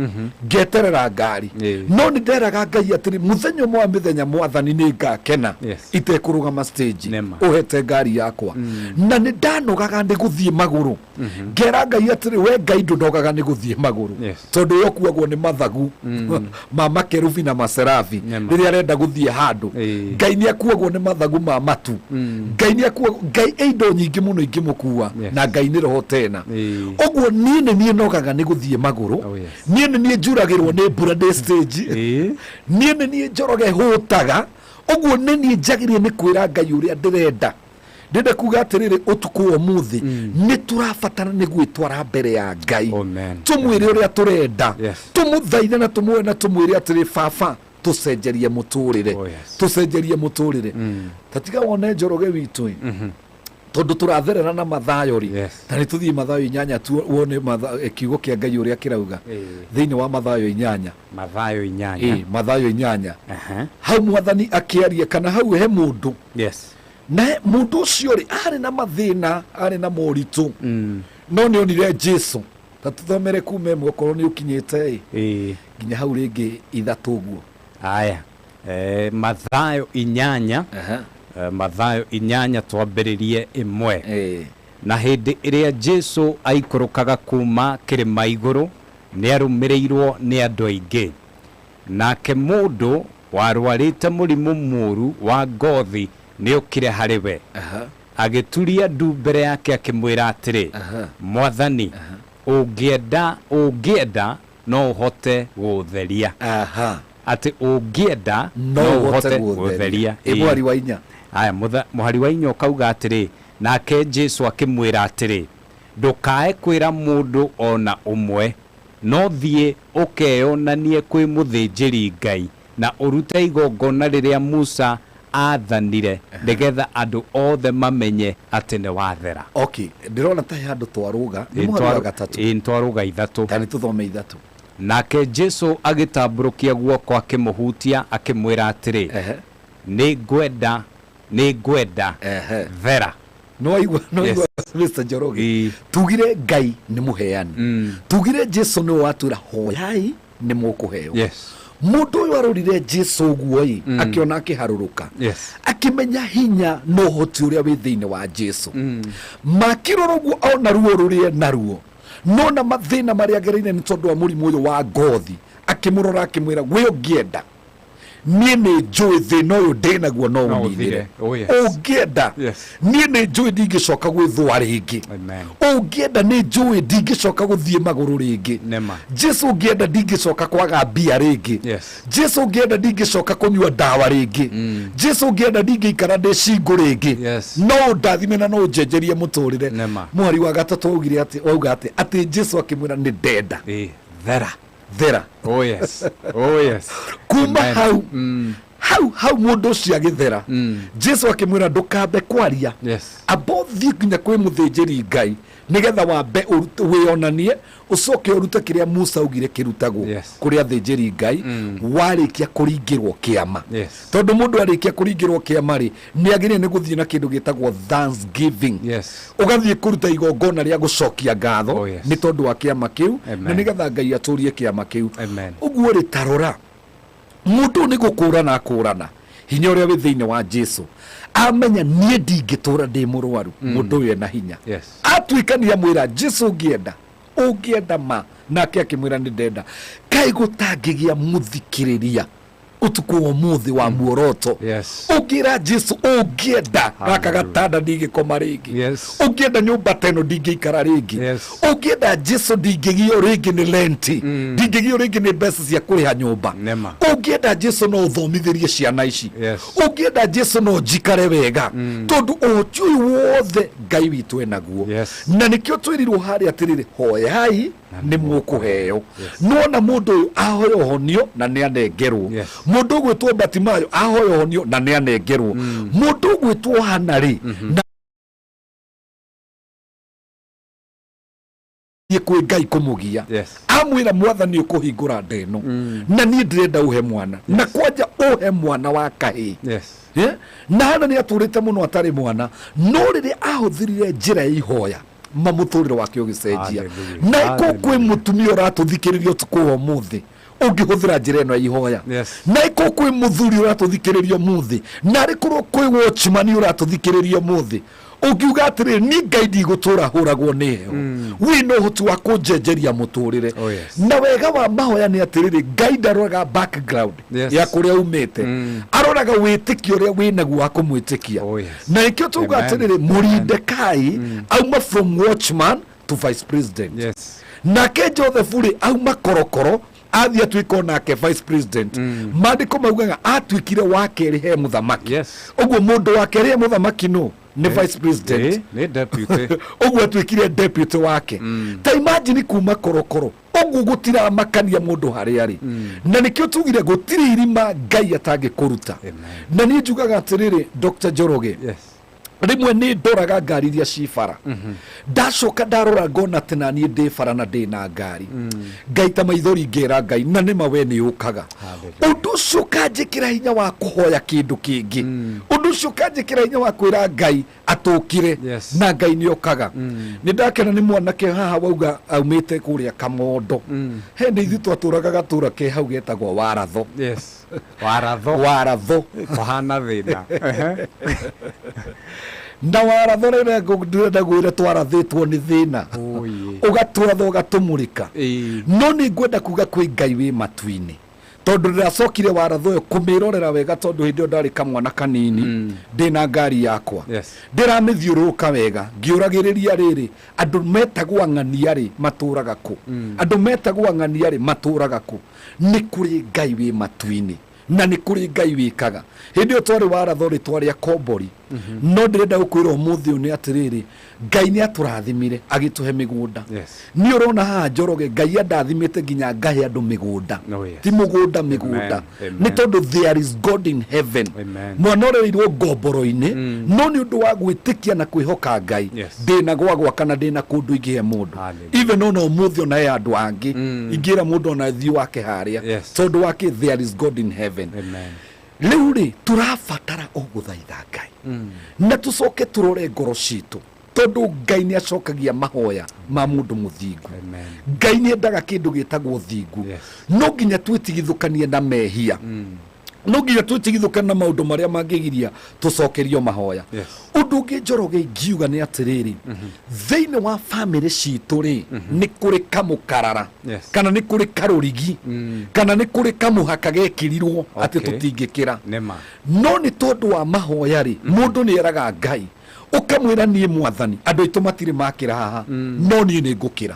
ngeterera ngari, no nĩ nderaga Ngai atĩrĩ, "Mũthenya ũmwe wa mĩthenya, Mwathani, nĩ ngakena itekũrũgama stage ũhete ngari yakwa." Na nĩ ndanogaga nĩ gũthiĩ magũrũ, ngera Ngai atĩrĩ, "We Ngai, ndũnogaga nĩ gũthiĩ magũrũ, tondũ we ũkuagwo nĩ mathagu ma makerubi na maserabi rĩrĩa arenda gũthiĩ handũ. Ngai nĩ akuagwo nĩ mathagu ma matu. Ngai nĩ akuagwo, Ngai e indo nyingĩ mũno ingĩmũkua, na Ngai nĩ roho tena." Ũguo niĩ nĩ niĩ nogaga nĩ gũthiĩ magũrũ, niĩ nĩ niĩ njuragĩrwo nĩ mbura ndĩ stage, niĩ nĩ niĩ Njoroge hũtaga. Ũguo nĩ niĩ njagĩrĩire nĩ kwĩra Ngai ũrĩa ndĩrenda. Ndĩrenda kuga atĩrĩrĩ, ũtukũ wa ũmũthĩ nĩ tũrabatara nĩ gwĩtwara mbere ya Ngai, tũmwĩre ũrĩa tũrenda, tũmũthaithe na tũmũe na tũmwĩre atĩrĩ, "Baba, tũcenjerie mũtũrĩre, tũcenjerie mũtũrĩre." Ta tiga wone Njoroge witũ ĩ, tondũ tũratherera na Mathayo rĩ, na nĩ tũthiĩ Mathayo 8 wone kiugo kĩa Ngai ũrĩa kĩrauga thĩinĩ wa Mathayo 8. Mathayo 8. Ĩ, Mathayo 8, hau Mwathani akĩaria kana hau he mũndũ, na mũndũ ũcio rĩ, arĩ na mathĩna, arĩ na moritũ, no nĩ onire Jesu. Ta tũthomere kuma 1 okorwo nĩ ũkinyĩte ĩ, nginya hau rĩngĩ 3 ũguo. Aya, Mathayo 8, Mathayo 8, twambĩrĩrie 1. Na hĩndĩ ĩrĩa Jesu aikũrũkaga kuma kĩrĩma igũrũ, nĩ arũmĩrĩirwo nĩ andũ aingĩ. Nake mũndũ warwarĩte mũrimũ mũũru wa ngothi nĩ okire harĩ we, agĩturia ndu mbere yake akĩmwĩra atĩrĩ, "Mwathani, ũngĩenda, ũngĩenda no ũhote gũũtheria." Atĩ ũngĩenda no ũhote gũtheria. Ĩ, mũhari wa 4. Aya, mũhari wa 4 ũkauga atĩrĩ, nake Jesu akĩmwĩra atĩrĩ, "Ndũkae kwĩra mũndũ ona ũmwe, no thiĩ ũkeyonanie kwĩ mũthĩnjĩri Ngai na ũrute igongona rĩrĩa Musa aathanire, nĩgetha andũ othe mamenye atĩ nĩ wathera." Okay, ndĩrona ta he handũ twarũga, nĩ mũhari wa 3. Ĩ, nĩ twarũga 3. Ta nĩ tũthome 3. Nake Jesu agĩtambũrũkia guoko akĩmũhutia akĩmwĩra atĩrĩ, "Nĩ ngwenda, nĩ ngwenda, thera." Nĩwaigua, nĩwaigua, Mr Njoroge? Tugire Ngai nĩ mũheani, tugire Jesu nĩwe watwĩra, "Hoyai nĩ mũkũheo." Mũndũ ũyũ arorire Jesu ũguo ĩ, akĩona akĩharũrũka, akĩmenya hinya na ũhoti ũrĩa wĩ thĩinĩ wa Jesu. Makĩrora ũguo ona ruo rũrĩa naruo, nona mathĩna marĩa agereire nĩ tondũ wa mũrimũ ũyũ wa ngothi, akĩmũrora akĩmwĩra, "We ũngĩenda." Niĩ nĩ njũĩ thĩna ũyũ ndĩnaguo no No ũninĩre. ũthire. Oh, yes. Ũngĩenda, Yes. niĩ nĩ njũĩ ndingĩcoka gwĩthũa rĩngĩ. Amen. Ũngĩenda, nĩ njũĩ ndingĩcoka gũthiĩ magũrũ rĩngĩ. Nema. Jesu, ũngĩenda, ndingĩcoka kwaga mbia rĩngĩ. Yes. Jesu, ũngĩenda, ndingĩcoka kũnyua ndawa rĩngĩ. Jesu, ũngĩenda, ndingĩikara ndĩ cingũ rĩngĩ. Yes. No ũndathime na no ũnjenjerie mũtũrĩre. Nema. Mũhari wa gatatũ waugire atĩ, wauga atĩ Jesu akĩmwĩra, nĩ ndenda. Thera. Thera. Oh yes. Oh yes. Kuma Amen. hau hau hau mũndũ ũcio agĩthera. Jesu akĩmwĩra, ndũkambe kwaria. Yes. Amba ũthiĩ nginya kwĩ mũthĩnjĩri Ngai nĩgetha wambe wĩonanie, ũcoke ũrute kĩrĩa Musa augire kĩrutagwo Yes. kũrĩ athĩnjĩri Ngai warĩkia kũringĩrwo kĩama. Yes. Tondũ mũndũ arĩkia kũringĩrwo kĩama rĩ, nĩ agĩrĩire nĩ gũthiĩ na kĩndũ gĩtagwo thanksgiving. Yes. Ũgathiĩ kũruta igongona rĩa gũcokia ngatho. Oh, yes. Nĩ tondũ wa kĩama kĩu na Amen. nĩgetha Ngai atũrie kĩama kĩu. Amen. Ũguo rĩ, tarora mũndũ nĩ gũkũrana akũrana hinya ũrĩa wĩ thĩinĩ wa Jesu, amenya niĩ ndingĩtũra ndĩ mũrwaru. Mũndũ ũyũ ena hinya. Yes. Atuĩka nĩ amwĩra Jesu, ũngĩenda, ũngĩenda ma, nake akĩmwĩra, nĩ ndenda. Kaĩ gũtangĩgĩa mũthikĩrĩria ũtukũ wa ũmũthĩ wa muoroto? Yes. Ũngĩra Jesu, ũngĩenda, gaka gatanda ndingĩkoma rĩngĩ. Yes. Ũngĩenda, nyũmba ta ĩno ndingĩikara rĩngĩ. Yes. Ũngĩenda, Jesu, ndingĩgio rĩngĩ nĩ renti, ndingĩgio rĩngĩ nĩ mbeca cia kũrĩha nyũmba. Nema. Ũngĩenda, Jesu, no ũthomithĩrie ciana ici. Yes. Ũngĩenda, Jesu, no njikare wega, tondũ ũhoti ũyũ wothe Ngai witũ enaguo. Yes. Na nĩkĩo twĩrirwo harĩa atĩrĩrĩ, hoyai nĩ mũkũheo. Nona mũndũ ũyũ ahoya ũhonio na nĩ anengerwo. Yes. Mũndũ ũgwĩtwo Batimayo ahoya ũhonio na nĩ anengerwo. Mũndũ ũgwĩtwo Hana rĩ, na thiĩ kwĩ Ngai kũmũgia. Yes. Amwĩra, Mwathani, ũkũhingũra nda ĩno na niĩ ndĩrenda ũhe mwana, na kwanja ũhe mwana wa kahĩĩ. Yes. Eh? Na Hana nĩ atũrĩte mũno atarĩ mwana, no rĩrĩa ahũthĩrire njĩra ya ihoya, mamũtũrĩre wake ũgĩcenjia. Hallelujah. Na ĩko kwĩ mũtumia ũratũthikĩrĩria ũtukũ wa ũmũthĩ ũngĩhũthĩra njĩra ĩno ya ihoya. Yes. Na ĩko kwĩ mũthuri ũratũthikĩrĩria ũmũthĩ, na arĩ korwo kwĩ watchman ũratũthikĩrĩria ũmũthĩ ũngiuga atĩrĩrĩ, niĩ Ngai ndigũtũra hũragwo nĩ heho, wĩna ũhoti wa kũnjenjeria mũtũrĩre. Oh, yes. Na wega wa mahoya nĩ atĩrĩrĩ, Ngai ndaroraga background Yes. ya kũrĩa umĩte, aroraga wĩtĩkio ũrĩa wĩnaguo wa kũmwĩtĩkia. Oh, yes. Na nĩkĩo tuga Amen. atĩrĩrĩ, Mũrindekai auma from watchman to vice president. Yes. Nake Joseph rĩ, auma korokoro athiĩ atuĩka onake vice president. Maandĩko maugaga atuĩkire wa kerĩ he mũthamaki. Yes. Ũguo mũndũ wa kerĩ he mũthamaki no nĩ vice president. Nĩ deputy. Ũguo atuĩkire deputy wake. Ta imagine kuma korokoro ũguo, gũtiramakania mũndũ harĩa arĩ. Na nĩkĩo tugire gũtirĩ irima Ngai atangĩkũruta. Amen. Na niĩ njugaga atĩrĩrĩ, Dr Njoroge, Yes. rĩmwe nĩ ndoraga ngari iria ci bara, ndacoka ndarora ngona atĩ na niĩ ndĩ bara na ndĩ na ngari, ngaita maithori ngera Ngai, na nĩma we nĩ ũkaga. Ũndũ ũcio ũkanjĩkĩra hinya wa kũhoya kĩndũ kĩngĩ. Ũndũ ũcio ũkanjĩkĩra hinya wa kwĩra Ngai atũkire. Yes. Na Ngai nĩ okaga. Nĩ ndakena nĩ mwanake haha wauga aumĩte kũrĩa Kamondo. He nĩ ithuĩ twatũraga gatũra ke hau getagwo Waratho. Yes. Waratho. Waratho. Kũhana thĩna. Ehe. Na waratho rĩrĩa ndĩrenda gwĩra twarathĩtwo nĩ thĩna, Oye. ũgatũratha ũgatũmũrĩka. Ĩĩ. No nĩ ngwenda kuga kwĩ Ngai wĩ matu-inĩ, tondũ ndĩracokire waratho ĩyo kũmĩrorera wega, tondũ hĩndĩ ĩyo ndarĩ kamwana kanini ndĩna ngari yakwa. Yes. Ndĩramĩthiũrũrũka wega ngĩũragĩrĩria rĩrĩ, andũ metagwo ang'ania rĩ, matũraga kũ? Andũ metagwo ang'ania rĩ, matũraga kũ? Nĩ kũrĩ Ngai wĩ matu-inĩ na nĩ kũrĩ Ngai wĩkaga. Hĩndĩ ĩyo twarĩ waratho rĩ, twarĩ akombori. No ndĩrenda gũkwĩra ũmũthĩ ũyũ nĩ atĩrĩrĩ, Ngai nĩ atũrathimire agĩtũhe mĩgũnda. Yes. Niĩ ũrona haha Njoroge, Ngai andathimĩte nginya ngahe andũ mĩgũnda. Oh, yes. Ti mũgũnda, mĩgũnda. Amen. Nĩ tondũ there is God in heaven. Amen. Mwana ũrereirwo ngomboro-inĩ, no nĩ ũndũ wa gwĩtĩkia na kwĩhoka Ngai, Yes. ndĩna gwa gwaka na ndĩna kũndũ ingĩhe mũndũ. Hallelujah. Even ona ũmũthĩ ona he andũ angĩ ingĩra mũndũ ona thiĩ wake harĩa. Yes. Tondũ wake there is God in heaven. Amen. Rĩu rĩ, tũrabatara o gũthaitha Ngai na tũcoke tũrore ngoro citũ, tondũ Ngai nĩ acokagia mahoya ma mũndũ mũthingu. Amen. Ngai nĩ endaga kĩndũ gĩtagwo thingu. Yes. No nginya twĩtigithũkanie na mehia. No nginya twĩtigithũke na maũndũ marĩa mangĩgiria tũcokerio mahoya. Ũndũ ũngĩ, Njoroge, ingiuga nĩ atĩrĩrĩ, thĩinĩ wa bamĩrĩ citũ rĩ, nĩ kũrĩ kamũkarara kana nĩ kũrĩ karũrigi kana nĩ kũrĩ kamũhaka gekĩrirwo atĩ tũtingĩkĩra. Nĩma. No nĩ tondũ wa mahoya rĩ, mũndũ nĩ eraga Ngai, ũkamwĩra, niĩ Mwathani, andũ aitũ matirĩ makĩra haha, no niĩ nĩ ngũkĩra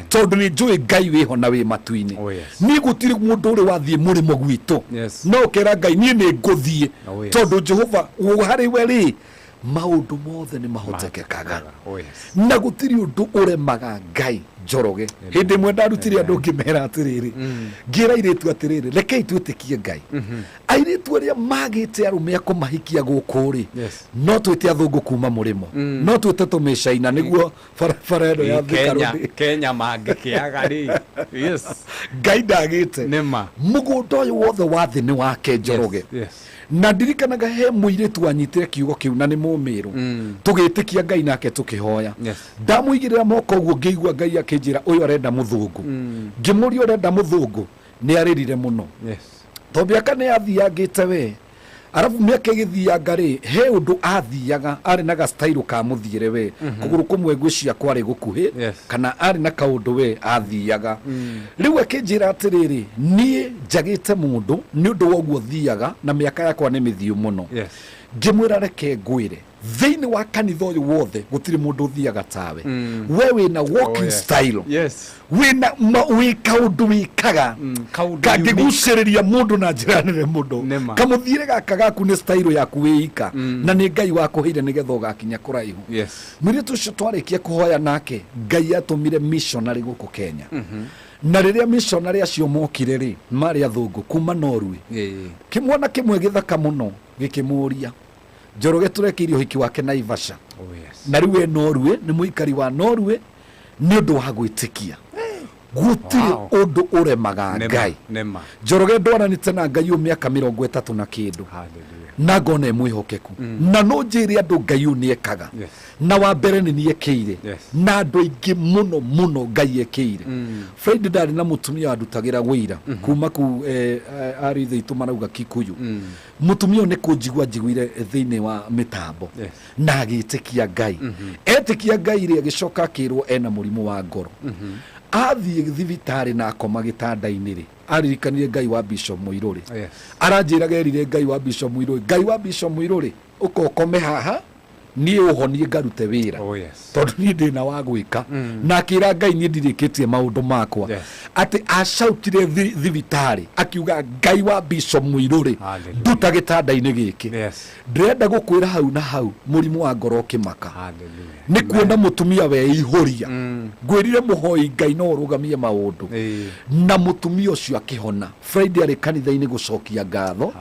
tondũ nĩ njũĩ Ngai wĩho na wĩ matu-inĩ. Niĩ gũtirĩ mũndũ ũrĩ wathiĩ mũrĩmo gwitũ, no ũkera Ngai, niĩ nĩ ngũthiĩ tondũ Jehova harĩ we rĩ, maũndũ mothe nĩ mahotekekaga. Na gũtirĩ ũndũ ũremaga Ngai, Njoroge. Hĩndĩ ĩmwe ndarutire andũ ngĩmera atĩrĩrĩ, ngĩra airĩtu atĩrĩrĩ, rekei twĩtĩkie Ngai. Airĩtu arĩa magĩte arũme a kũmahikia gũkũ rĩ, no twĩte athũngũ kuma mũrĩmo, no twĩte tũmĩcaina nĩguo barabara ĩno ya Thika Kenya, Road. Kenya mangĩkĩaga rĩ. Ngai ndagĩte. Nĩma. Mũgũnda ũyũ wothe wa thĩ nĩ wake, Njoroge. Na ndirikanaga he mũirĩtu wanyitire kiugo kĩu na nĩ mũmĩrũ, tũgĩtĩkia Ngai nake tũkĩhoya. Ndamũigĩrĩra moko ũguo, ngĩigua Ngai akĩnjĩra, ũyũ arenda mũthũngũ. Ngĩmũria, ũrenda mũthũngũ? Nĩ arĩrire mũno tondũ mĩaka nĩ yathiangĩte we, arabu mĩaka ĩgĩthianga rĩ, he ũndũ athiaga arĩ na gastairo ka mũthiĩre we, kũgũrũ kũmwe ngwĩcia kwarĩ gũkuhĩ kana arĩ na kaũndũ we athiaga. Rĩu akĩnjĩra atĩrĩrĩ, niĩ njagĩte mũndũ nĩ ũndũ wa ũguo thiaga na mĩaka yakwa nĩ mĩthiũ mũno. Ngĩmwĩra, reke ngwĩre, thĩinĩ wa kanitha ũyũ wothe gũtirĩ mũndũ ũthiaga tawe. We wĩna walking style, wĩna wĩ kaũndũ wĩkaga kangĩgucĩrĩria mũndũ na njĩra nene mũno. Kamũthiĩre gaka gaku nĩ style yaku wĩika, na nĩ Ngai wakũheire nĩgetha ũgakinya kũraihu. Mũirĩtu ũcio twarĩkia kũhoya nake, Ngai atũmire missionary gũkũ Kenya. Na rĩrĩa missionary acio mokire rĩ, marĩ athũngũ kuma Norway. Kĩmwana kĩmwe gĩthaka mũno gĩkĩmũria, Njoroge tũrekĩirie ũhiki wake Naivasha. Na rĩu e Norway, nĩ mũikari wa Norway nĩ ũndũ wa gwĩtĩkia. Gũtirĩ ũndũ ũremaga Ngai. Nĩma. Njoroge, ndwaranĩte na Ngai ũyũ mĩaka 30 na kĩndũ na ngona e mwĩhokeku, na no njĩre andũ Ngai ũyũ nĩ ekaga. Na wa mbere nĩ niĩ ekĩire, na andũ aingĩ mũno mũno Ngai ekĩire. Friday ndarĩ na mũtumia wandutagĩra wĩira kuma kuu, arĩ ithe itũ marauga Kikuyu. Mũtumia ũyũ nĩ kũnjigua njiguire thĩinĩ wa mĩtambo na agĩtĩkia Ngai. Etĩkia Ngai rĩ, agĩcoka akĩrwo ena mũrimũ wa ngoro. Athiĩ thibitarĩ na akoma gĩtanda-inĩ rĩ, aririkanire Ngai wa Bishop Mũirũrĩ. Aranjĩraga erire Ngai wa Bishop Mũirũrĩ, Ngai wa Bishop Mũirũrĩ, ũka ũkome haha niĩ ũhonie ngarute wĩra, tondũ niĩ ndĩna wa gwĩka. Na akĩra Ngai, niĩ ndirĩkĩtie maũndũ makwa. Atĩ acautire thibitarĩ akiuga, Ngai wa Bishop Mũirũrĩ, nduta gĩtanda-inĩ gĩkĩ. Ndĩrenda gũkwĩra hau na hau mũrimũ wa ngoro ũkĩmaka. Nĩ kuona mũtumia weihũria. Ngwĩrire mũhoi Ngai no ũrũgamie maũndũ, na mũtumia ũcio akĩhona. Friday arĩ kanitha-inĩ gũcokia ngatho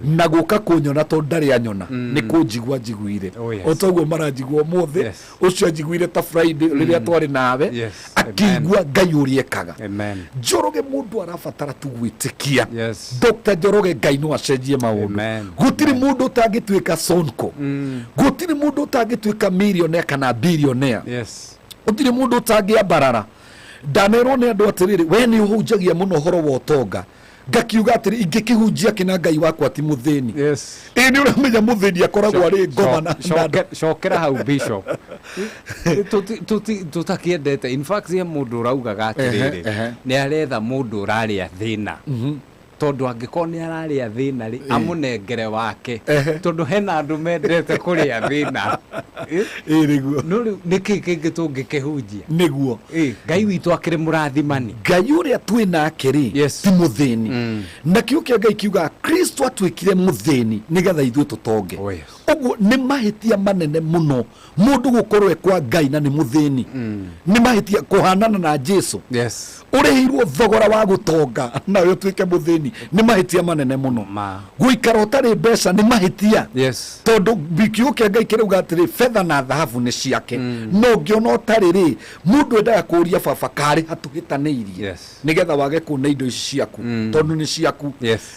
na gũka kũnyona tondũ ndarĩ anyona, nĩ kũnjigua njiguire. O toguo maranjigua ũmũthĩ, ũcio anjiguire ta Friday rĩrĩa twarĩ nawe, akĩigua Ngai ũrĩa ekaga. Njoroge, mũndũ arabatara tu gwĩtĩkia. Dr Njoroge, Ngai no acenjie maũndũ. Gũtirĩ mũndũ ũtangĩtuĩka sonko, gũtirĩ mũndũ ũtangĩtuĩka millionaire kana billionaire. Gũtirĩ mũndũ ũtangĩambarara. Ndanerwo nĩ andũ atĩrĩrĩ, we nĩ ũhunjagia mũno ũhoro wa ũtonga. Ngakiuga atĩrĩ, ingĩkĩhunjia kĩ na Ngai wakwa ti mũthĩni? Ĩ nĩ ũramenya mũthĩni akoragwo arĩ ngoma na Cokera hau, Bishop. Tũtakĩendete, in fact he mũndũ ũraugaga atĩrĩrĩ, nĩ aretha mũndũ ũrarĩa thĩna, tondũ angĩkorwo nĩ ararĩa thĩna rĩ, amũnengere wake, tondũ hena andũ mendete kũrĩa thĩna. Ĩ nĩguo. No rĩu nĩkĩ kĩngĩ tũngĩkĩhunjia? Nĩguo. Ngai witũ akĩrĩ mũrathimani. Ngai ũrĩa twĩ nake rĩ, ti mũthĩni. Na kiugo kĩa Ngai kiugaga Kristo atuĩkire mũthĩni nĩgetha ithuĩ tũtonge. Ũguo nĩ mahĩtia manene mũno mũndũ gũkorwo e kwa Ngai na nĩ mũthĩni. Nĩ mahĩtia kũhanana na Jesu. Ũrĩhĩirwo thogora wa gũtonga nawe ũtuĩke mũthĩni, nĩ mahĩtia manene mũno. Gũikara ũtarĩ mbeca nĩ mahĩtia, tondũ kiugo kĩa Ngai kĩrauga atĩrĩ, betha na thahabu nĩ ciake. No ũngĩona ũtarĩ rĩ, mũndũ endaga kũũria baba karĩ hatũhĩtanĩirie nĩgetha wage kuona indo ici ciaku, tondũ nĩ ciaku.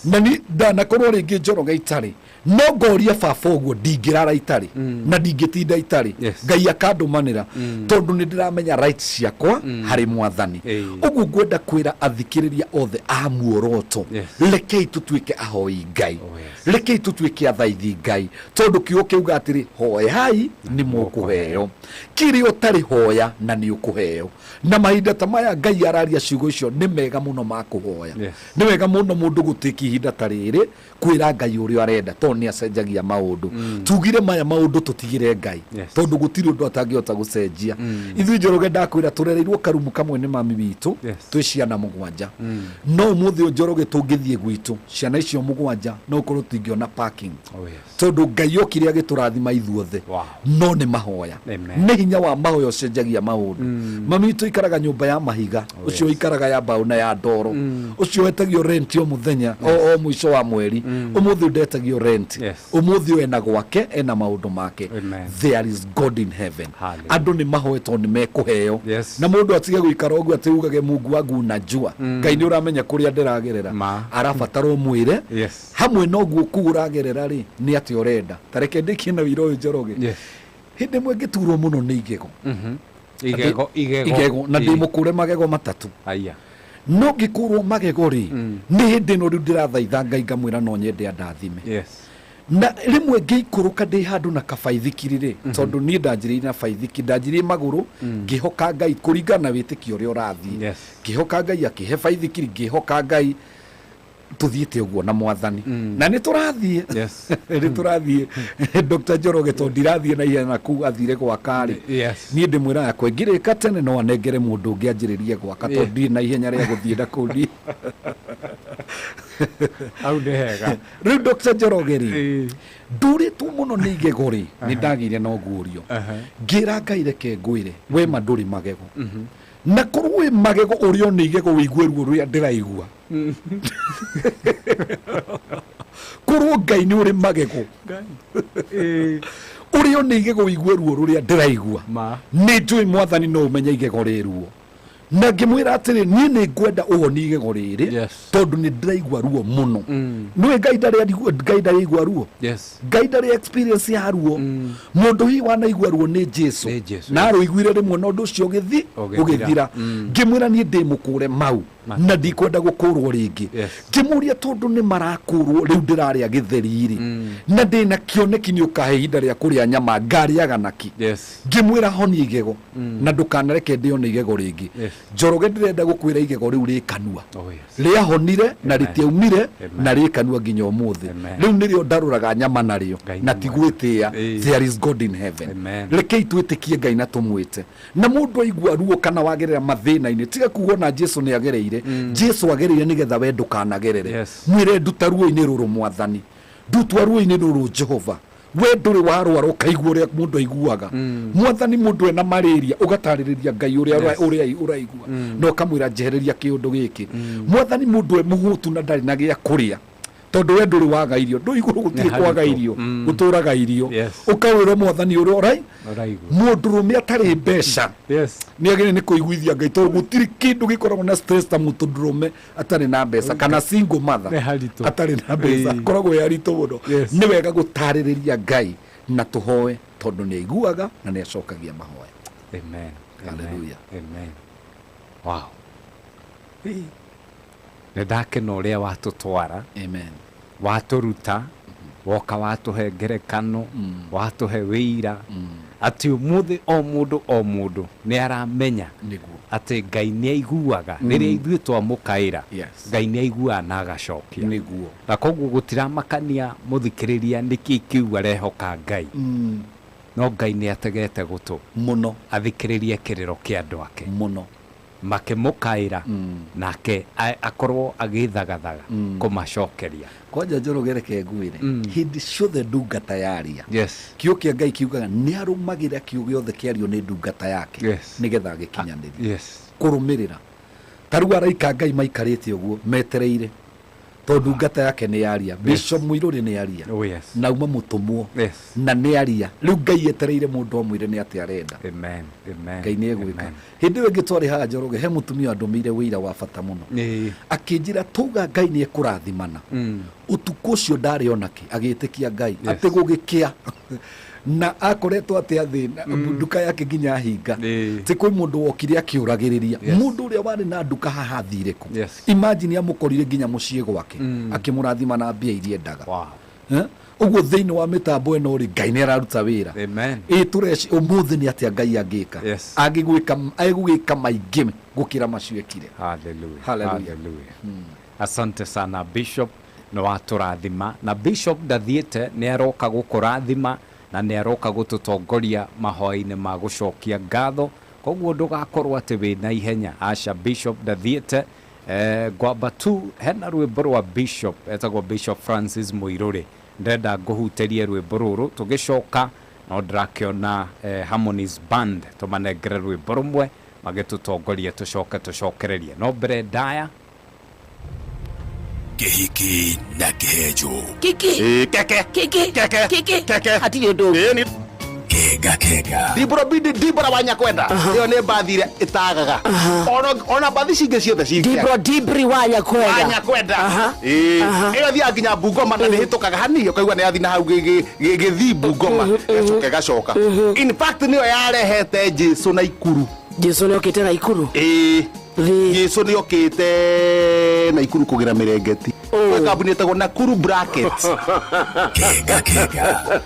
Na ni ndanakorwo rĩngĩ Njoroge itarĩ. No ngoria baba ũguo ndingĩrara itarĩ na ndingĩtinda itarĩ, Ngai akandũmanĩra, tondũ nĩ ndĩramenya rights ciakwa harĩ Mwathani. Ũguo ngwenda kwĩra athikĩrĩria othe a Muoroto, rekei tũtuĩke ahoi Ngai, rekei tũtuĩke athaithi Ngai, tondũ kiugo kĩuga atĩrĩ, hoyai nĩ mũkũheo, kĩrĩa ũtarĩ hoya na nĩ ũkũheo. Na mahinda ta maya Ngai araria ciugo icio nĩ mega mũno ma kũhoya. Nĩ wega mũno mũndũ gũtĩkia ihinda ta rĩrĩ kwĩra Ngai ũrĩa arenda, tondũ nĩ acenjagia maũndũ. Tugire maya maũndũ tũtigĩre Ngai, tondũ gũtirĩ ũndũ atangĩhota gũcenjia. Ithuĩ Njoroge, ndakwĩra, tũrereirwo karumu kamwe nĩ mami witũ, twĩ ciana 7. No ũmũthĩ ũyũ Njoroge, tũngĩthiĩ gwitũ ciana icio 7 no ũkorwo tũtingĩona parking, tondũ Ngai okire agĩtũrathima ithuothe. No nĩ mahoya, nĩ hinya wa mahoya ũcenjagia maũndũ. Mami witũ ikaraga nyũmba ya mahiga, ũcio ũikaraga ya mbaũ na ya ndoro, ũcio wetagio rent o mũthenya, o mũico wa mweri. Ũmũthĩ ndetagio rent. Ũmũthĩ ũyũ ena gwake, ena maũndũ make. There is God in heaven. Andũ nĩ mahoe tondũ nĩ mekũheo. Na mũndũ atige gũikara ũguo atĩ ugage, "Mungu wangu unajua." Ngai nĩ ũramenya kũrĩa ndĩragerera, arabatara ũmwĩre. Hamwe na ũguo kũu ũragerera rĩ, nĩ atĩ ũrenda. Ta reke ndĩkie na wĩra ũyũ, Njoroge. Hĩndĩ ĩmwe ngĩturwo mũno nĩ igego. Igego, igego. Igego, na ndĩ mũkũre magego 3. Aya. No ngĩkũrwo magego rĩ, nĩ hĩndĩ ĩno rĩu ndĩrathaitha Ngai, ngamwĩra no nyende andathime. Na rĩmwe ngĩikũrũka ndĩ handũ na kabaithikiri rĩ, tondũ niĩ ndanjĩrĩirie na baithikiri, ndanjĩrĩirie magũrũ, ngĩhoka Ngai kũringana na wĩtĩkio ũrĩa ũrathiĩ. Ngĩhoka Ngai akĩhe baithikiri, ngĩhoka Ngai tũthiĩte ũguo na Mwathani, na nĩ tũrathiĩ, nĩ tũrathiĩ, Dr. Njoroge, tondũ ndirathiĩ na ihenya na kũu athire gwaka rĩ. Niĩ ndĩmwĩraga yakwa ĩngĩrĩka tene no anengere mũndũ ũngĩ anjĩrĩrie gwaka, tondũ ndirĩ na ihenya rĩa gũthiĩ na kũu niĩ. Hau nĩ hega. Rĩu Dr. Njoroge rĩ, ndurĩtwo mũno nĩ igego rĩ, nĩ ndagĩire na ũguũrio. Ngĩra Ngai, reke ngwĩre, we ma ndũrĩ magego, na korwo wĩ magego ũrĩo nĩ igego wĩigue ruo rũrĩa ndĩraigua. Korwo Ngai nĩ ũrĩ magego ũrĩo nĩ igego wĩigue ruo rũrĩa ndĩraigua. Nĩ njũĩ Mwathani no ũmenye igego rĩ ruo. Na ngĩmwĩra atĩrĩ, niĩ nĩ ngwenda ũhonie igego rĩrĩ, tondũ nĩ ndĩraigua ruo mũno. Nĩũĩ Ngai ndarĩ, Ngai ndarĩ aigua ruo. Ngai ndarĩ experience ya ruo. Mũndũ hihi wanaigua ruo nĩ Jesu. Nĩ Jesu. Na arũiguire rĩmwe na ũndũ ũcio ũgĩthi ũgĩthira. Ũgĩthira. Ngĩmwĩra niĩ ndĩ mũkũre mau na ndikwenda gũkũrwo rĩngĩ. Ngĩmũria, tondũ nĩ marakũrwo rĩu ndĩrarĩa gĩtheri-rĩ, na ndĩna kĩoneki nĩ ũkahe ihinda rĩa kũrĩa nyama, ngarĩaga naki? Ngĩmwĩra honia igego na ndũkanareke ndĩo nĩ igego rĩngĩ. Njoroge, ndĩrenda gũkwĩra igego rĩu rĩ kanua rĩahonire na rĩtiaumire na rĩ kanua nginya ũmũthĩ. Rĩu nĩrĩo ndarũraga nyama narĩo na ti gwĩtĩa. There is God in heaven. Rekei twĩtĩkie Ngai na tũmwĩte. Na mũndũ aigua ruo kana wagerera mathĩna-inĩ, tiga kuga ona Jesu nĩ agereire. Jesu agereire nĩgetha we ndũkanagerere. Mwĩre, nduta ruo-inĩ rũrũ Mwathani, ndutwa ruo-inĩ rũrũ Jehova. We ndũrĩ warwara ũkaigua ũrĩa mũndũ aiguaga? Mwathani, mũndũ ena malaria, ũgatarĩrĩria Ngai ũrĩa ũrĩa ũraigua na ũkamwĩra, njehereria kĩũndũ gĩkĩ, Mwathani. Mũndũ e mũhũtu na ndarĩ na gĩa kũrĩa, tondũ we ndũrĩ waga irio, ndũ igũrũ gũtirĩ Nĩ haritũ. kwaga irio, gũtũraga irio. Ũkawĩra Mwathani ũrĩa ũrai Ũraigua. Mũndũrũme atarĩ mbeca nĩ agĩrĩire nĩ kũiguithia Ngai, tondũ gũtirĩ kĩndũ gĩkoragwo na stress ta mũndũrũme atarĩ na mbeca kana single mother Nĩ haritũ. atarĩ na mbeca. Koragwo ĩ haritũ mũno. Nĩ wega gũtarĩrĩria Ngai na tũhoe, tondũ nĩ aiguaga na nĩ acokagia mahoya. Amen. Hallelujah. Amen. Wow. Nĩ ndakena ũrĩa watũtwara. Amen. Watũruta, woka watũhe ngerekano, watũhe wĩira atĩ ũmũthĩ o mũndũ o mũndũ nĩ aramenya nĩguo atĩ Ngai nĩ aiguaga rĩrĩa ithuĩ twamũkaĩra. Ngai nĩ aiguaga na agacokia. Nĩguo. Na koguo gũtiramakania mũthikĩrĩria nĩkĩ kĩu arehoka Ngai, no Ngai nĩ ategete gũtũ mũno athikĩrĩrie kĩrĩro kĩa andũ ake mũno makĩmũkaĩra, nake akorwo agĩthagathaga kũmacokeria. Kwanja Njoroge, reke ngwĩre, hĩndĩ ciothe ndungata yaria, kiugo kĩa Ngai kiugaga nĩ arũmagĩra kiugo gĩothe kĩario nĩ ndungata yake nĩgetha agĩkinyanĩrie. Kũrũmĩrĩra, ta rĩu araika Ngai maikarĩte ũguo metereire. Tondũ ndungata yake nĩ yaria. Bishop Muiruri nĩ aria. Oh, yes. Na uma mũtũmwo. Yes. Na nĩ aria. Rĩu Ngai etereire mũndũ amwĩre nĩ atĩa arenda. Amen. Amen. Ngai nĩ egwĩka. Hĩndĩ ĩyo ĩngĩ twarĩ haha Njoroge, he mũtumia wandũmĩire wĩira wa bata mũno. Akĩnjĩra tauga Ngai nĩ ekũrathimana. Ũtukũ ũcio ndarĩ onake agĩtĩkia Ngai. Yes. Atĩ gũgĩkĩa. Na akoretwo atĩ athĩna nduka yake nginya ahinga. Ti kwĩ mũndũ wokire akĩũragĩrĩria. Yes. Mũndũ ũrĩa warĩ na nduka haha athire kũ. Yes. Imagine amũkorire nginya mũciĩ gwake. Akĩmũrathima na mbia iria endaga. Eh? Ũguo thĩinĩ wa mĩtambo ĩno rĩ, Ngai nĩ araruta wĩra. Amen. Ĩ tũreci ũmũthĩ nĩ atĩa Ngai angĩka. Yes. Angĩgwĩka egũgĩka maingĩ gũkĩra macio ekire. Hallelujah. Hallelujah. Hallelujah. Asante sana Bishop nĩ watũrathima na Bishop ndathiĩte nĩ aroka gũkũrathima na nĩ aroka gũtũtongoria mahoya-inĩ ma gũcokia ngatho koguo ndũgakorwo atĩ wĩna ihenya aca Bishop ndathiĩte ngwamba tu hena rwĩmbo rwa Bishop etagwo Bishop Francis Muiruri ndĩrenda ngũhutĩrie rwĩmbo rũrũ tũgĩcoka no ndĩrakĩona Harmonies Band tũmanengere rwĩmbo rũmwe magĩtũtongoria tũcoke tũcokererie no mbere ndaya Kĩhiki na kĩhenjo. Kiki. Keke. Kiki. Keke. Kiki. Keke. Hatirĩ ũndũ ũngĩ. Kenga kenga. Dibro bidi dibra wa Nyakwenda. Ĩyo nĩ mbathi ĩrĩa ĩtagaga. Ona mbathi cingĩ ciothe cingĩ. Dibro dibri wa Nyakwenda. Wa Nyakwenda. Ĩĩ. Ĩyo ĩthiaga nginya Bungoma na nĩ ĩhĩtũkaga hanini ũkaigua nĩ yathiĩ na hau gĩthii Bungoma ĩgacoka ĩgacoka. In fact nĩyo yarehete Jesu Naikuru. Jesu nĩ okĩte Naikuru. Ĩĩ. Jesu nĩ okĩte Naikuru kũgĩra mĩrengeti. Gwĩ kambuni ĩtagwo Nakuru Bracket. Kenga kenga.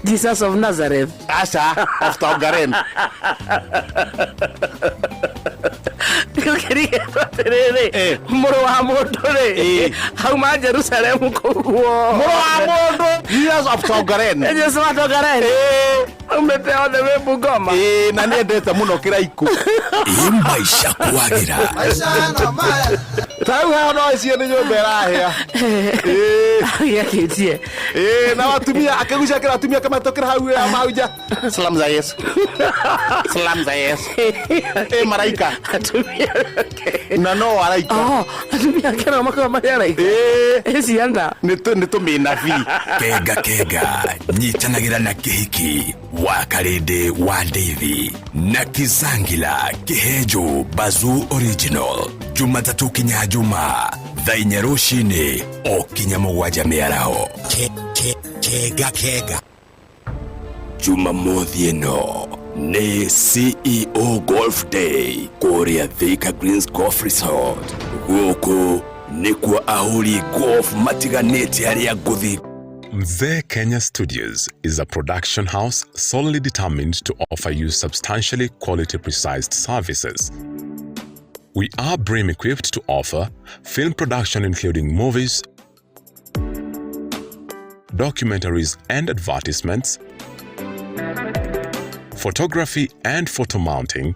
Jesus of Nazareth. Aca of Tongaren. Ngũkĩrigĩtwo atĩrĩrĩ mũrũ wa mũndũ rĩ auma Jerusalemu kũguo Mũrũ wa mũndũ Jesus of Tongaren. Jesu wa Tongaren aumĩte othe wĩ Bungoma. Ĩĩ na nĩ endete mũno kĩraikũ. Ĩ maisha kwagĩra. Ta rĩu haha no icio nĩ nyũmba ĩrahĩa. Gĩakĩtie. Ĩĩ na atumia akĩgucia kĩra atumia akamatũkĩra hau ya mahau nja. Salam za Yesu. Salam za Yesu. Ĩ maraika. Atumia Na no araika. Oh, atumia ake no makoragwo marĩ araika. Ĩĩ. Ĩ ciana. Nĩ tũmĩnabii. Kenga kenga nyitanagĩra na kĩhiki wa Karĩndĩ wa Ndeithi na Kizangila Kĩhenjo Bazoo Original Jumatatũ kinya Jumaa thaa inya rũcinĩ o kinya mũgwanja mĩaraho. Kenga kenga. Jumamothi ĩno nĩ CEO Golf Day kũrĩa Thika Greens Golf Resort. Gũkũ nĩkuo ahũri golf matiganĩte arĩa ngũthi. Mzee Kenya Studios is a production house solely determined to offer you substantially quality precise services. We are brim equipped to offer film production including movies, documentaries and advertisements, photography and photo mounting,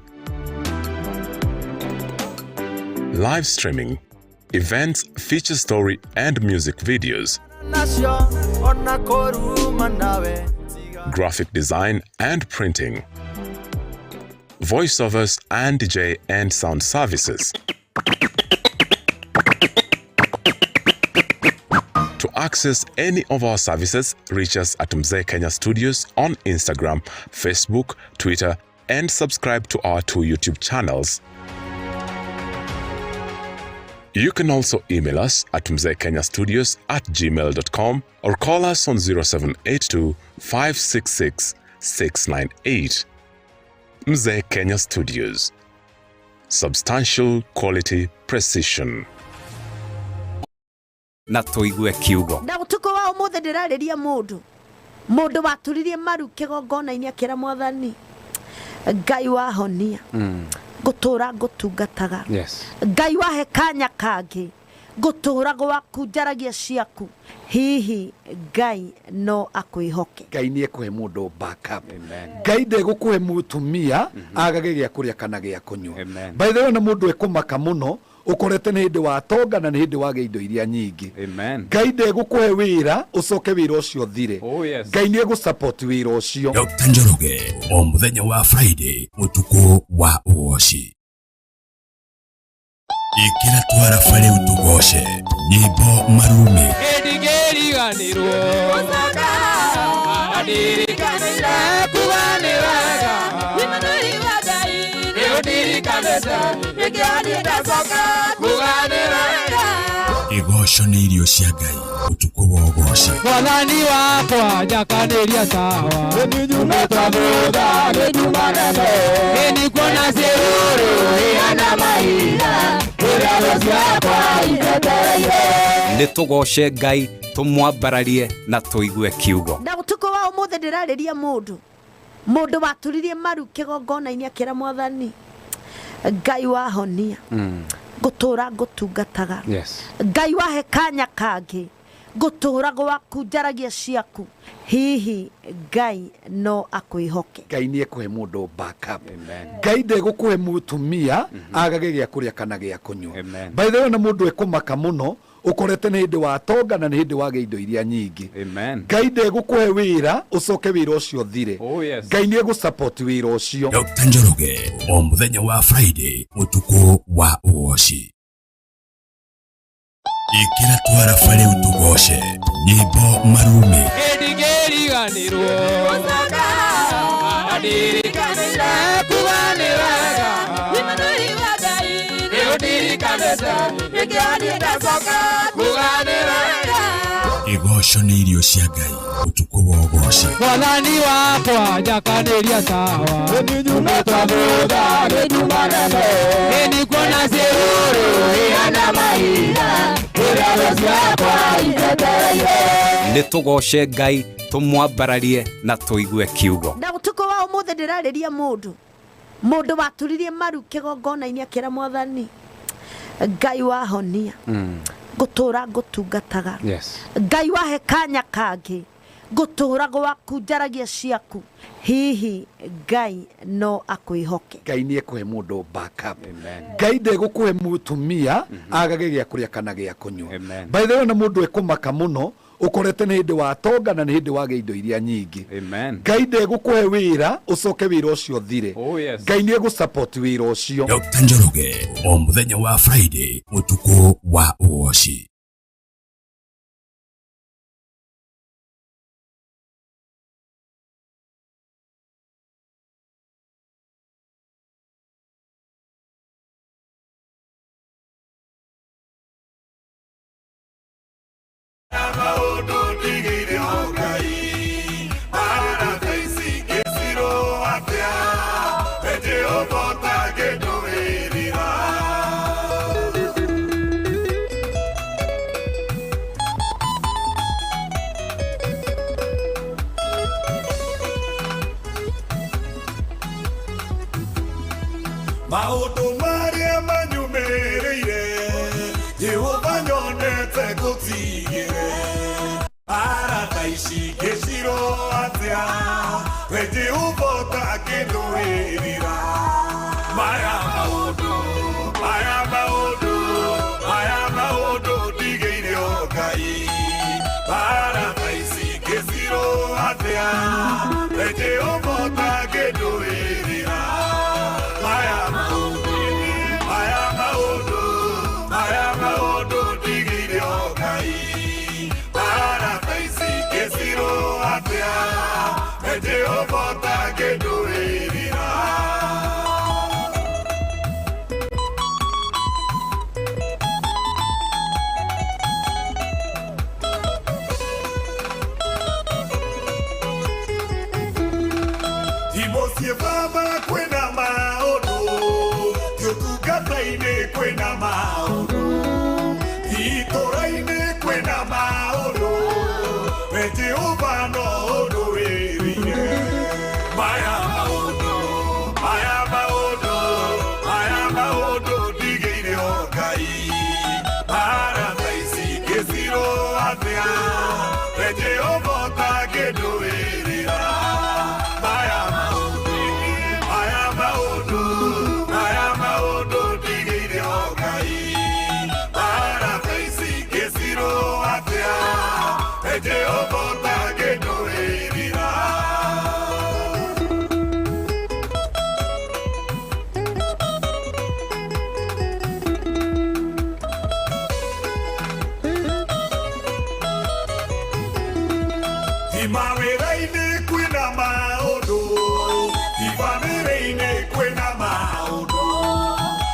live streaming, events, feature story and music videos, graphic design and printing, voiceovers and DJ and sound services. To access any of our services, reach us at Mzee Kenya Studios on Instagram, Facebook, Twitter, and subscribe to our 2 YouTube channels. You can also email us at mzeekenyastudios@gmail.com or call us on 0782 566 698. Mzee Kenya Studios. Substantial quality precision. Na tũigue kiugo. Na ũtukũ wa ũmũthĩ ndĩrarĩria mũndũ mũndũ waturirie maru kĩgongona-inĩ akĩra mwathani Ngai wahonia ngũtũra ngũtungataga. Yes. Ngai wahe kanya kangĩ ngũtũra gwaku njaragia ciaku hihi Ngai no akwĩhoke. Ngai nĩ ekũhe mũndũ backup. Ngai ndegũkũhe mũtumia agage gĩa kũrĩa kana gĩa kũnyua. By the way na mũndũ ekũmaka mũno ũkorete nĩ hĩndĩ watonga na nĩ hĩndĩ wagĩa indo iria nyingĩ. Ngai ndegũkũhe wĩra ũcoke wĩra ũcio ũthire. Oh, yes. Ngai nĩ egũsupport wĩra ũcio. Dr. Njoroge o mũthenya wa Friday ũtukũ wa ũgoci. Ĩkĩra twaraba rĩu tũgoce nyĩmbo marumi. Ndigĩriganĩrwo andirikanĩire kuga nĩ wega Imanueli wa Ngai nĩ ũndirikanĩte nĩkĩo niĩ ndacoka kuga nĩ wega. Igoco nĩ irio cia Ngai ũtukũ wa ũgoci. Mwathani wakwa njakanĩria tawa nĩtwamũtha gĩtumanene nĩndikuona ciũrũ ihana mahiga ĩrero ciakwa icetereire. Nĩ tũgoce Ngai tũmwambararie na tũigue kiugo. Na ũtukũ wa ũmũthĩ ndĩrarĩria mũndũ mũndũ waturirie maru kĩgongona-inĩ akĩra mwathani Ngai wahonia ngũtũra ngũtungataga. Yes. Ngai wahe kanya kangĩ ngũtũra gwaku njaragia ciaku. Hihi Ngai no akwĩhoke. Ngai nĩ ekũhe mũndũ backup. Ngai ndegũkũhe mũtumia agage gĩa kũrĩa kana gĩa kũnyua. By the way, na mũndũ ekũmaka mũno ũkorete nĩ hĩndĩ watonga na nĩ hĩndĩ wagĩa indo iria nyingĩ. Ngai ndegũkũhe wĩra ũcoke wĩra ũcio ũthire. Ngai nĩ egũsupport wĩra ũcio. Dr. Njoroge o mũthenya wa Friday ũtukũ wa ũgoci. Ĩkĩra twaraba rĩu tũgoce nyĩmbo marumi. Ndigĩriganĩrwo andirikanĩire kuga nĩ wega Imanueli wa Ngai nĩ ũndirikanĩte nĩkĩo niĩ ndacoka kuga nĩ wega. Igoco nĩ irio cia Ngai ũtukũ wa ũgoci. Mwathani wakwa njakanĩria tawa nĩtwamũtha gĩtumanene nĩndikuona ciũrũ ihana mahiga ĩrero ciakwa icetereire. Nĩ tũgoce Ngai tũmwambararie na tũigue kiugo. Na ũtukũ wa ũmũthĩ ndĩrarĩria mũndũ mũndũ waturirie maru kĩgongona-inĩ akĩra mwathani Ngai wahonia ngũtũra ngũtungataga. Yes. Ngai wahe kanya kangĩ ngũtũra gwaku njaragia ciaku. Hihi Ngai no akwĩhoke. Ngai nĩ ekũhe mũndũ backup. Ngai ndegũkũhe mũtumia agage gĩa kũrĩa kana gĩa kũnyua. By the way, na mũndũ ekũmaka mũno ũkorete nĩ hĩndĩ watonga na nĩ hĩndĩ wagĩa indo iria nyingĩ. Ngai ndegũkũhe wĩra ũcoke wĩra ũcio ũthire. Ngai nĩ egũsupport wĩra ũcio. Dr. Njoroge o mũthenya wa Friday ũtukũ wa ũgoci. Maũndũ marĩa manyumĩrĩire Jehova nyonete gũtigĩre arata ici ngĩcirwo atĩa we Jehova ũtangĩndũĩrĩra. Maya maũndũ maya maũndũ maya maũndũ ndigĩire o Ngai arata ici ngĩcirwo atĩa we Jehova ũtangĩndũĩrĩra. Maya maũndũ maya maũndũ maya maũndũ ndigĩire o Ngai arata ici ngĩcirwo atĩa we Jehova ũtangĩndũĩrĩra. Timũciĩ baba kwĩna maũndũ ũtungata-inĩ kwĩna maũndũ itũra-inĩ kwĩna maũndũ we Jehova no ũndũĩrĩire. Maya maũndũ maya maũndũ maya maũndũ ndigĩire o Ngai arata ici ngĩcirwo atĩa we Jehova ũtangĩndũĩrĩra. Maya maũndũ maya Mawĩra-inĩ kwĩna maũndũ, ibamĩrĩ-inĩ kwĩna maũndũ.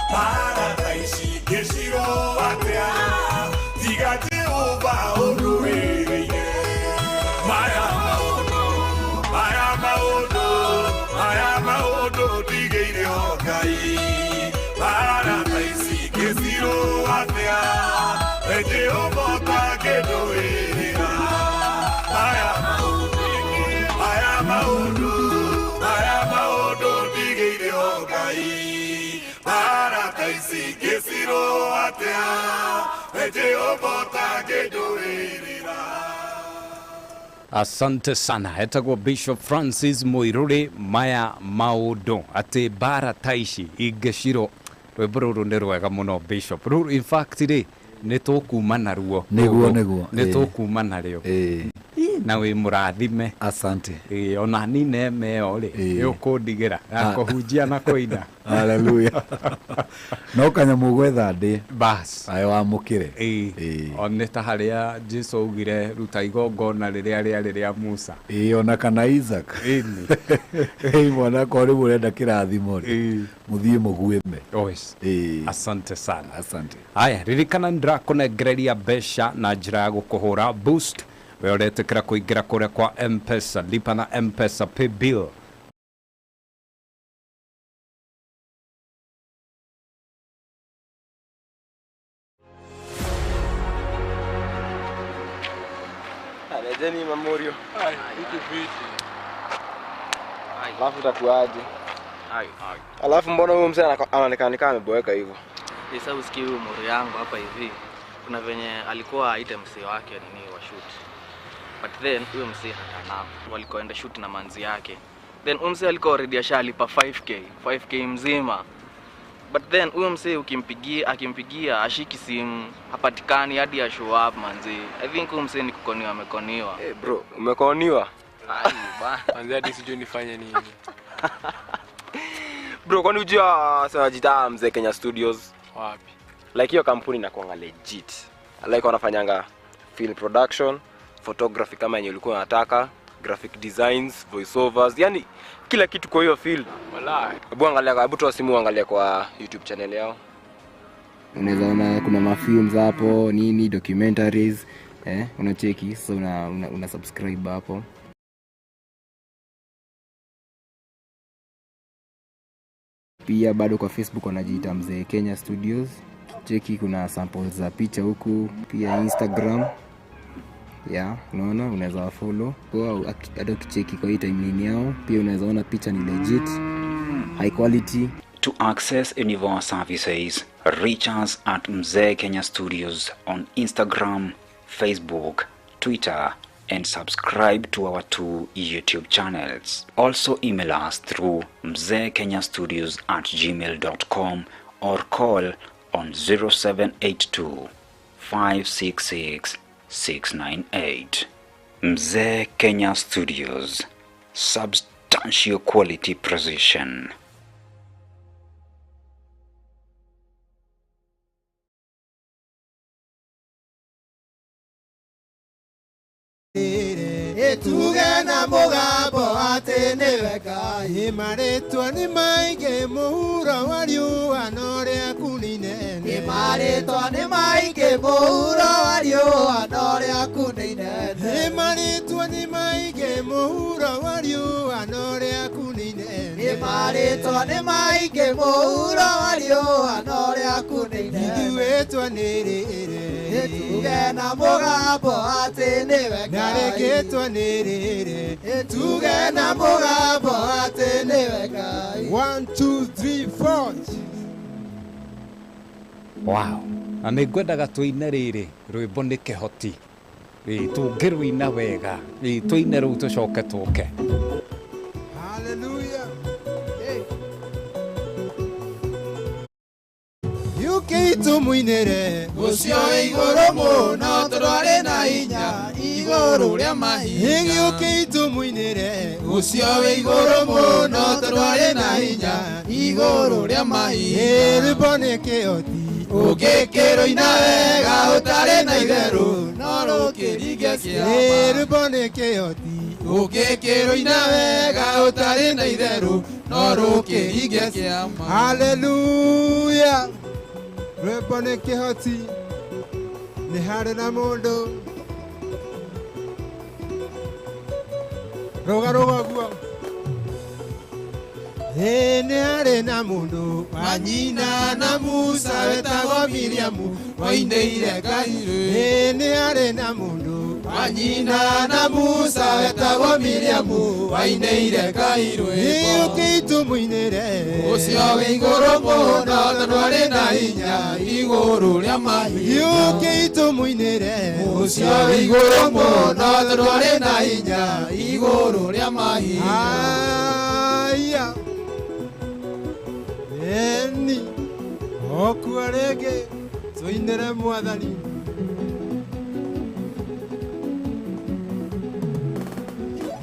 Mbara ta ici ingĩcirwo atĩa, tiga Jehova ũndũĩrĩire. Maya maũndũ, maya maũndũ, maya maũndũ ndigĩire o Ngai. Mbara ta ici ingĩcirwo atĩa, we Jehova ũtangĩndũĩrĩra. Maya maũndũ, maya maũndũ, maya maũndũ ndigĩire o Ngai. Mbara ta ici ingĩcirwo atĩa, we Jehova ũtangĩndũĩrĩra. Asante sana. Etagwo Bishop Francis Muiruri. Maya maũndũ atĩ mbara ta ici ingĩcirwo. Rwĩmbo rũrũ nĩ rwega mũno Bishop. Rũrũ in fact rĩ nĩ tũkuma naruo. Nĩguo, nĩguo, nĩ ĩĩ. tũkuma narĩo. Na wĩ mũrathime. Asante. Ĩĩ, ona ni neme ĩyo rĩ Ĩĩ. nĩ ũkũndigĩra ya Ah. kũhunjia na kũina. Haleluya. No kanyamũ gwetha ndĩ bas ayo wamũkĩre. Ĩĩ. O nĩ ta harĩa Jesu augire ruta igongona rĩrĩa rĩarĩ rĩa Musa. Ĩĩ, ona kana Isaac. Ĩni. Ĩĩ, mwana korwo rĩu ũrenda kĩrathimo rĩ, mũthiĩ mũguĩme. Oes. Ĩĩ. Asante sana. Asante. Haya, ririkana nĩndĩrakũnengereria mbeca na njĩra ya gũkũhũra boost. We ũretĩkĩra kũingĩra kũrĩa kwa M-Pesa, lipa na M-Pesa pay bill. Alejeni Mamorio. Alafu itakuaje? Alafu mbona huyo mzee anaonekana kama ameboeka hivyo? Sasa usikie huyu mori yangu hapa hivi. Kuna venye alikuwa aite msee wake nini wa shoot. But then huyo msee hatana. Walikoenda shoot na manzi yake. Then huyo msee alikuwa already ashalipa 5k, 5k mzima. But then huyo msee ukimpigia, akimpigia ashiki simu, hapatikani hadi ya show up manzi. I think huyo msee ni kukoniwa, amekoniwa. Eh, bro, umekoniwa? Ai bana. Manzi hadi sijui nifanye nini. Bro, kwani hujua sasa Mzee Kenya Studios? Wapi? Like hiyo kampuni inakuanga legit. Like wanafanyanga film production, photography kama yenye ulikuwa unataka, graphic designs, voiceovers, yani kila kitu kwa hiyo field. Walai. Hebu angalia, hebu toa simu angalia kwa YouTube channel yao. Unaweza ona kuna mafilms hapo nini, documentaries, unacheki. So una subscribe hapo. Pia bado kwa Facebook wanajiita Mzee Kenya Studios. Cheki kuna samples za picha huku, pia Instagram. Yeah, unaona unaweza wafollow. Kwa hata ukicheki kwa hii timeline yao, pia unaweza ona picha ni legit, high quality. To access any of our services, reach us at Mzee Kenya Studios on Instagram, Facebook, Twitter, and subscribe to our 2 YouTube channels. Also email us through mzeekenyastudios@gmail.com or call on 0782 566 698. Mzee Kenya Studios, substantial quality precision. Tuge na mũgambo atĩ nĩwe Ngai. Marĩtwa nĩ maingĩ mũhuro wa riũa no rĩaku nĩ inene. Marĩtwa nĩ maingĩ mũhuro wa riũa no rĩaku nĩ inene. Marĩtwa nĩ maingĩ mũhuro wa riũa no rĩaku nĩ inene. Marĩtwa nĩ maingĩ mũhuro wa riũa no rĩaku nĩ inene. Ithuĩ twanĩrĩre. Tuge na mũgambo atĩ nĩwe Ngai. Na rĩngĩ twanĩrĩre. Tuge na mũgambo atĩ nĩwe Ngai. 1 2 3 4. Wow. Na nĩ ngwendaga tũine rĩrĩ rwĩmbo nĩ kĩhoti. Ĩĩ, tũngĩrũina wega. Ĩĩ, tũine rũu tũcoke tũke. Hallelujah. Tumuinire ucio iguru muno turware na hinya iguru ria mahinya. Gĩũkĩ tumuinire ucio iguru muno turware na hinya iguru ria mahinya. Rwĩmbo nĩ kĩhoti Ũngĩkĩrũina wega ũtarĩ na itherũ no rũkĩringe kĩama. Rwĩmbo nĩ kĩhoti. Ũngĩkĩrũina wega ũtarĩ na itherũ no rũkĩringe kĩama. Haleluya. Rwĩmbo nĩ kĩhoti. Nĩ harĩ na mũndũ. Rũga rũga guo. Nĩ harĩ na mũndũ wa nyina na Musa wetagwo Miriamu wainĩire Ngai. Nĩ harĩ na mũndũ wa nyina na Musa wetagwo Miriamu wainĩire Ngai rwĩmbo. Ũkĩi tũmũinĩre ũcio wĩ igũrũ mũno tondũ arĩ na hinya igũrũ rĩa mahiga. Ũkĩi tũmũinĩre ũcio wĩ igũrũ mũno tondũ arĩ na hinya igũrũ rĩa mahiga. Aya. Eni okua rĩngĩ tũinĩre Mwathani.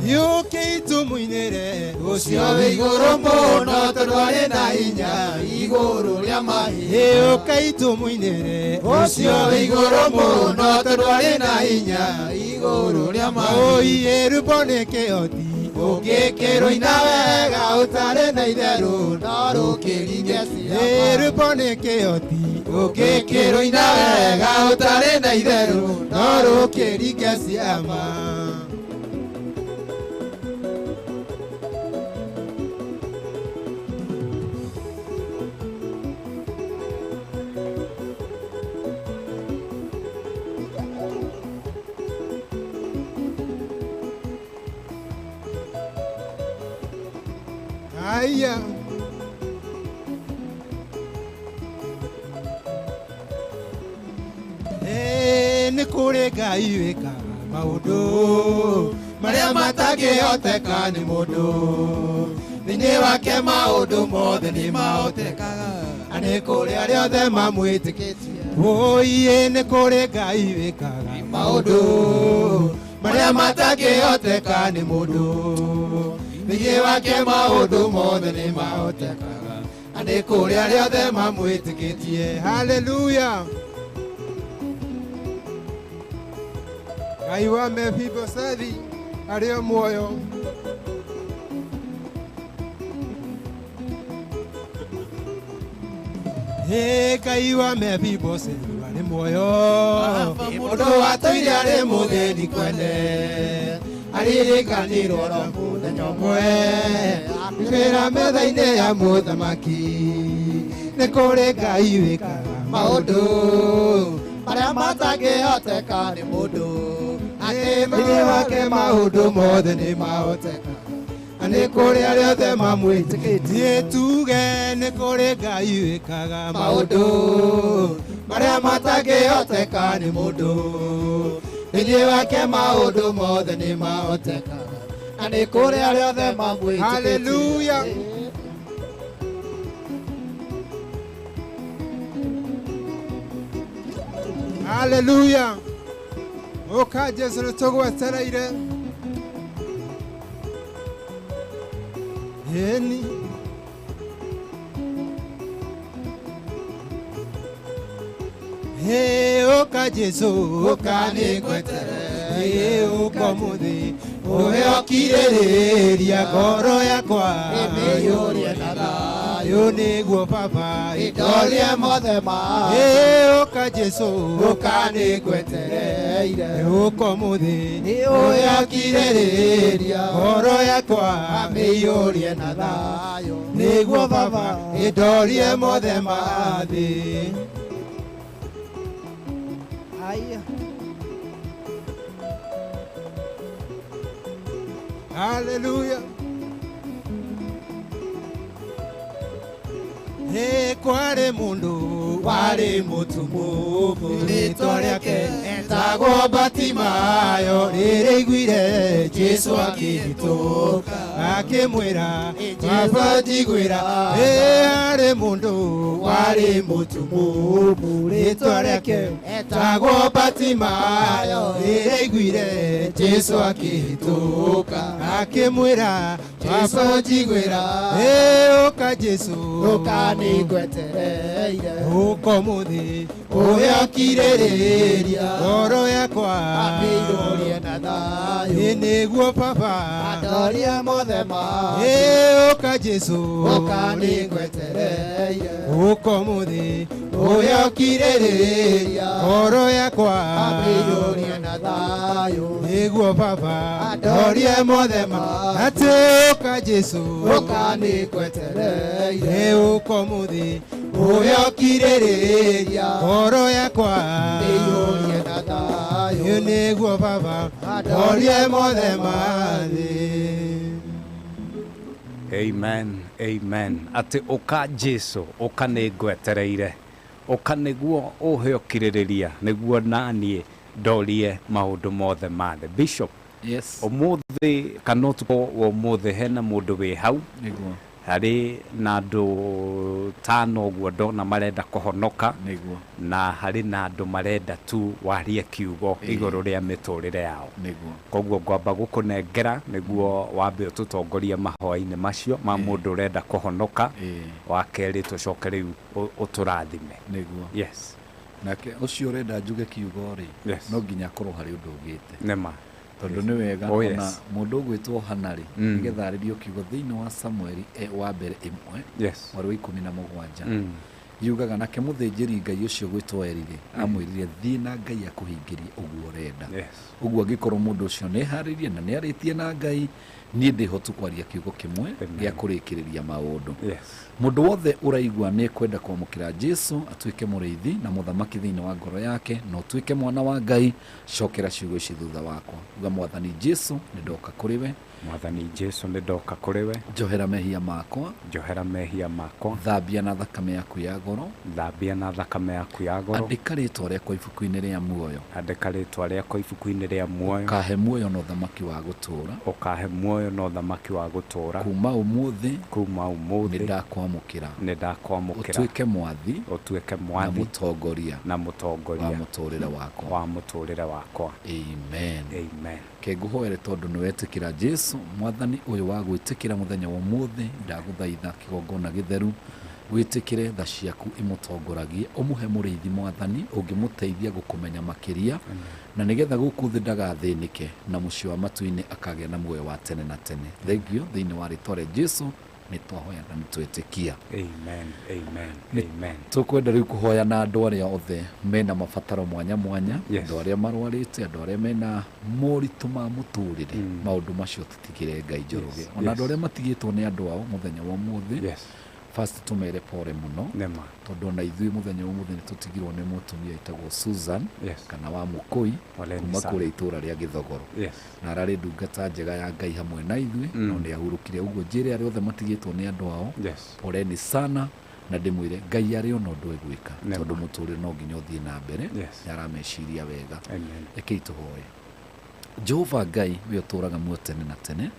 Ũkĩi tũmũinĩre ũcio wĩ igũrũ mũno tondũ arĩ na hinya igũrũ rĩa mahiga. Ũkai tũmũinĩre ũcio wĩ igũrũ mũno tondũ arĩ na hinya igũrũ rĩa mahiga. Oi rwĩmbo nĩ kĩhoti. Ũngĩkĩrũina wega ũtarĩ na itherũ no rũkĩringe ciama. Rwĩmbo nĩ kĩhoti. Ũngĩkĩrũina wega ũtarĩ na itherũ no rũkĩringe ciama. Aya. Nĩ kũrĩ Ngai wĩkaga maũndũ marĩa matangĩhoteka nĩ mũndũ. Thĩinĩ wake maũndũ mothe nĩ mahotekaga. Na nĩ kũrĩ arĩa othe mamwĩtĩkĩtie. Oi nĩ kũrĩ Ngai wĩkaga maũndũ marĩa matangĩhoteka nĩ mũndũ. Thĩinĩ wake maũndũ mothe nĩ mahotekaga. Na nĩ kũrĩ arĩa othe mamwĩtĩkĩtie. Haleluya. Ngai wa Mefibosethi arĩ o muoyo. Ngai wa Mefibosethi arĩ muoyo. Mũndũ watũire arĩ mũthĩni kwene. Aririkanirwo ro mũthenya ũmwe. Akĩra metha-inĩ ya mũthamaki. Nĩ kũrĩ Ngai wĩkaga maũndũ marĩa matangĩhoteka nĩ mũndũ. Thĩinĩ wake maũndũ mothe nĩ mahotekaga. Na nĩ kũrĩ arĩa othe mamwĩtĩkĩtie. Tuge nĩ kũrĩ Ngai wĩkaga maũndũ marĩa matangĩhoteka nĩ mũndũ. Thĩinĩ wake maũndũ mothe nĩ mahotekaga. Na nĩ kũrĩ arĩa othe mamwĩtĩkĩtie. Haleluya. Haleluya. Ũka Jesũ nĩ tũgwetereire. Ĩni. Ũka Jesũ, ũka nĩngwetereire. Ũka ũmũthĩ ũhe ũkirĩrĩria ngoro yakwa. Ĩmĩiyũrie na thayũ nĩguo Baba ĩndorie mothe ma. Ũka Jesũ, ũka nĩngwetereire. Ũka ũmũthĩ ũhe ũkirĩrĩria ngoro yakwa. Ĩmĩiyũrie na thayũ nĩguo Baba ĩndorie mothe ma thĩ. Aya. Haleluya. Kwarĩ mũndũ warĩ mũtumumu rĩtwa rĩake etagwo Batimayo. Rĩrĩa aiguire Jesũ akĩhĩtũka akĩmwĩra Baba njiguĩra. Harĩ mũndũ warĩ mũtumumu rĩtwa rĩake etagwo Batimayo. Rĩrĩa aiguire Jesũ akĩhĩtũka akĩmwĩra Jesu njiguĩra, ũka Jesu, ũka nĩngwetereire, ũka ũmũthĩ ũhe ũkirĩrĩria, ngoro yakwa ambĩirũrie na thayũ, nĩguo baba andorie mothe ma, ũka Jesu, ũka nĩngwetereire, ũka ũmũthĩ ũhe ũkirĩrĩria, ngoro yakwa ambĩirũrie na thayũ, nĩguo baba andorie mothe ma, atĩ ũka Jesu, ũka nĩngwetereire, ũka ũmũthĩ ũhe ũkirĩrĩria, ngoro yakwa ambĩirũrie na thayũ, nĩguo baba andorie mothe ma thĩ. Amen, amen. Atĩ ũka Jesu, ũka nĩngwetereire, ũka nĩguo ũhe ũkirĩrĩria, nĩguo naniĩ ndorie maũndũ mothe ma thĩ. Bishop, yes. Ũmũthĩ kana ũtukũ wa ũmũthĩ hena mũndũ wĩ hau, nĩguo harĩ na andũ tano ũguo ndona marenda kũhonoka, nĩguo na harĩ na andũ marenda tu warie kiugo igũrũ rĩa mĩtũrĩre yao, nĩguo koguo ngwamba gũkũnengera nĩguo wambe ũtũtongorie mahoya-inĩ macio ma mũndũ ũrenda kũhonoka, wa kerĩ tũcoke rĩu ũtũrathime, nĩguo. Yes. Nake ũcio ũrenda njuge kiugo rĩ, yes, no nginya akorwo harĩ ũndũ ũgĩte, nĩma, tondũ nĩ wega Oh, ona yes. mũndũ ũgwĩtwo Hana rĩ, nĩgetha arĩrio kiugo thĩinĩ wa Samueli wa mbere 1 yes, mweri wa 17, yugaga nake mũthĩnjĩri Ngai ũcio gwĩtwo Eli rĩ, amwĩrire thiĩ na Ngai akũhingĩrie ũguo ũrenda. Ũguo angĩkorwo mũndũ ũcio nĩeharĩirie na nĩarĩtie na Ngai, niĩ ndĩhotu kwaria kiugo kĩmwe gĩa kũrĩkĩrĩria maũndũ. Mũndũ wothe ũraigua nĩ kwenda kwamũkĩra Jesu atuĩke mũrĩithi na mũthamaki thĩinĩ wa ngoro yake na ũtuĩke mwana wa Ngai, cokera ciugo ici thutha wakwa. Uga, Mwathani Jesu, nĩndoka kũrĩ we. Mwathani Jesu, nĩndoka kũrĩ we. Njohera mehia makwa. Njohera mehia makwa. Thambia na thakame yaku ya goro. Thambia na thakame yaku ya goro. Andĩka rĩtwa rĩakwa ibuku-inĩ rĩa muoyo. Andĩka rĩtwa rĩakwa ibuku-inĩ rĩa muoyo. Ũkahe muoyo na ũthamaki wa gũtũũra. Ũkahe muoyo na ũthamaki wa gũtũũra. Kuma ũmũthĩ. Kuma ũmũthĩ. Nĩndakwamũkĩra. Nĩndakwamũkĩra. Ũtuĩke mwathi. Ũtuĩke mwathi. Na mũtongoria. Na mũtongoria. Wa mũtũũrĩre wakwa. Wa mũtũũrĩre wakwa. Amen. Amen. Ke ngũhoere tondũ nĩwetĩkĩra Jesu mwathani ũyũ wa gwĩtĩkĩra mũthenya wa ũmũthĩ, ndagũthaitha kĩgongona gĩtheru wĩtĩkĩre tha ciaku imũtongoragie, ũmũhe mũrĩithi mwathani ũngĩmũteithia gũkũmenya makĩria, na nĩgetha gũkũ thĩ ndagathĩnĩke na mũciĩ wa matu-inĩ akagĩa na muoyo wa tene na tene. Thengio thĩinĩ wa rĩtwa rĩa Jesu nĩtwahoya na nĩtwĩtĩkia. Amen, amen, amen. Tũkwenda rĩu kũhoya na andũ arĩa othe mena mabataro mwanya mwanya, andũ arĩa marwarĩte, andũ arĩa mena moritũ ma mũtũrĩre, maũndũ macio tũtigĩre Ngai Njoroge, ona andũ arĩa matigĩtwo nĩ andũ ao mũthenya wa ũmũthĩ, first tũmere pore mũno, tondũ ona ithuĩ mũthenya wa ũmũthĩ nĩtũtigirwo nĩ mũtumia wĩtagwo Susan, kana wa Mũkũi, kuma kũrĩa itũra rĩa Gĩthogoro, na ararĩ ndungata njega ya Ngai hamwe na ithuĩ, no nĩ ahurũkire. Ũguo njĩre arĩa othe matigĩtwo nĩ andũ ao, poleni sana, na ndĩmwĩre Ngai arĩ ona ũndũ egwĩka, tondũ mũtũrĩre no nginya ũthiĩ na mbere, nĩ arameciria wega. Rekei tũhoe. Jehova Ngai, we ũtũũraga muoyo tene na tene,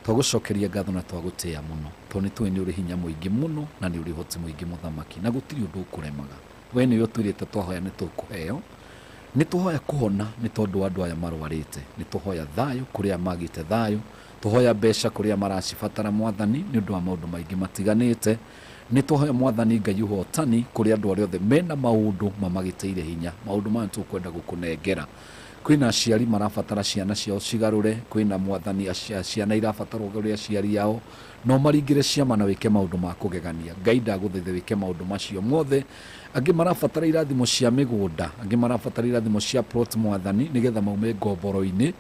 twagũcokeria ngatho na twagũtĩĩa mũno, tondũ nĩ tũĩ nĩ ũrĩ hinya mũingĩ mũno na nĩ ũrĩ ũhoti mũingĩ mũthamaki, na gũtirĩ ũndũ ũkũremaga. We nĩwe ũtwĩrĩte twahoya nĩ tũkũheo. Nĩ tũhoya kũhona nĩ tondũ wa andũ aya marwarĩte, nĩ tũhoya thayũ kũrĩa magĩte thayũ, tũhoya mbeca kũrĩa maracibatara mwathani nĩ ũndũ wa maũndũ maingĩ matiganĩte. Nĩ tũhoya mwathani Ngai ũhotani kũrĩ andũ arĩa othe mena maũndũ mamagĩtĩire hinya, maũndũ maya tũkwenda gũkũnengera. Kwĩna aciari marabatara ciana ciao cigarũre, kwĩna mwathani ciana irabatara ũgarũre aciari ao, no maringĩre ciama na wĩke maũndũ ma kũgegania. Ngai ndagũthaitha wĩke maũndũ macio mothe. Angĩ marabatara irathimo cia mĩgũnda, angĩ marabatara irathimo cia plot mwathani nĩgetha maume ngomboro-inĩ,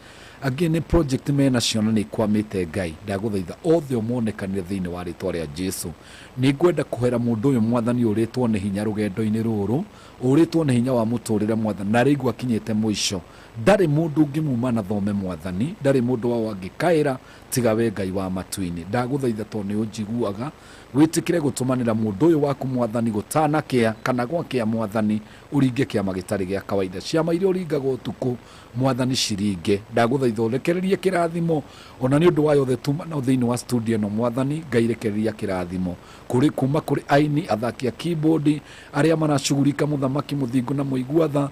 angĩ nĩ project mena ciona nĩ ikwamĩte. Ngai ndagũthaitha othe ũmonekanire thĩinĩ wa rĩtwa rĩa Jesu. Nĩ ngwenda kũhera mũndũ ũyũ mwathani ũrĩtwo nĩ hinya rũgendo-inĩ rũrũ, ũrĩtwo nĩ hinya wa mũtũrĩre mwathani, na rĩu akinyĩte mũico. Ndarĩ mũndũ ũngĩmuma na thome mwathani, ndarĩ mũndũ wao angĩkaĩra tiga we Ngai wa matu-inĩ. Ndagũthaitha tondũ nĩ ũnjiguaga, wĩtĩkĩre gũtũmanĩra mũndũ ũyũ waku mwathani gũtanakĩa kana gwakĩa mwathani, ũringe kĩama gĩtarĩ gĩa kawaida. Ciama iria ũringaga ũtukũ mwathani ciringe. Ndagũthaitha ũrekererie kĩrathimo ona nĩ ũndũ wa yothe tuma nao thĩinĩ wa studio ĩno mwathani. Ngai rekereria kĩrathimo kũrĩ kuma kũrĩ aini, athaki a keyboard, arĩa maracugurika mũthamaki mũthingu na mũiguatha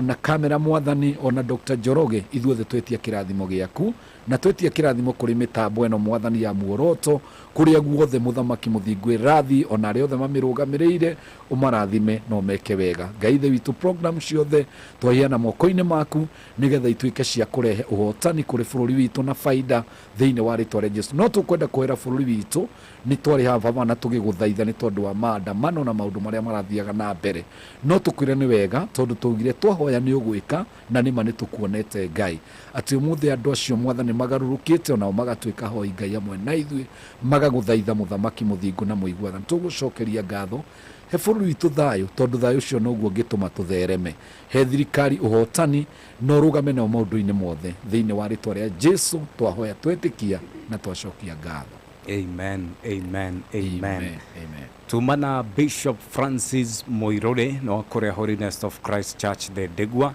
na kamera mwathani, ona Dr. Njoroge, ithuothe twetia kĩrathimo gĩaku Na twetia kĩrathimo kũrĩ mĩtambo ĩno mwathani ya muoroto kũrĩa guothe mũthamaki mũthingu ĩrathi ona arĩa othe mamĩrũgamĩrĩire ũmarathime na ũmeke wega. Ngai Ithe witũ, program ciothe twaheana moko-inĩ maku nĩgetha ituĩke cia kũrehe ũhotani kũrĩ bũrũri witũ na baida thĩinĩ wa rĩtwa rĩa Jesu. No tũkwenda kũhera bũrũri witũ nĩ twarĩ haha baba na tũgĩgũthaitha nĩ tondũ wa maandamano na maũndũ marĩa marathiaga na mbere. No tũkwĩre nĩ wega tondũ twaugire twahoya nĩ ũgwĩka na nĩma nĩ tũkuonete Ngai atĩ ũmũthĩ andũ acio mwathani magarũrũkĩte onao magatuĩka hoi Ngai hamwe na ithuĩ magagũthaitha mũthamaki mũthingu na mũigua tha. Tũgũcokeria ngatho he bũrũri witũ thayũ tondũ thayũ ũcio noguo ũngĩtũma tũthereme. He thirikari ũhotani na ũrũgame nao maũndũ-inĩ mothe thĩinĩ wa rĩtwa rĩa Jesu twahoya twetĩkia na twacokia ngatho. Amen, amen, amen. Amen, amen. Tuma na Bishop Francis Muiruri no kũrĩa Holiness of Christ Church Thindigua.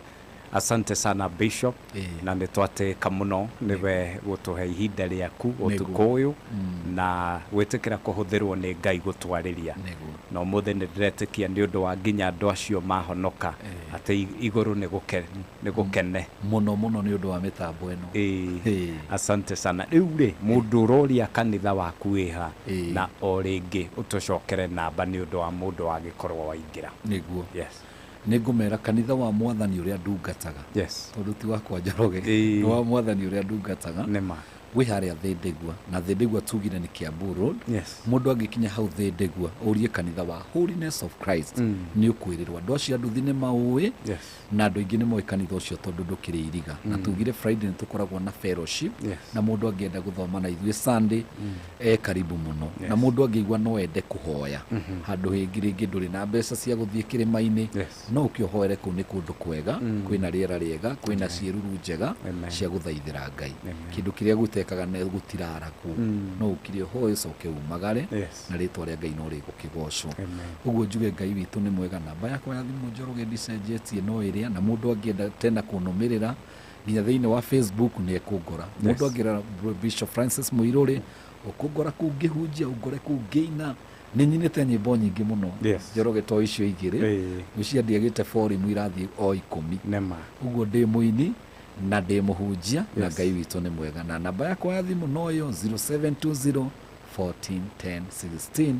Asante sana Bishop, na nĩ twatĩka mũno nĩwe gũtũhe ihinda rĩaku ũtukũ ũyũ na gwĩtĩkĩra kũhũthĩrwo nĩ Ngai gũtwarĩria. Na ũmũthĩ nĩ ndĩretĩkia nĩ ũndũ wa nginya andũ acio mahonoka atĩ igũrũ nĩ gũkene mũno mũno nĩ ũndũ wa mĩtambo ĩno. Ĩĩ, asante sana. Rĩu rĩ, mũndũ ũroria kanitha waku wĩha, na o rĩngĩ ũtũcokere namba nĩ ũndũ wa mũndũ wagĩkorwo waingĩra. Nĩguo. Yes. Nĩ ngũmera kanitha wa mwathani ũrĩa ndungataga. Yes. Tondũ ti wakwa Njoroge, nĩ wa mwathani ũrĩa ndungataga. Nĩma. Wĩ harĩa Thindigua, na Thindigua tugire nĩ Kiambu Road. Yes. Mũndũ angĩkinya hau Thindigua ũrie kanitha wa Holiness of Christ nĩ ũkwĩrĩrwo. Andũ acio a nduthi nĩ maũĩ. Yes. Na andũ aingĩ nĩ moĩ kanitha ũcio tondũ ndũkĩrĩ iriga. Na tugire Friday nĩ tũkoragwo na fellowship. Yes. Na mũndũ angĩenda gũthoma na ithuĩ Sunday e karibu mũno. Yes. Na mũndũ angĩigua no ende kũhoya handũ hĩngĩ rĩngĩ ndũrĩ na mbeca cia gũthiĩ kĩrĩma-inĩ, no ũkĩ ũhoere kũu nĩ kũndũ kwega, kwĩna rĩera rĩega, kwĩna ciĩruru njega Amen. cia gũthaithĩra Ngai. Kĩndũ kĩrĩa gũtekaga nĩ gũtiraragwo, no ũkire ũhoe ũcoke umagare. Yes. Na rĩtwa rĩa Ngai no rĩgũkĩgocwo. Amen. Ũguo njuge Ngai witũ nĩ mwega. Namba yakwa ya thimũ Njoroge ndicenjetie no ĩrĩa, na mũndũ angĩenda tena kũnũmĩrĩra nginya thĩinĩ wa Facebook nĩ ekũngora. Mũndũ angĩra Bishop Francis Muiruri ũkũngora kũu ngĩhunjia, ũngore kũu ngĩina. Nĩ nyinĩte nyĩmbo nyingĩ mũno. Yes. Njoroge to icio igĩrĩ gwĩciria ndiagĩte forum irathiĩ o 10. Nĩma. Ũguo ndĩ mũini na ndĩ mũhunjia na Yes. Ngai witũ nĩ mwega. Na namba yakwa ya thimũ no ĩyo 0720 14 10 16.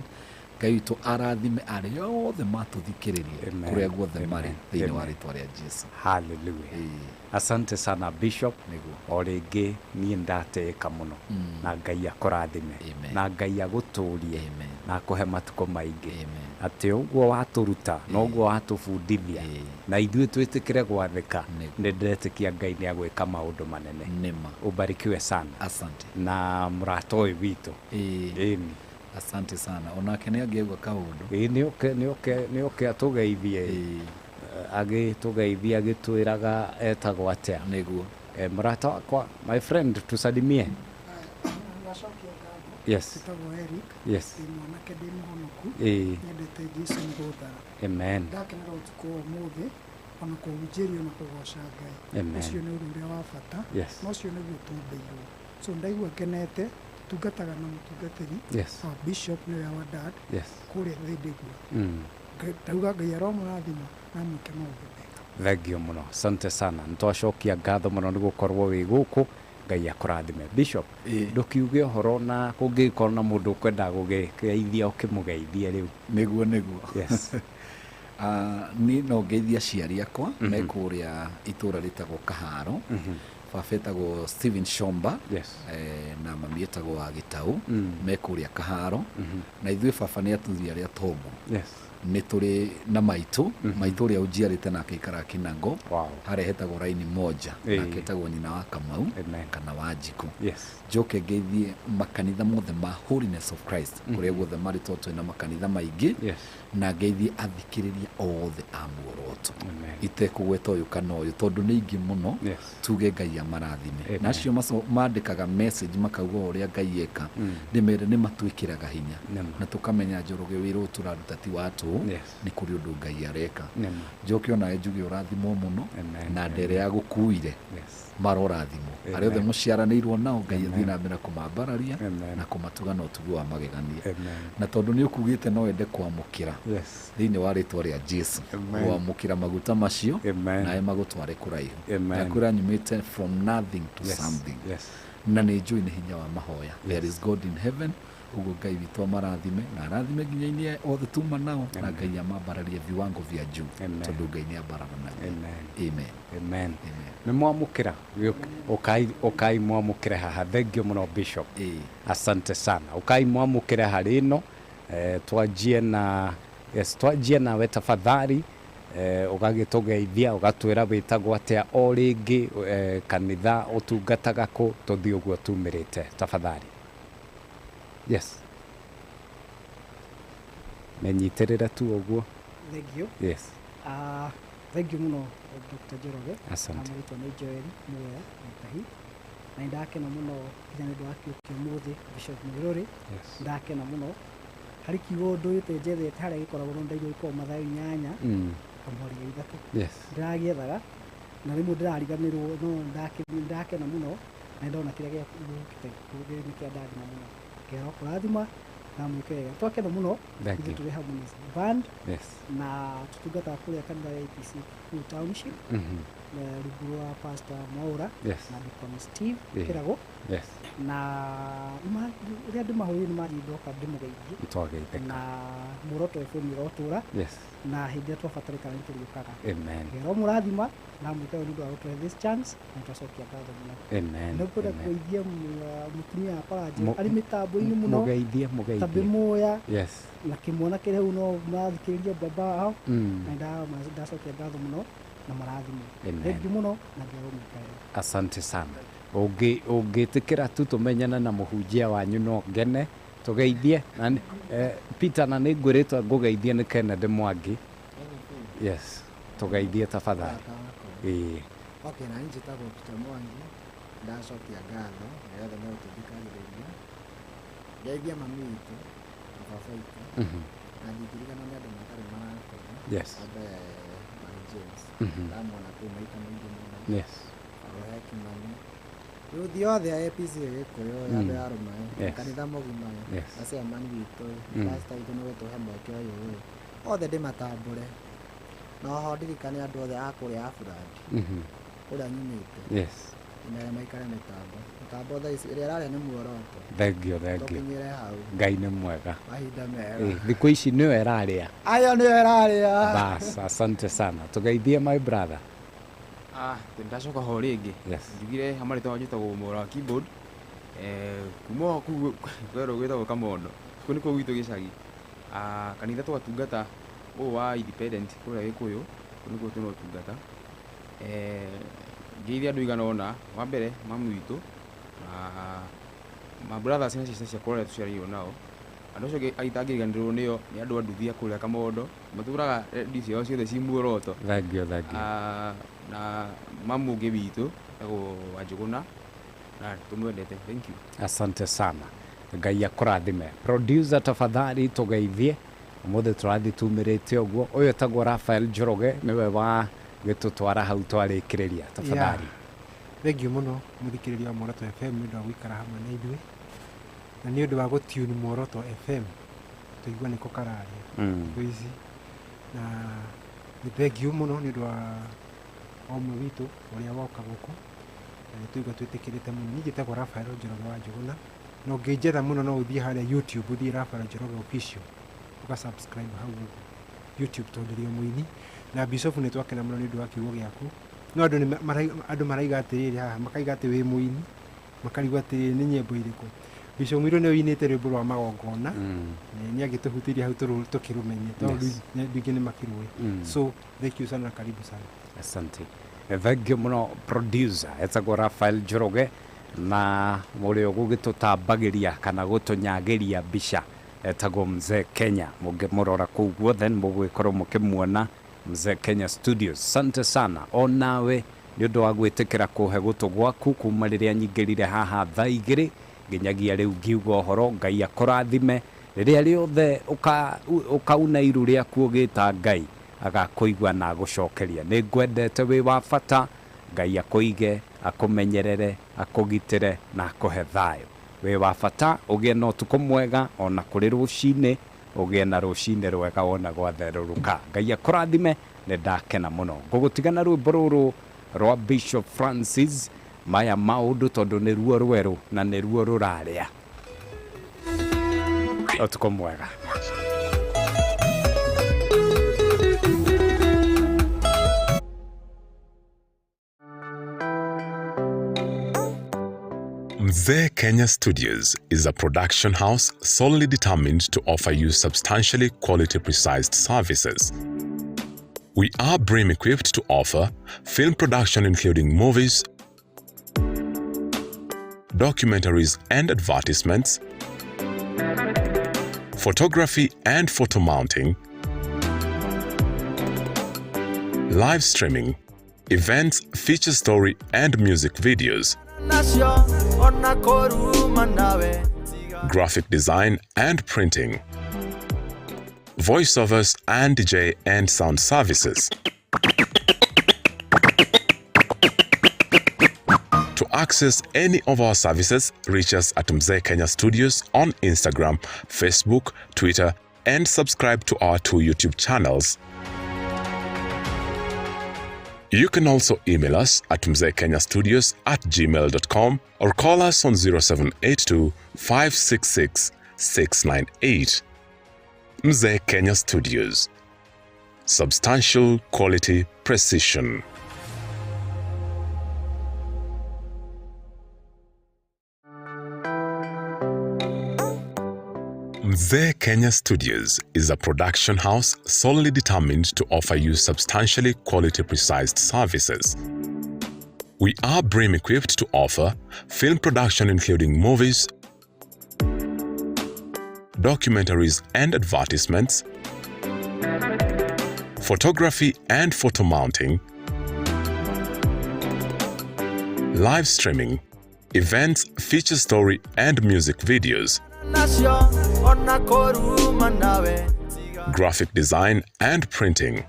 Ngai witũ arathime arĩa othe matũthikĩrĩria kũrĩa guothe marĩ thĩinĩ wa rĩtwa rĩa Jesu. Hallelujah. Asante sana Bishop. O rĩngĩ niĩ ndatĩĩka mũno na Ngai akũrathime na Ngai agũtũrie na akũhe matukũ maingĩ atĩ ũguo watũruta na ũguo watũbundithia na ithuĩ twĩtĩkĩre gwathĩka, nĩ ndĩretĩkia Ngai nĩ agwĩka maũndũ manene. Nĩma. Ubarikiwe sana. Asante. Na mũrata ũyũ witũ. Ĩni. Asante sana. Onake nĩ angĩaigua kaũndũ. Ĩĩ, nĩ oke atũgeithie. Agĩtũgeithia agĩtwĩraga etagwo atĩa. Nĩguo. Mũrata wakwa, my friend, tusalimie. Ngacokia ngatho. Yes. Njĩtagwo Eric. Yes. Ndĩ mwanake ndĩ mũhonoku. Nyendete Jesu nĩ gũthara. Amen. Ndakenera ũtukũ wa ũmũthĩ ona kũhunjĩrio na kũgoca Ngai. Amen. Ũcio nĩ ũndũ ũrĩa wa bata. Yes. Na ũcio nĩguo tũmbĩirwo. So ndaigua ngenete, tungataga na mũtungatĩri. Yes. Our bishop nĩwe our dad. Yes. Kũrĩa Thindigua. Ndauga Ngai aromũrathima na amwĩke maũndũ mega. Thengio mũno, asante sana. Nĩtwacokia ngatho mũno nĩ gũkorwo wĩ gũkũ. Ngai akũrathime. Bishop, ndũkiuge ũhoro na kũngĩgĩkorwo na mũndũ ũkwenda gũgĩkeithia ũkĩmũgeithie rĩu. Nĩguo, nĩguo. Yes. Niĩ no ngeithie aciari akwa me kũrĩa itũra rĩtagwo Kaharo. Baba etagwo Steven Shomba. Yes. Na mami etagwo wa Gĩtaũ. Me kũrĩa Kaharo. Na ithuĩ baba nĩ athuri arĩa tongu. Yes. Nĩ tũrĩ na maitũ, maitũ ũrĩa ũnjiarĩte nake aikaraga Kinango. Harĩa hetagwo Raini Moja. Nake etagwo nyina wa Kamau kana wa Njikũ. Yes. Njoke ngeithie makanitha mothe ma Holiness of Christ kũrĩa guothe marĩ tondũ twĩna makanitha maingĩ. Yes. Na ngeithie athikĩrĩria othe a muoroto itekũgweta ũyũ kana ũyũ tondũ nĩ aingĩ mũno. Yes. Tuge Ngai amarathime. Amen. Na acio mandĩkaga message makauga ũrĩa Ngai eka, ndĩmere nĩ matwĩkĩraga hinya na tũkamenya Njoroge wĩra ũyũ tũraruta ti wa tũhũ, Yes. nĩ kũrĩ ũndũ Ngai areka. Nĩma. Njoke onawe njuge ũrathimwo mũno na ndere ya gũkuire Yes. marorathimwo. Amen. Arĩa othe mũciaranĩirwo nao Ngai athiĩ Amen. na mbere kũmambararia na kũmatuga na ũtugi wa magegania. Amen. Na tondũ nĩ ũkugĩte no wende kwamũkĩra Yes. thĩinĩ wa rĩtwa rĩa Jesu, Amen. kwamũkĩra maguta macio Amen. nawe magũtware kũraihu. Amen. Ndakwĩra nyumĩte from nothing to Yes. something. Yes. Na nĩ njũĩ nĩ hinya wa mahoya. There is God in heaven. Ũguo Ngai witũ amarathime na arathime nginya inyuĩ othe tuma nao, na Ngai amambararie viwango vya juu, tondũ Ngai nĩ ambararanagia. Amen. Amen. Nĩ mwamũkĩra, ũkai, ũkai mwamũkĩre haha. Thank you mũno, Bishop, asante sana. Ũkai mwamũkĩre harĩ ĩno. Twanjie na, yes, twanjie nawe tafadhali. Ũgagĩtũgeithia, ũgatwĩra wĩtagwo atĩa o rĩngĩ, kanitha ũtungataga kũ, tũthiĩ ũguo tumĩrĩte tafadhali. Yes, menyitĩrĩre tu ũguo. Thank you. Yes. Thank you mũno, Dr. Njoroge. Asante. Na marĩtwa nĩ Joel Muoya Mũtahi. Na nĩndakena mũno nginya nĩ ũndũ wa kĩo kĩa ũmũthĩ, Bishop Mũirũrĩ. Ndakena mũno. Harĩ kiugo ndũĩte njethete harĩa gĩkoragwo, no ndaigua gĩkoragwo Mathayo 8 kamũhari ga 3. Ndĩragĩethaga na rĩmwe ndĩrariganĩrwo, no ndakena mũno na ndona kĩrĩa gĩokĩte nĩ kĩandathima mũno. Ngai arokũrathima na mwĩke wega. Twakena mũno. Thank Ithuĩ you. tũrĩ Harmonies Band na tũtungataga kũrĩa kanitha ya APC kũu Township, na rungu rwa Pastor Mwaura na Deacon Steve Kĩrago. Na rĩrĩa ndĩmahũrĩire nĩ manjĩ ndoka ndĩmũgeithie. Nĩtwageithĩka. Na Muoroto FM ĩrotũra na hĩndĩ ĩrĩa twabatarĩkana nĩ tũrĩũkaga. Amen. Ngai aromũrathima na mwĩke wega nĩ ũndũ wa gũtũhe this chance, na twacokia ngatho mũno. Amen. Nĩ ngwenda Amen. kũgeithia mũtumia wakwa arĩ mĩtambo-inĩ mũno. Mũgeithie, mũgeithie. Tambĩ Muya na kĩmwana kĩrĩa hau no mathikĩrĩria baba wao. Na ndacokia ngatho mũno na marathimo. Amen. Thank you mũno na Ngai aromwĩka wega. Asante sana. Ũngĩtĩkĩra tu tũmenyane na mũhunjia wanyu no ngene. Tũgeithie na Peter, na nĩ ngwĩrĩtwo ngũgeithie nĩ Kennedy Mwangi. Yes, tũgeithie tafadhali. Ĩĩ. Okay, na niĩ njĩtagwo Peter Mwangi, ndacokia ngatho nĩgetha no tũthikagĩrĩria. Ngeithia mami witũ na baba witũ, na ndingĩriganĩrwo nĩ andũ matarĩ marakoma. Wa mbere, Mami James, ndamwona kũu maita maingĩ mũno. Rohe Kimani, yuthi othe a APC Gĩkũyũ, ya andũ ya arũme, kanitha mũgima, na chairman witũ, pastor witũ nĩ gũtũhe mweke ũyũ ĩ, othe ndĩmatambũre. Na oho ndirikane andũ othe a kũrĩa Afurandi, kũrĩa nyumĩte, ndĩmere maikare mĩtambo mĩtambo thaa ici ĩrĩa ĩrarĩa nĩ Muoroto. Thank you, thank you. Tũkinyĩre hau. Ngai nĩ mwega. Mahinda mega. Thikũ ici nĩyo ĩrarĩa. Ayo nĩyo ĩrarĩa. Bas, asante sana. Tũgeithie, my brother. Ah, ndacoka ho rĩngĩ. Njugire hamarĩtwa njĩtagwo Mora wa keyboard, kuma o kũu kwerũ gwĩtagwo Kamondo, kũu nĩkuo gwitũ gĩcagi. Ah, kanitha twatungata ũyũ wa Independent kũrĩa Gĩkũyũ, kũu nĩkuo tũnotungata. Ngeithia andũ igana ũna. Wa mbere, mami witũ na ma brothers na sisters ciakwa arĩa tũciarĩirwo nao. Andũ acio angĩ itangĩriganĩrwo nĩo nĩ andũ a nduthi a kũrĩa Kamondo, matũraga redio ciao ciothe ci Muoroto. Thank you, thank you. Ah, na mamu ũngĩ witũ etagwo Wanjũgũna na tũmwendete. Thank you. Asante sana, Ngai akũrathime. Producer, tafadhali tũgeithie. Ũmũthĩ tũrathiĩ tumĩrĩte ũguo. Ũyũ etagwo Rafael Njoroge, nĩwe wa gĩtũtwara hau twarĩkĩrĩria, tafadhali. Thank you mũno, mũthikĩrĩria wa Muoroto FM, nĩ ũndũ wa gũikara hamwe na ithuĩ na nĩ ũndũ wa gũtune Muoroto FM, tũigua nĩko kararia thikũ ici. Na nĩ thank you mũno nĩ ũndũ wa o ũmwe witũ ũrĩa woka gũkũ, na nĩ tũigua twĩtĩkĩrĩte mũno. Niĩ njĩtagwo Rafael Njoroge wa Njũgũna, na ũngĩnjetha mũno no ũthiĩ harĩa YouTube, ũthiĩ Rafael Njoroge Official, ũga subscribe hau ũguo YouTube, tondũ ndĩrĩ o mũini. Na Bishop, nĩ twakena mũno nĩ ũndũ wa kiugo gĩaku, no andũ nĩ andũ maraiga atĩrĩrĩ haha, makaiga atĩ wĩ mũini, makarigwo atĩrĩrĩ, nĩ nyĩmbo irĩkũ Bishop Mũirũ nĩ ũinĩte rwĩmbo rwa magongona. Nĩ angĩtũhutĩria hau tũkĩrũmenye, tondũ andũ aingĩ nĩ makĩrũĩ. So thank you sana, karibu sana. Asante, thank you mũno, producer. Etagwo Rafael Njoroge, na mũrĩa ũgũgĩtũtambagĩria kana gũtũnyagĩria mbica etagwo Mzee Kenya. Mũngĩmũrora kũu guothe nĩ mũgũgĩkorwo mũkĩmuona, Mzee Kenya Studios. Asante sana o nawe nĩ ũndũ wa gwĩtĩkĩra kũhe gũtũ gwaku kuma rĩrĩa nyingĩrire haha thaa 2 nginyagia rĩu ngiuga ũhoro. Ngai akũrathime. Rĩrĩa rĩothe ũkauna iru rĩaku ũgĩta Ngai, agakũigua na agũcokeria. Nĩ ngwendete, wĩ wa bata. Ngai akũige, akũmenyerere, akũgitĩre na akũhe thayũ. Wĩ wa bata. Ũgĩe na ũtukũ mwega, ona kũrĩ rũcinĩ ũgĩe na rũcinĩ rwega wona gwatherũrũka. Ngai akũrathime. Nĩ ndakena mũno. Ngũgũtiga na rwĩmbo rũrũ rwa Bishop Francis. Maya maũndũ tondũ nĩ ruo rwerũ na nĩ ruo rũrarĩa. Ũtukũ mwega. Mzee Kenya Studios is a production house solely determined to offer you substantially quality precise services. We are brim equipped to offer film production including movies, documentaries and advertisements, photography and photo mounting, live streaming, events, feature story and music videos, nacio ona kũruma nawe graphic design and printing, voiceovers and DJ and sound services. To access any of our services, reach us at Mzee Kenya Studios on Instagram, Facebook, Twitter, and subscribe to our two YouTube channels. You can also email us at mzeekenyastudios@gmail.com or call us on 0782 566 698. Mzee Kenya Studios. Substantial quality precision. Mzee Kenya Studios is a production house solely determined to offer you substantially quality precise services. We are brim equipped to offer film production including movies, documentaries and advertisements, photography and photo mounting, live streaming, events, feature story and music videos, nacio ona kũruma nawe graphic design and printing,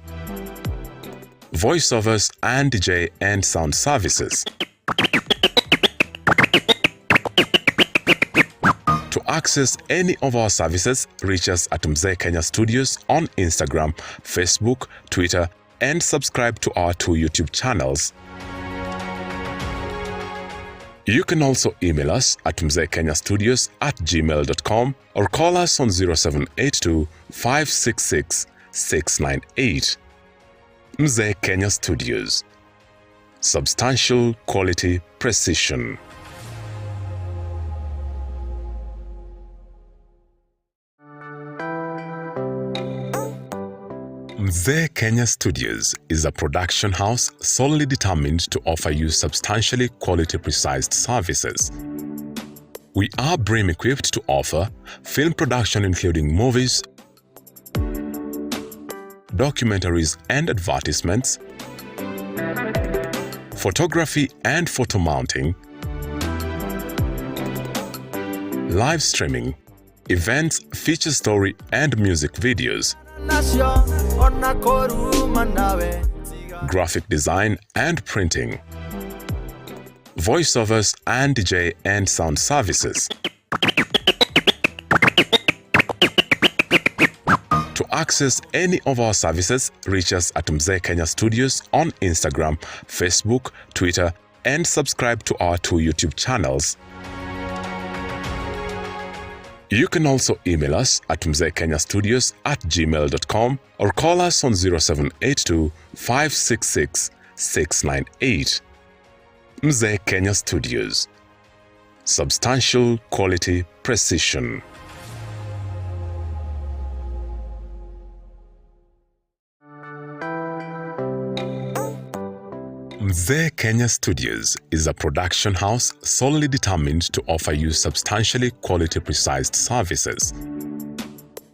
voiceovers and DJ and sound services. To access any of our services, reach us at Mzee Kenya Studios on Instagram, Facebook, Twitter, and subscribe to our two YouTube channels. You can also email us at mzeekenyastudios@gmail.com or call us on 0782 566 698. Mzee Kenya Studios. Substantial quality precision. Mzee Kenya Studios is a production house solely determined to offer you substantially quality precise services. We are brim equipped to offer film production including movies, documentaries and advertisements, photography and photo mounting, live streaming, events, feature story and music videos, nacio ona kũruma nawe graphic design and printing, voiceovers and DJ and sound services. To access any of our services, reach us at Mzee Kenya Studios on Instagram, Facebook, Twitter, and subscribe to our two YouTube channels. You can also email us at mzeekenyastudios@gmail.com or call us on 0782 566 698. Mzee Kenya Studios. Substantial quality precision. Mzee Kenya Studios is a production house solely determined to offer you substantially quality precise services.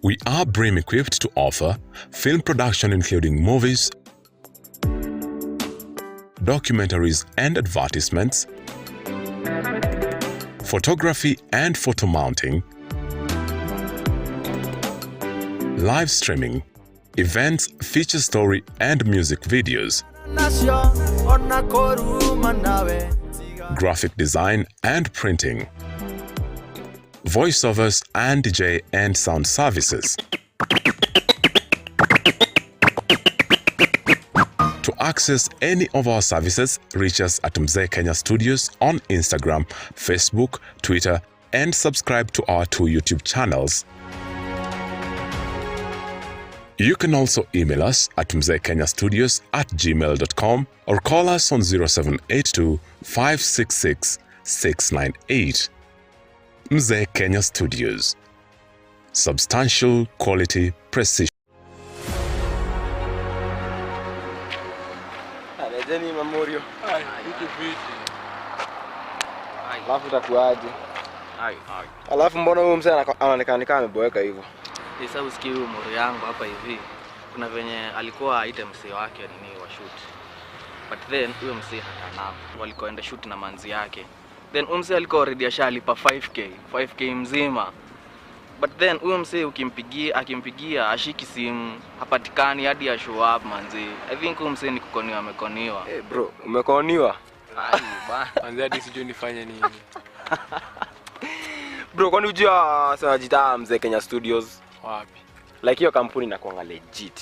We are brim equipped to offer film production including movies, documentaries and advertisements, photography and photo mounting, live streaming, events, feature story and music videos, nacio ona kũruma nawe graphic design and printing, voiceovers and DJ and sound services. To access access any of our services, reach us at Mzee Kenya Studios on Instagram, Facebook, Twitter, and subscribe to our two YouTube channels. You can also email us at mzeekenyastudios@gmail.com or call us on 0782 566 698. Mzee Kenya Studios. Substantial quality precision. Alejeni Mamorio. Alafu itakuaje? Alafu mbona huyu mzee anaonekana kama ameboeka hivyo? Sasa usikii huyu moro yangu hapa hivi. Kuna venye alikuwa aite msee wake nini wa shoot. But then huyo msee hatana. Walikoenda shoot na manzi yake. Then huyo msee alikuwa already ashalipa 5k, 5k mzima. But then huyo msee ukimpigia, akimpigia ashiki simu, hapatikani hadi ya show up manzi. I think huyo msee ni kukoniwa, amekoniwa. Eh, bro, umekoniwa? Ai bana. Manzi hadi sijui nifanye nini. Bro, kwani unajua sasa Mzee Kenya Studios? Wapi? Like hiyo kampuni inakuanga legit.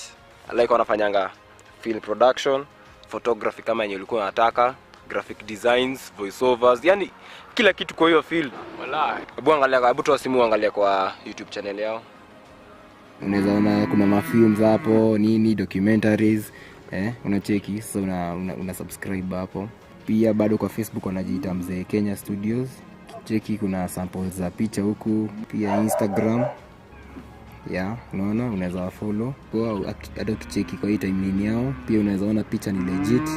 Like wanafanyanga film production, photography kama yenye ulikuwa unataka, graphic designs, voiceovers, yani kila kitu kwa hiyo field. Walai. Hebu angalia, hebu toa simu angalia kwa YouTube channel yao. Unaweza ona kuna mafilms hapo nini, documentaries, unacheki. Sasa una subscribe hapo. Pia bado kwa Facebook wanajiita Mzee Kenya Studios. Cheki kuna samples za picha huku, pia Instagram. Yeah, unaona unaweza follow. Kwa hata ukicheki kwa hii timeline yao, pia unaweza ona picha ni legit,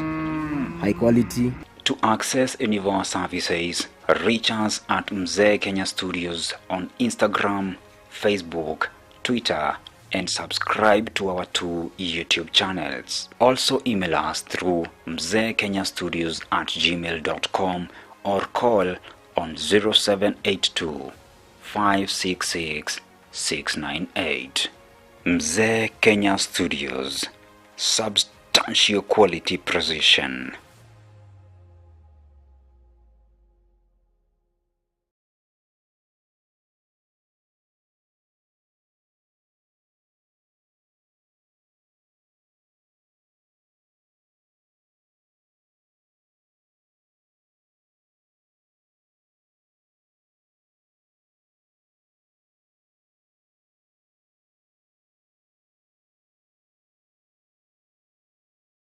high quality. To access any of our services, reach us at Mzee Kenya Studios on Instagram, Facebook, Twitter, and subscribe to our two YouTube channels. Also email us through mzeekenyastudios@gmail.com or call on 0782 566 698. Mzee Kenya Studios. Substantial quality precision.